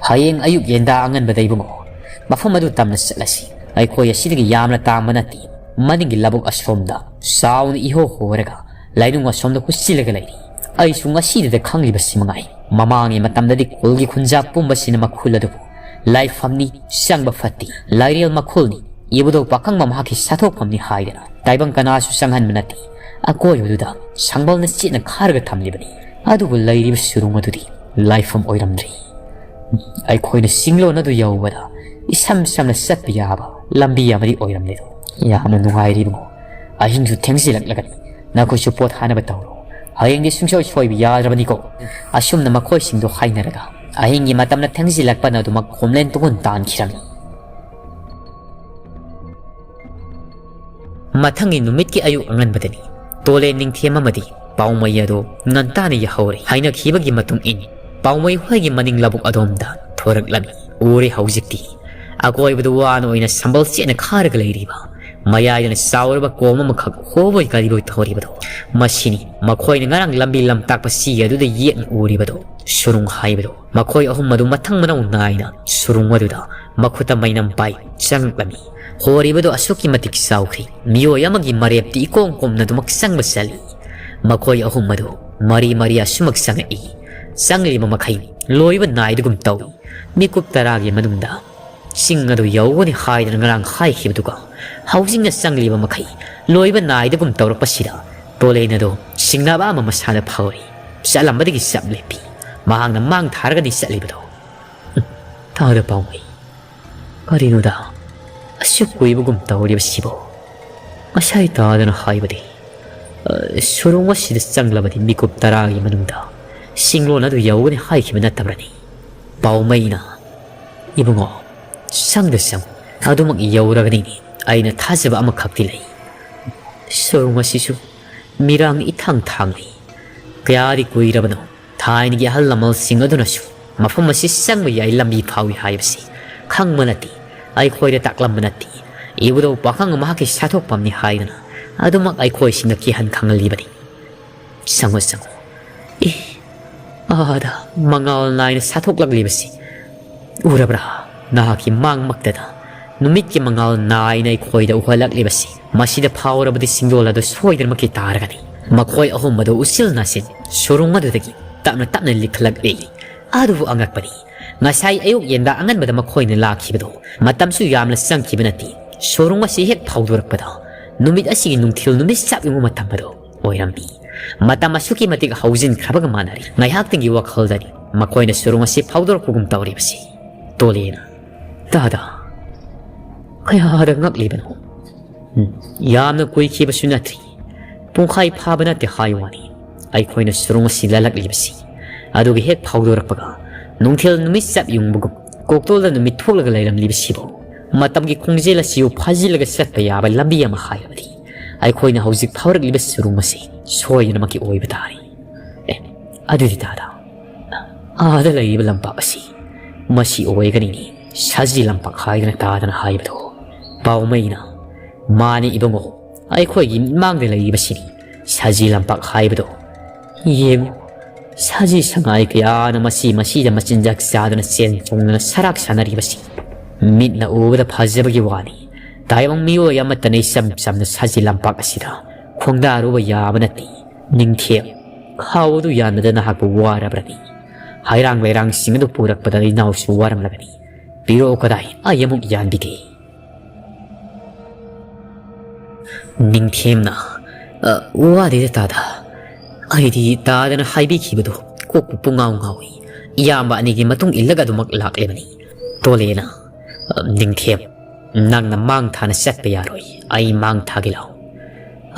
ꯍꯌꯦꯡ ꯑꯌꯨꯛ ꯌꯦꯟꯗꯥ ꯑꯉꯟꯕꯗ ꯏꯕꯨꯡꯉꯣ, ꯃꯐꯝ ꯑꯗꯨ ꯇꯝꯅ ꯆꯠꯂꯁꯤ꯫ ꯑꯩꯈꯣꯏ ꯑꯁꯤꯗꯒꯤ ꯌꯥꯝꯅ ꯇꯥꯡꯕ ꯅꯠꯇꯦ꯫ ꯃꯅꯤꯡꯒꯤ ꯂꯧꯕꯨꯛ ꯑꯁꯣꯝꯗ ꯆꯥꯎꯅ ꯏꯍꯣ ꯍꯣꯔꯒ ꯂꯩꯅꯨꯡ ꯑꯁꯣꯝꯗ ꯀꯨꯠꯁꯤꯜꯂꯒ ꯂꯩꯔꯤ꯫ ꯑꯩꯁꯨ ꯉꯁꯤꯗꯨꯗ ꯈꯪꯂꯤꯕꯁꯤ ꯃꯉꯥꯏ꯫ ꯃꯃꯥꯡꯒꯤ ꯃꯇꯝꯗꯗꯤ ꯈꯨꯜꯒꯤ ꯈꯨꯟꯖꯥ ꯄꯨꯝꯕꯁꯤꯅ ꯃꯈꯨꯜ ꯑꯗꯨꯕꯨ ꯂꯥꯏꯐꯝꯅꯤ, ꯆꯪꯕ ꯐꯠꯇꯦ, ꯂꯥꯏꯔꯦꯜ ꯃꯈꯨꯜꯅꯤ, ꯏꯕꯨꯙꯧ ꯄꯥꯈꯪꯕ ꯃꯍꯥꯛꯀꯤ ꯁꯥꯊꯣꯛꯐꯝꯅꯤ ꯍꯥꯏꯗꯅ ꯇꯥꯏꯕꯪ ꯀꯅꯥꯁꯨ ꯆꯪꯍꯟꯕ ꯅꯠꯇꯦ꯫ ꯑꯀꯣꯏꯕꯗꯨꯗ ꯁꯪꯕꯜꯅ ꯆꯦꯠꯅ ꯈꯥꯔꯒ ꯊꯝꯂꯤꯕꯅꯤ꯫ ꯑꯗꯨꯕꯨ ꯂꯩꯔꯤꯕ ꯁꯨꯔꯨꯡ ꯑꯗꯨꯗꯤ ꯂꯥꯏꯐꯝ ꯑꯣꯏꯔꯝꯗ꯭ꯔꯦ꯫ ꯑꯩꯈꯣꯏꯅ ꯆꯤꯡꯂꯣꯟ ꯑꯗꯨ ꯌꯧꯕꯗ ꯏꯁꯝ ꯁꯝꯅ ꯆꯠꯄ ꯌꯥꯕ ꯂꯝꯕꯤ ꯑꯃꯗꯤ ꯑꯣꯏꯔꯝꯂꯦꯗꯣ꯫ ꯌꯥꯝꯅ ꯅꯨꯡꯉꯥꯏꯔꯦ ꯏꯕꯨꯡꯉꯣ꯫ ꯑꯍꯤꯡꯁꯨ ꯊꯦꯡꯖꯤꯜꯂꯛꯂꯒꯅꯤ꯫ ꯅꯈꯣꯏꯁꯨ ꯄꯣꯠ ꯍꯥꯟꯅꯕ ꯇꯧꯔꯣ꯫ ꯍꯌꯦꯡꯗꯤ ꯁꯨꯡꯁꯣꯏ ꯁꯣꯏꯕ ꯌꯥꯗ꯭ꯔꯕꯅꯤꯀꯣ꯫ ꯑꯁꯨꯝꯅ ꯃꯈꯣꯏꯁꯤꯡꯗꯣ ꯍꯥꯏꯅꯔꯒ ꯑꯍꯤꯡꯒꯤ ꯃꯇꯝꯅ ꯊꯦꯡꯖꯤꯜꯂꯛꯄꯅ ꯑꯗꯨꯃꯛ ꯈꯣꯝꯂꯦꯟ ꯇꯨꯒꯨꯟ ꯇꯥꯟꯈꯤꯔꯝꯃꯤ꯫ ꯃꯊꯪꯒꯤ ꯅꯨꯃꯤꯠꯀꯤ ꯑꯌꯨꯛ ꯑꯉꯟꯕꯗꯅꯤ ꯇꯣꯂꯦꯟ ꯅꯤꯡꯊꯦꯝ ꯑꯃꯗꯤ ꯄꯥꯎꯃꯩ ꯑꯗꯨ ꯉꯟꯇꯥꯅ ꯌꯥꯍꯧꯔꯦ꯫ ꯍꯥꯏꯅꯈꯤꯕꯒꯤ ꯃꯇꯨꯡ ꯏꯟꯅ ꯄꯥꯎꯃꯩ ꯍꯣꯏꯒꯤ ꯃꯅꯤꯡ ꯂꯧꯕꯨꯛ ꯑꯗꯣꯝꯗ ꯊꯣꯔꯛꯂꯝꯃꯤ꯫ ꯎꯔꯦ ꯍꯧꯖꯤꯛꯇꯤ꯫ ꯑꯀꯣꯏꯕꯗ ꯋꯥꯅ ꯑꯣꯏꯅ ꯁꯝꯕꯜ ꯆꯦꯠꯅ ꯈꯥꯔꯒ ꯂꯩꯔꯤꯕ, ꯃꯌꯥꯏꯗꯅ ꯆꯥꯎꯔꯕ ꯀꯣꯝ ꯑꯃꯈꯛ ꯍꯣꯕꯣꯏ ꯀꯔꯤꯕꯣꯏ ꯇꯧꯔꯤꯕꯗꯣ, ꯃꯁꯤꯅꯤ ꯃꯈꯣꯏꯅ ꯉꯔꯥꯡ ꯂꯝꯕꯤ ꯂꯝꯇꯥꯛꯄ ꯆꯤ ꯑꯗꯨꯗ ꯌꯦꯛꯅ ꯎꯔꯤꯕꯗꯣ, ꯁꯨꯔꯨꯡ ꯍꯥꯏꯕꯗꯣ꯫ ꯃꯈꯣꯏ ꯑꯍꯨꯝ ꯑꯗꯨ ꯃꯊꯪ ꯃꯅꯥꯎ ꯅꯥꯏꯅ ꯁꯨꯔꯨꯡ ꯑꯗꯨꯗ ꯃꯈꯨꯠꯇ ꯃꯩꯅꯝ ꯄꯥꯏ ꯆꯪꯂꯛꯂꯝꯃꯤ꯫ ꯍꯣꯔꯤꯕꯗꯣ ꯑꯁꯨꯛꯀꯤ ꯃꯇꯤꯛ ꯆꯥꯎꯈ꯭ꯔꯦ, ꯃꯤꯑꯣꯏ ꯑꯃꯒꯤ ꯃꯔꯦꯞꯇꯤ ꯏꯀꯣꯝ ꯀꯣꯝꯅ ꯑꯗꯨꯃꯛ ꯆꯪꯕ ꯆꯠꯂꯤ꯫ ꯃꯈꯣꯏ ꯑꯍꯨꯝ ꯑꯗꯨ ꯃꯔꯤ ꯃꯔꯤ ꯑꯁꯨꯃꯛ ꯆꯪꯉꯛꯏ꯫ ꯆꯪꯂꯤꯕ ꯃꯈꯩ ꯂꯣꯏꯕ ꯅꯥꯏꯗꯒꯨꯝ ꯇꯧꯏ꯫ ꯃꯤꯀꯨꯞ ꯇꯔꯥꯒꯤ ꯃꯅꯨꯡꯗ ꯆꯤꯡ ꯑꯗꯨ ꯌꯧꯒꯅꯤ ꯍꯥꯏꯗꯅ ꯉꯔꯥꯡ ꯍꯥꯏꯈꯤꯕꯗꯨꯒ ꯍꯧꯖꯤꯛꯅ ꯆꯪꯂꯤꯕ ꯃꯈꯩ ꯂꯣꯏꯕ ꯅꯥꯏꯗꯒꯨꯝ ꯇꯧꯔꯛꯄꯁꯤꯗ ꯇꯣꯂꯦꯟ ꯑꯗꯣ ꯁꯤꯡꯅꯕ ꯑꯃ ꯃꯁꯥꯗ ꯐꯥꯎꯔꯤ꯫ ꯆꯠꯂꯝꯕꯗꯒꯤ ꯆꯞ ꯂꯦꯞꯄꯤ꯫ ꯃꯍꯥꯛꯅ ꯃꯥꯡ ꯊꯥꯔꯒꯅꯤ ꯆꯠꯂꯤꯕꯗꯣ꯫ ꯇꯥꯗ ꯄꯥꯎꯃꯩ꯫ ꯀꯔꯤꯅꯣꯗ? ꯑꯁꯨꯛ ꯀꯨꯏꯕꯒꯨꯝ ꯇꯧꯔꯤꯕꯁꯤꯕꯣ? ꯉꯁꯥꯏ ꯇꯥꯗꯅ ꯍꯥꯏꯕꯗꯤ, ꯑ, ꯁꯨꯔꯨꯡ ꯑꯁꯤꯗ ꯆꯪꯂꯕꯗꯤ ꯃꯤꯀꯨꯞ ꯇꯔꯥꯒꯤ ꯃꯅꯨꯡꯗ ꯆꯤꯡꯂꯣꯟ ꯑꯗꯨ ꯌꯧꯒꯅꯤ ꯍꯥꯏꯈꯤꯕ ꯅꯠꯇꯕ꯭ꯔꯅꯤ? ꯄꯥꯎꯃꯩꯅ, "ꯏꯕꯨꯡꯉꯣ, ꯆꯪꯗ ꯆꯪꯉꯨ, ꯑꯗꯨꯃꯛ ꯌꯧꯔꯒꯅꯤ꯫ ꯑꯩꯅ ꯊꯥꯖꯕ ꯑꯃꯈꯛꯇꯤ ꯂꯩ꯫ ꯁꯨꯔꯨꯡ ꯑꯁꯤꯁꯨ ꯃꯤꯔꯥꯡ ꯏꯊꯥꯡ ꯊꯥꯡꯂꯤ꯫ ꯀꯌꯥꯗꯤ ꯀꯨꯏꯔꯕꯅꯣ, ꯊꯥꯏꯅꯒꯤ ꯑꯍꯜ ꯂꯃꯟꯁꯤꯡ ꯑꯗꯨꯅꯁꯨ ꯃꯐꯝ ꯑꯁꯤ ꯆꯪꯕ ꯌꯥꯏ, ꯂꯝꯕꯤ ꯐꯥꯎꯏ ꯍꯥꯏꯕꯁꯤ ꯈꯪꯕ ꯅꯠꯇꯦ, ꯑꯩꯈꯣꯏꯗ ꯇꯥꯛꯂꯝꯕ ꯅꯠꯇꯦ꯫ ꯏꯕꯨꯙꯧ ꯄꯥꯈꯪ ꯃꯍꯥꯛꯀꯤ ꯁꯥꯊꯣꯛꯐꯝꯅꯤ ꯍꯥꯏꯗꯨꯅ ꯑꯗꯨꯃꯛ ꯑꯩꯈꯣꯏꯁꯤꯡꯅ ꯀꯤꯍꯟ ꯈꯪꯍꯜꯂꯤꯕꯅꯤ꯫ ꯁꯪꯉꯨ, ꯁꯪꯉꯨ꯫ ꯑꯦ, ꯑꯥꯗ ꯃꯉꯥꯜ ꯅꯥꯏꯅ ꯁꯥꯊꯣꯛꯂꯛꯂꯤꯕꯁꯤ ꯎꯔꯕ꯭ꯔꯥ? ꯅꯍꯥꯛꯀꯤ ꯃꯥꯡꯃꯛꯇꯗ ꯅꯨꯃꯤꯠꯀꯤ ꯃꯉꯥꯜ ꯅꯥꯏꯅ ꯑꯩꯈꯣꯏꯗ ꯎꯍꯜꯂꯛꯂꯤꯕꯁꯤ, ꯃꯁꯤꯗ ꯐꯥꯎꯔꯕꯗꯤ ꯁꯤꯡꯗꯣꯜ ꯑꯗꯨ ꯁꯣꯏꯗꯅꯃꯛꯀꯤ ꯇꯥꯔꯒꯅꯤ꯫ ꯃꯈꯣꯏ ꯑꯍꯨꯝ ꯑꯗꯨ ꯎꯆꯤꯜ ꯅꯥꯆꯤꯜ ꯁꯨꯔꯨꯡ ꯑꯗꯨꯗꯒꯤ ꯇꯞꯅ ꯇꯞꯅ ꯂꯤꯈꯠꯂꯛꯂꯤ꯫ ꯑꯗꯨꯕꯨ ꯑꯉꯛꯄꯅꯤ, ꯉꯁꯥꯏ ꯑꯌꯨꯛ ꯌꯦꯟꯗꯥ ꯑꯉꯟꯕꯗ ꯃꯈꯣꯏꯅ ꯂꯥꯛꯈꯤꯕꯗꯣ ꯃꯇꯝꯁꯨ ꯌꯥꯝꯅ ꯆꯪꯈꯤꯕ ꯅꯠꯇꯦ꯫ ꯁꯣꯔꯨꯡ ꯑꯁꯤ ꯍꯦꯛ ꯐꯥꯎꯗꯣꯔꯛꯄꯗ ꯅꯨꯃꯤꯠ ꯑꯁꯤꯒꯤ ꯅꯨꯡꯊꯤꯜ ꯅꯨꯃꯤꯠ ꯆꯞ ꯌꯨꯡꯕ ꯃꯇꯝ ꯑꯗꯨ ꯑꯣꯏꯔꯝꯃꯤ꯫ ꯃꯇꯝ ꯑꯁꯨꯛꯀꯤ ꯃꯇꯤꯛ ꯍꯧꯖꯤꯟꯈ꯭ꯔꯕꯒ ꯃꯥꯟꯅꯔꯤ꯫ ꯉꯥꯏꯍꯥꯛꯇꯪꯒꯤ ꯋꯥꯈꯜꯗꯅꯤ ꯃꯈꯣꯏꯅ ꯁꯣꯔꯨꯡ ꯑꯁꯤ ꯐꯥꯎꯗꯣꯔꯛꯄꯒꯨꯝ ꯇꯧꯔꯤꯕꯁꯤ꯫ ꯇꯣꯂꯦꯅ, ꯇꯥꯗ, ꯀꯌꯥꯗ ꯉꯛꯂꯤꯕꯅꯣ? ꯎꯝ, ꯌꯥꯝꯅ ꯀꯨꯏꯈꯤꯕꯁꯨ ꯅꯠꯇ꯭ꯔꯤ꯫ ꯄꯨꯡꯈꯥꯏ ꯐꯥꯕ ꯅꯠꯇꯦ ꯍꯥꯏ ꯋꯥꯅꯤ꯫ ꯑꯩꯈꯣꯏꯅ ꯁꯨꯔꯨꯡ ꯑꯁꯤ ꯂꯥꯜꯂꯛꯂꯤꯕꯁꯤ꯫ ꯑꯗꯨꯒ ꯍꯦꯛ ꯐꯥꯎꯗꯣꯔꯛꯄꯒ ꯅꯨꯡꯊꯤꯜ ꯅꯨꯃꯤꯠ ꯆꯞ ꯌꯨꯡꯕꯒꯨꯝ ꯀꯣꯛꯇꯣꯜꯗ ꯅꯨꯃꯤꯠ ꯊꯣꯛꯂꯒ ꯂꯩꯔꯝꯂꯤꯕꯁꯤꯕꯨ ꯃꯇꯝꯒꯤ ꯈꯣꯡꯖꯦꯜ ꯑꯁꯤꯕꯨ ꯐꯥꯖꯤꯜꯂꯒ ꯆꯠꯄ ꯌꯥꯕ ꯂꯝꯕꯤ ꯑꯃ ꯍꯥꯏꯔꯕꯗꯤ ꯑꯩꯈꯣꯏꯅ ꯍꯧꯖꯤꯛ ꯐꯥꯎꯔꯛꯂꯤꯕ ꯁꯨꯔꯨꯡ ꯑꯁꯤ ꯁꯣꯏꯗꯅꯃꯛꯀꯤ ꯑꯣꯏꯕ ꯇꯥꯔꯦ꯫ ꯑꯦ, ꯑꯗꯨꯗꯤ ꯇꯥꯗ, ꯑꯥꯗ ꯂꯩꯔꯤꯕ ꯂꯝꯄꯥꯛ ꯑꯁꯤ ꯃꯁꯤ ꯑꯣꯏꯒꯅꯤꯅꯦ꯫ ꯁꯖꯤ ꯂꯝꯄꯥꯛ ꯍꯥꯏꯗꯅ ꯇꯥꯗꯅ ꯍꯥꯏꯕꯗꯣ꯫ ꯄꯥꯎꯃꯩꯅ, ꯃꯥꯅꯤ ꯏꯕꯨꯡꯉꯣ, ꯑꯩꯈꯣꯏꯒꯤ ꯃꯤꯠꯃꯥꯡꯗ ꯂꯩꯔꯤꯕꯁꯤꯅꯤ ꯁꯖꯤ ꯂꯝꯄꯥꯛ ꯍꯥꯏꯕꯗꯣ꯫ ꯌꯦꯡꯉꯨ, ꯁꯖꯤ ꯁꯉꯥꯏ ꯀꯌꯥꯅ ꯃꯁꯤ ꯃꯁꯤꯗ ꯃꯆꯤꯟꯖꯥꯛ ꯆꯥꯗꯨꯅ ꯆꯦꯟ ꯆꯣꯡꯗꯨꯅ ꯁꯔꯥꯛ ꯁꯥꯟꯅꯔꯤꯕꯁꯤ ꯃꯤꯠꯅ ꯎꯕꯗ ꯐꯖꯕꯒꯤ ꯋꯥꯅꯤ꯫ ꯇꯥꯏꯕꯪ ꯃꯤꯑꯣꯏ ꯑꯃꯠꯇꯅ ꯏꯆꯝ ꯆꯝꯅ ꯁꯖꯤ ꯂꯝꯄꯥꯛ ꯑꯁꯤꯗ ꯈꯣꯡꯗꯥꯔꯨꯕ ꯌꯥꯕ ꯅꯠꯇꯦ꯫ ꯅꯤꯡꯊꯦꯝ, ꯈꯥꯎ ꯑꯗꯨ ꯌꯥꯟꯕꯗ ꯅꯍꯥꯛꯄꯨ ꯋꯥꯔꯕ꯭ꯔꯅꯤ? ꯍꯩꯔꯥꯡ ꯂꯩꯔꯥꯡꯁꯤꯡ ꯑꯗꯨ ꯄꯨꯔꯛꯄꯗ ꯏꯅꯥꯎꯁꯨ ꯋꯥꯔꯝꯂꯒꯅꯤ꯫ ꯄꯤꯔꯛꯑꯣ ꯀꯗꯥꯏ, ꯑꯩ ꯑꯃꯨꯛ ꯌꯥꯟꯕꯤꯒꯦ꯫ ꯅꯤꯡꯊꯦꯝꯅ, "ꯑ, ꯋꯥꯗꯦꯗ ꯇꯥꯗ꯫ ꯑꯩꯗꯤ ꯇꯥꯗꯅ ꯍꯥꯏꯕꯤꯈꯤꯕꯗꯨ ꯀꯣꯛꯄꯨ ꯄꯨꯡꯉꯥꯎ ꯉꯥꯎꯏ꯫ ꯏꯌꯥꯝꯕ ꯑꯅꯤꯒꯤ ꯃꯇꯨꯡ ꯏꯜꯂꯒ ꯑꯗꯨꯃꯛ ꯂꯥꯛꯂꯤꯕꯅꯤ꯫" ꯇꯣꯂꯦꯅ, "ꯑ, ꯅꯤꯡꯊꯦꯝ, ꯅꯪꯅ ꯃꯥꯡ ꯊꯥꯅ ꯆꯠꯄ ꯌꯥꯔꯣꯏ꯫ ꯑꯩ ꯃꯥꯡ ꯊꯥꯒꯦ ꯂꯥꯎ꯫"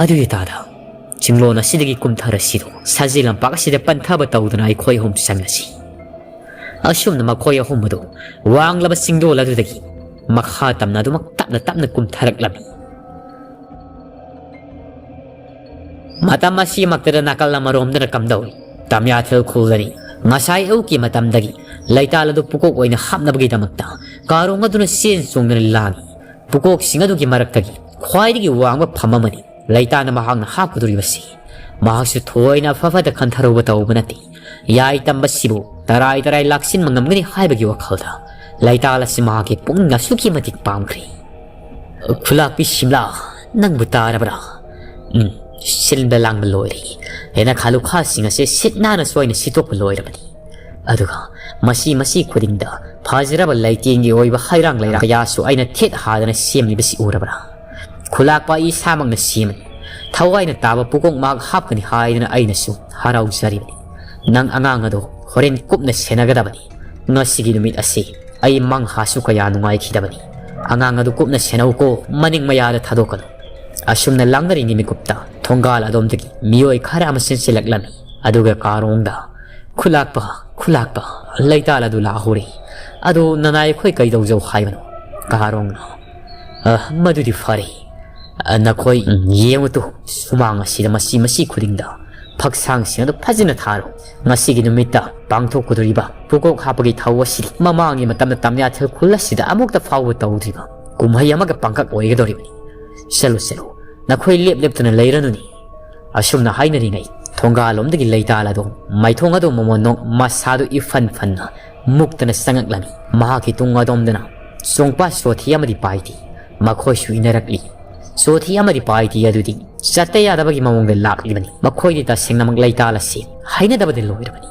ꯑꯗꯨꯗꯤ ꯇꯥꯗ, ꯆꯤꯡꯂꯣꯟ ꯑꯁꯤꯗꯒꯤ ꯀꯨꯝꯊꯔꯁꯤꯗꯣ, ꯁꯖꯤ ꯂꯝꯄꯥꯛ ꯑꯁꯤꯗ ꯄꯟꯊꯕ ꯇꯧꯗꯨꯅ ꯑꯩꯈꯣꯏ ꯑꯍꯨꯝ ꯆꯪꯂꯁꯤ꯫ ꯑꯁꯨꯝꯅ ꯃꯈꯣꯏ ꯑꯍꯨꯝ ꯑꯗꯨ ꯋꯥꯡꯂꯕ ꯆꯤꯡꯗꯣꯜ ꯑꯗꯨꯗꯒꯤ ꯃꯈꯥ ꯇꯝꯅ ꯑꯗꯨꯃꯛ ꯇꯞꯅ ꯇꯞꯅ ꯀꯨꯝꯊꯔꯛꯂꯝꯃꯤ꯫ ꯃꯇꯝ ꯑꯁꯤꯃꯛꯇꯗ ꯅꯥꯀꯜ ꯑꯃꯔꯣꯝꯗꯅ ꯀꯝꯗꯧꯏ? ꯇꯝꯌꯥꯊꯦꯜ ꯈꯨꯜꯗꯅꯤ꯫ ꯉꯁꯥꯏ ꯑꯌꯨꯛꯀꯤ ꯃꯇꯝꯗꯒꯤ ꯂꯩꯇꯥꯜ ꯑꯗꯨ ꯄꯨꯀꯣꯛ ꯑꯣꯏꯅ ꯍꯥꯞꯅꯕꯒꯤꯗꯃꯛꯇ ꯀꯥꯔꯣꯡ ꯑꯗꯨꯅ ꯆꯦꯟ ꯆꯣꯡꯗꯨꯅ ꯂꯥꯡꯏ꯫ ꯄꯨꯀꯣꯛꯁꯤꯡ ꯑꯗꯨꯒꯤ ꯃꯔꯛꯇꯒꯤ ꯈ꯭ꯋꯥꯏꯗꯒꯤ ꯋꯥꯡꯕ ꯐꯝ ꯑꯃꯅꯤ꯫ ꯂꯩꯇꯥꯅ ꯃꯍꯥꯛꯅ ꯍꯥꯞꯀꯗꯧꯔꯤꯕꯁꯤ ꯃꯍꯥꯛꯁꯨ ꯊꯣꯏꯅ ꯑꯐ ꯐꯠꯇ ꯈꯟꯊꯔꯨꯕ ꯇꯧꯕ ꯅꯠꯇꯦ꯫ ꯌꯥꯏ ꯇꯝꯕꯁꯤꯕꯨ ꯇꯔꯥꯏ ꯇꯔꯥꯏ ꯂꯥꯛꯁꯤꯟꯕ ꯉꯝꯒꯅꯤ ꯍꯥꯏꯕꯒꯤ ꯋꯥꯈꯜꯗ ꯂꯩꯇꯥꯜ ꯑꯁꯤ ꯃꯍꯥꯛꯀꯤ ꯄꯨꯛꯅꯤꯡ ꯑꯁꯨꯛꯀꯤ ꯃꯇꯤꯛ ꯄꯥꯝꯈ꯭ꯔꯦ꯫ "ꯈꯨꯂꯥꯛꯄꯤ ꯁꯤꯝꯂꯥ, ꯅꯪꯕꯨ ꯇꯥꯔꯕ꯭ꯔꯥ? ꯎꯝ, ꯁꯤꯟꯕ ꯂꯥꯡꯕ ꯂꯣꯏꯔꯦ꯫ ꯍꯦꯟꯅ ꯈꯥꯂꯨꯈꯥꯁꯤꯡ ꯑꯁꯦ ꯁꯤꯠ ꯅꯥꯟꯅꯁꯨ ꯑꯩꯅ ꯁꯤꯠꯇꯣꯛꯄ ꯂꯣꯏꯔꯕꯅꯤ꯫ ꯑꯗꯨꯒ ꯃꯁꯤ, ꯃꯁꯤ ꯈꯨꯗꯤꯡꯗ ꯐꯖꯔꯕ ꯂꯩꯇꯦꯡꯒꯤ ꯑꯣꯏꯕ ꯍꯩꯔꯥꯡ ꯂꯩꯔꯥꯡ ꯀꯌꯥꯁꯨ ꯑꯩꯅ ꯊꯦꯠ ꯍꯥꯗꯅ ꯁꯦꯝꯂꯤꯕꯁꯤ ꯎꯔꯕ꯭ꯔꯥ? ꯈꯨꯂꯥꯛꯄ ꯑꯩ ꯏꯁꯥꯃꯛꯅ ꯁꯦꯝꯃꯅꯤ꯫ ꯊꯋꯥꯏꯅ ꯇꯥꯕ ꯄꯨꯀꯣꯛ ꯃꯍꯥꯛ ꯍꯥꯞꯀꯅꯤ ꯍꯥꯏꯗꯅ ꯑꯩꯅꯁꯨ ꯍꯔꯥꯎꯖꯔꯤꯕꯅꯤ꯫ ꯅꯪ ꯑꯉꯥꯡ ꯑꯗꯣ ꯍꯣꯔꯦꯟ ꯀꯨꯞꯅ ꯁꯦꯟꯅꯒꯗꯕꯅꯤ꯫ ꯉꯁꯤꯒꯤ ꯅꯨꯃꯤꯠ ꯑꯁꯤ ꯑꯩ ꯃꯪꯍꯥꯁꯨ ꯀꯌꯥ ꯅꯨꯡꯉꯥꯏꯈꯤꯗꯕꯅꯤ꯫ ꯑꯉꯥꯡ ꯑꯗꯨ ꯀꯨꯞꯅ ꯁꯦꯟꯅꯧꯀꯣ, ꯃꯅꯤꯡ ꯃꯌꯥꯗ ꯊꯥꯗꯣꯛꯀꯅꯨ"꯫ ꯑꯁꯨꯝꯅ ꯂꯥꯡꯅꯔꯤꯉꯩ ꯃꯤꯀꯨꯞꯇ ꯊꯣꯡꯒꯥꯜ ꯑꯗꯣꯝꯗꯒꯤ ꯃꯤꯑꯣꯏ ꯈꯔ ꯑꯃ ꯆꯦꯟꯁꯤꯜꯂꯛꯂꯝꯃꯤ꯫ ꯑꯗꯨꯒ ꯀꯥꯔꯣꯡꯗ, "ꯈꯨꯂꯥꯛꯄ, ꯈꯨꯂꯥꯛꯄ, ꯂꯩꯇꯥꯜ ꯑꯗꯨ ꯂꯥꯛꯍꯧꯔꯦ꯫ ꯑꯗꯨ ꯅꯅꯥꯏ ꯑꯩꯈꯣꯏ ꯀꯩꯗꯧꯖꯧ ꯍꯥꯏꯕꯅꯣ?" ꯀꯥꯔꯣꯡꯅ, "ꯑ, ꯃꯗꯨꯗꯤ ꯐꯔꯦ꯫ ꯑ, ꯅꯈꯣꯏ ꯌꯦꯡꯉꯨ ꯇꯨ, ꯁꯨꯃꯥꯡ ꯑꯁꯤꯗ ꯃꯁꯤ, ꯃꯁꯤ ꯈꯨꯗꯤꯡꯗ ꯐꯛꯁꯥꯡꯁꯤꯡ ꯑꯗꯨ ꯐꯖꯅ ꯊꯥꯔꯣ꯫ ꯉꯁꯤꯒꯤ ꯅꯨꯃꯤꯠꯇ ꯄꯥꯡꯊꯣꯛꯀꯗꯧꯔꯤꯕ ꯄꯨꯀꯣꯛ ꯍꯥꯞꯄꯒꯤ ꯊꯧ ꯑꯁꯤꯗꯤ ꯃꯃꯥꯡꯒꯤ ꯃꯇꯝꯗ ꯇꯝꯌꯥꯊꯦꯜ ꯈꯨꯜ ꯑꯁꯤꯗ ꯑꯃꯨꯛꯇ ꯐꯥꯎꯕ ꯇꯧꯗ꯭ꯔꯤꯕ ꯀꯨꯝꯍꯩ ꯑꯃꯒ ꯄꯥꯡꯀꯛ ꯑꯣꯏꯒꯗꯧꯔꯤꯕꯅꯤ꯫ ꯆꯠꯂꯨ, ꯆꯠꯂꯨ, ꯅꯈꯣꯏ ꯂꯦꯞ ꯂꯦꯞꯇꯅ ꯂꯩꯔꯅꯨꯅꯦ"꯫ ꯑꯁꯨꯝꯅ ꯍꯥꯏꯅꯔꯤꯉꯩ ꯊꯣꯡꯒꯥꯜꯂꯣꯝꯗꯒꯤ ꯂꯩꯇꯥꯜ ꯑꯗꯣ ꯃꯥꯏꯊꯣꯡ ꯑꯗꯨ ꯃꯃꯣꯟ ꯅꯣꯛ ꯃꯁꯥꯗꯨ ꯏꯐꯟ ꯐꯟꯅ ꯃꯨꯛꯇꯅ ꯆꯪꯉꯛꯂꯝꯃꯤ꯫ ꯃꯍꯥꯛꯀꯤ ꯇꯨꯡ ꯑꯗꯣꯝꯗꯅ ꯆꯣꯡꯄꯥ ꯆꯣꯊꯤ ꯑꯃꯗꯤ ꯄꯥꯏꯇꯤ ꯃꯈꯣꯏꯁꯨ ꯏꯟꯅꯔꯛꯂꯤ꯫ ꯆꯣꯊꯤ ꯑꯃꯗꯤ ꯄꯥꯏꯇꯤ ꯑꯗꯨꯗꯤ ꯆꯠꯇ ꯌꯥꯗꯕꯒꯤ ꯃꯑꯣꯡꯗ ꯂꯥꯛꯂꯤꯕꯅꯤ꯫ ꯃꯈꯣꯏꯗꯤ ꯇꯁꯦꯡꯅꯃꯛ ꯂꯩꯇꯥꯜ ꯑꯁꯤ ꯍꯩꯅꯗꯕꯗ ꯂꯣꯏꯔꯕꯅꯤ꯫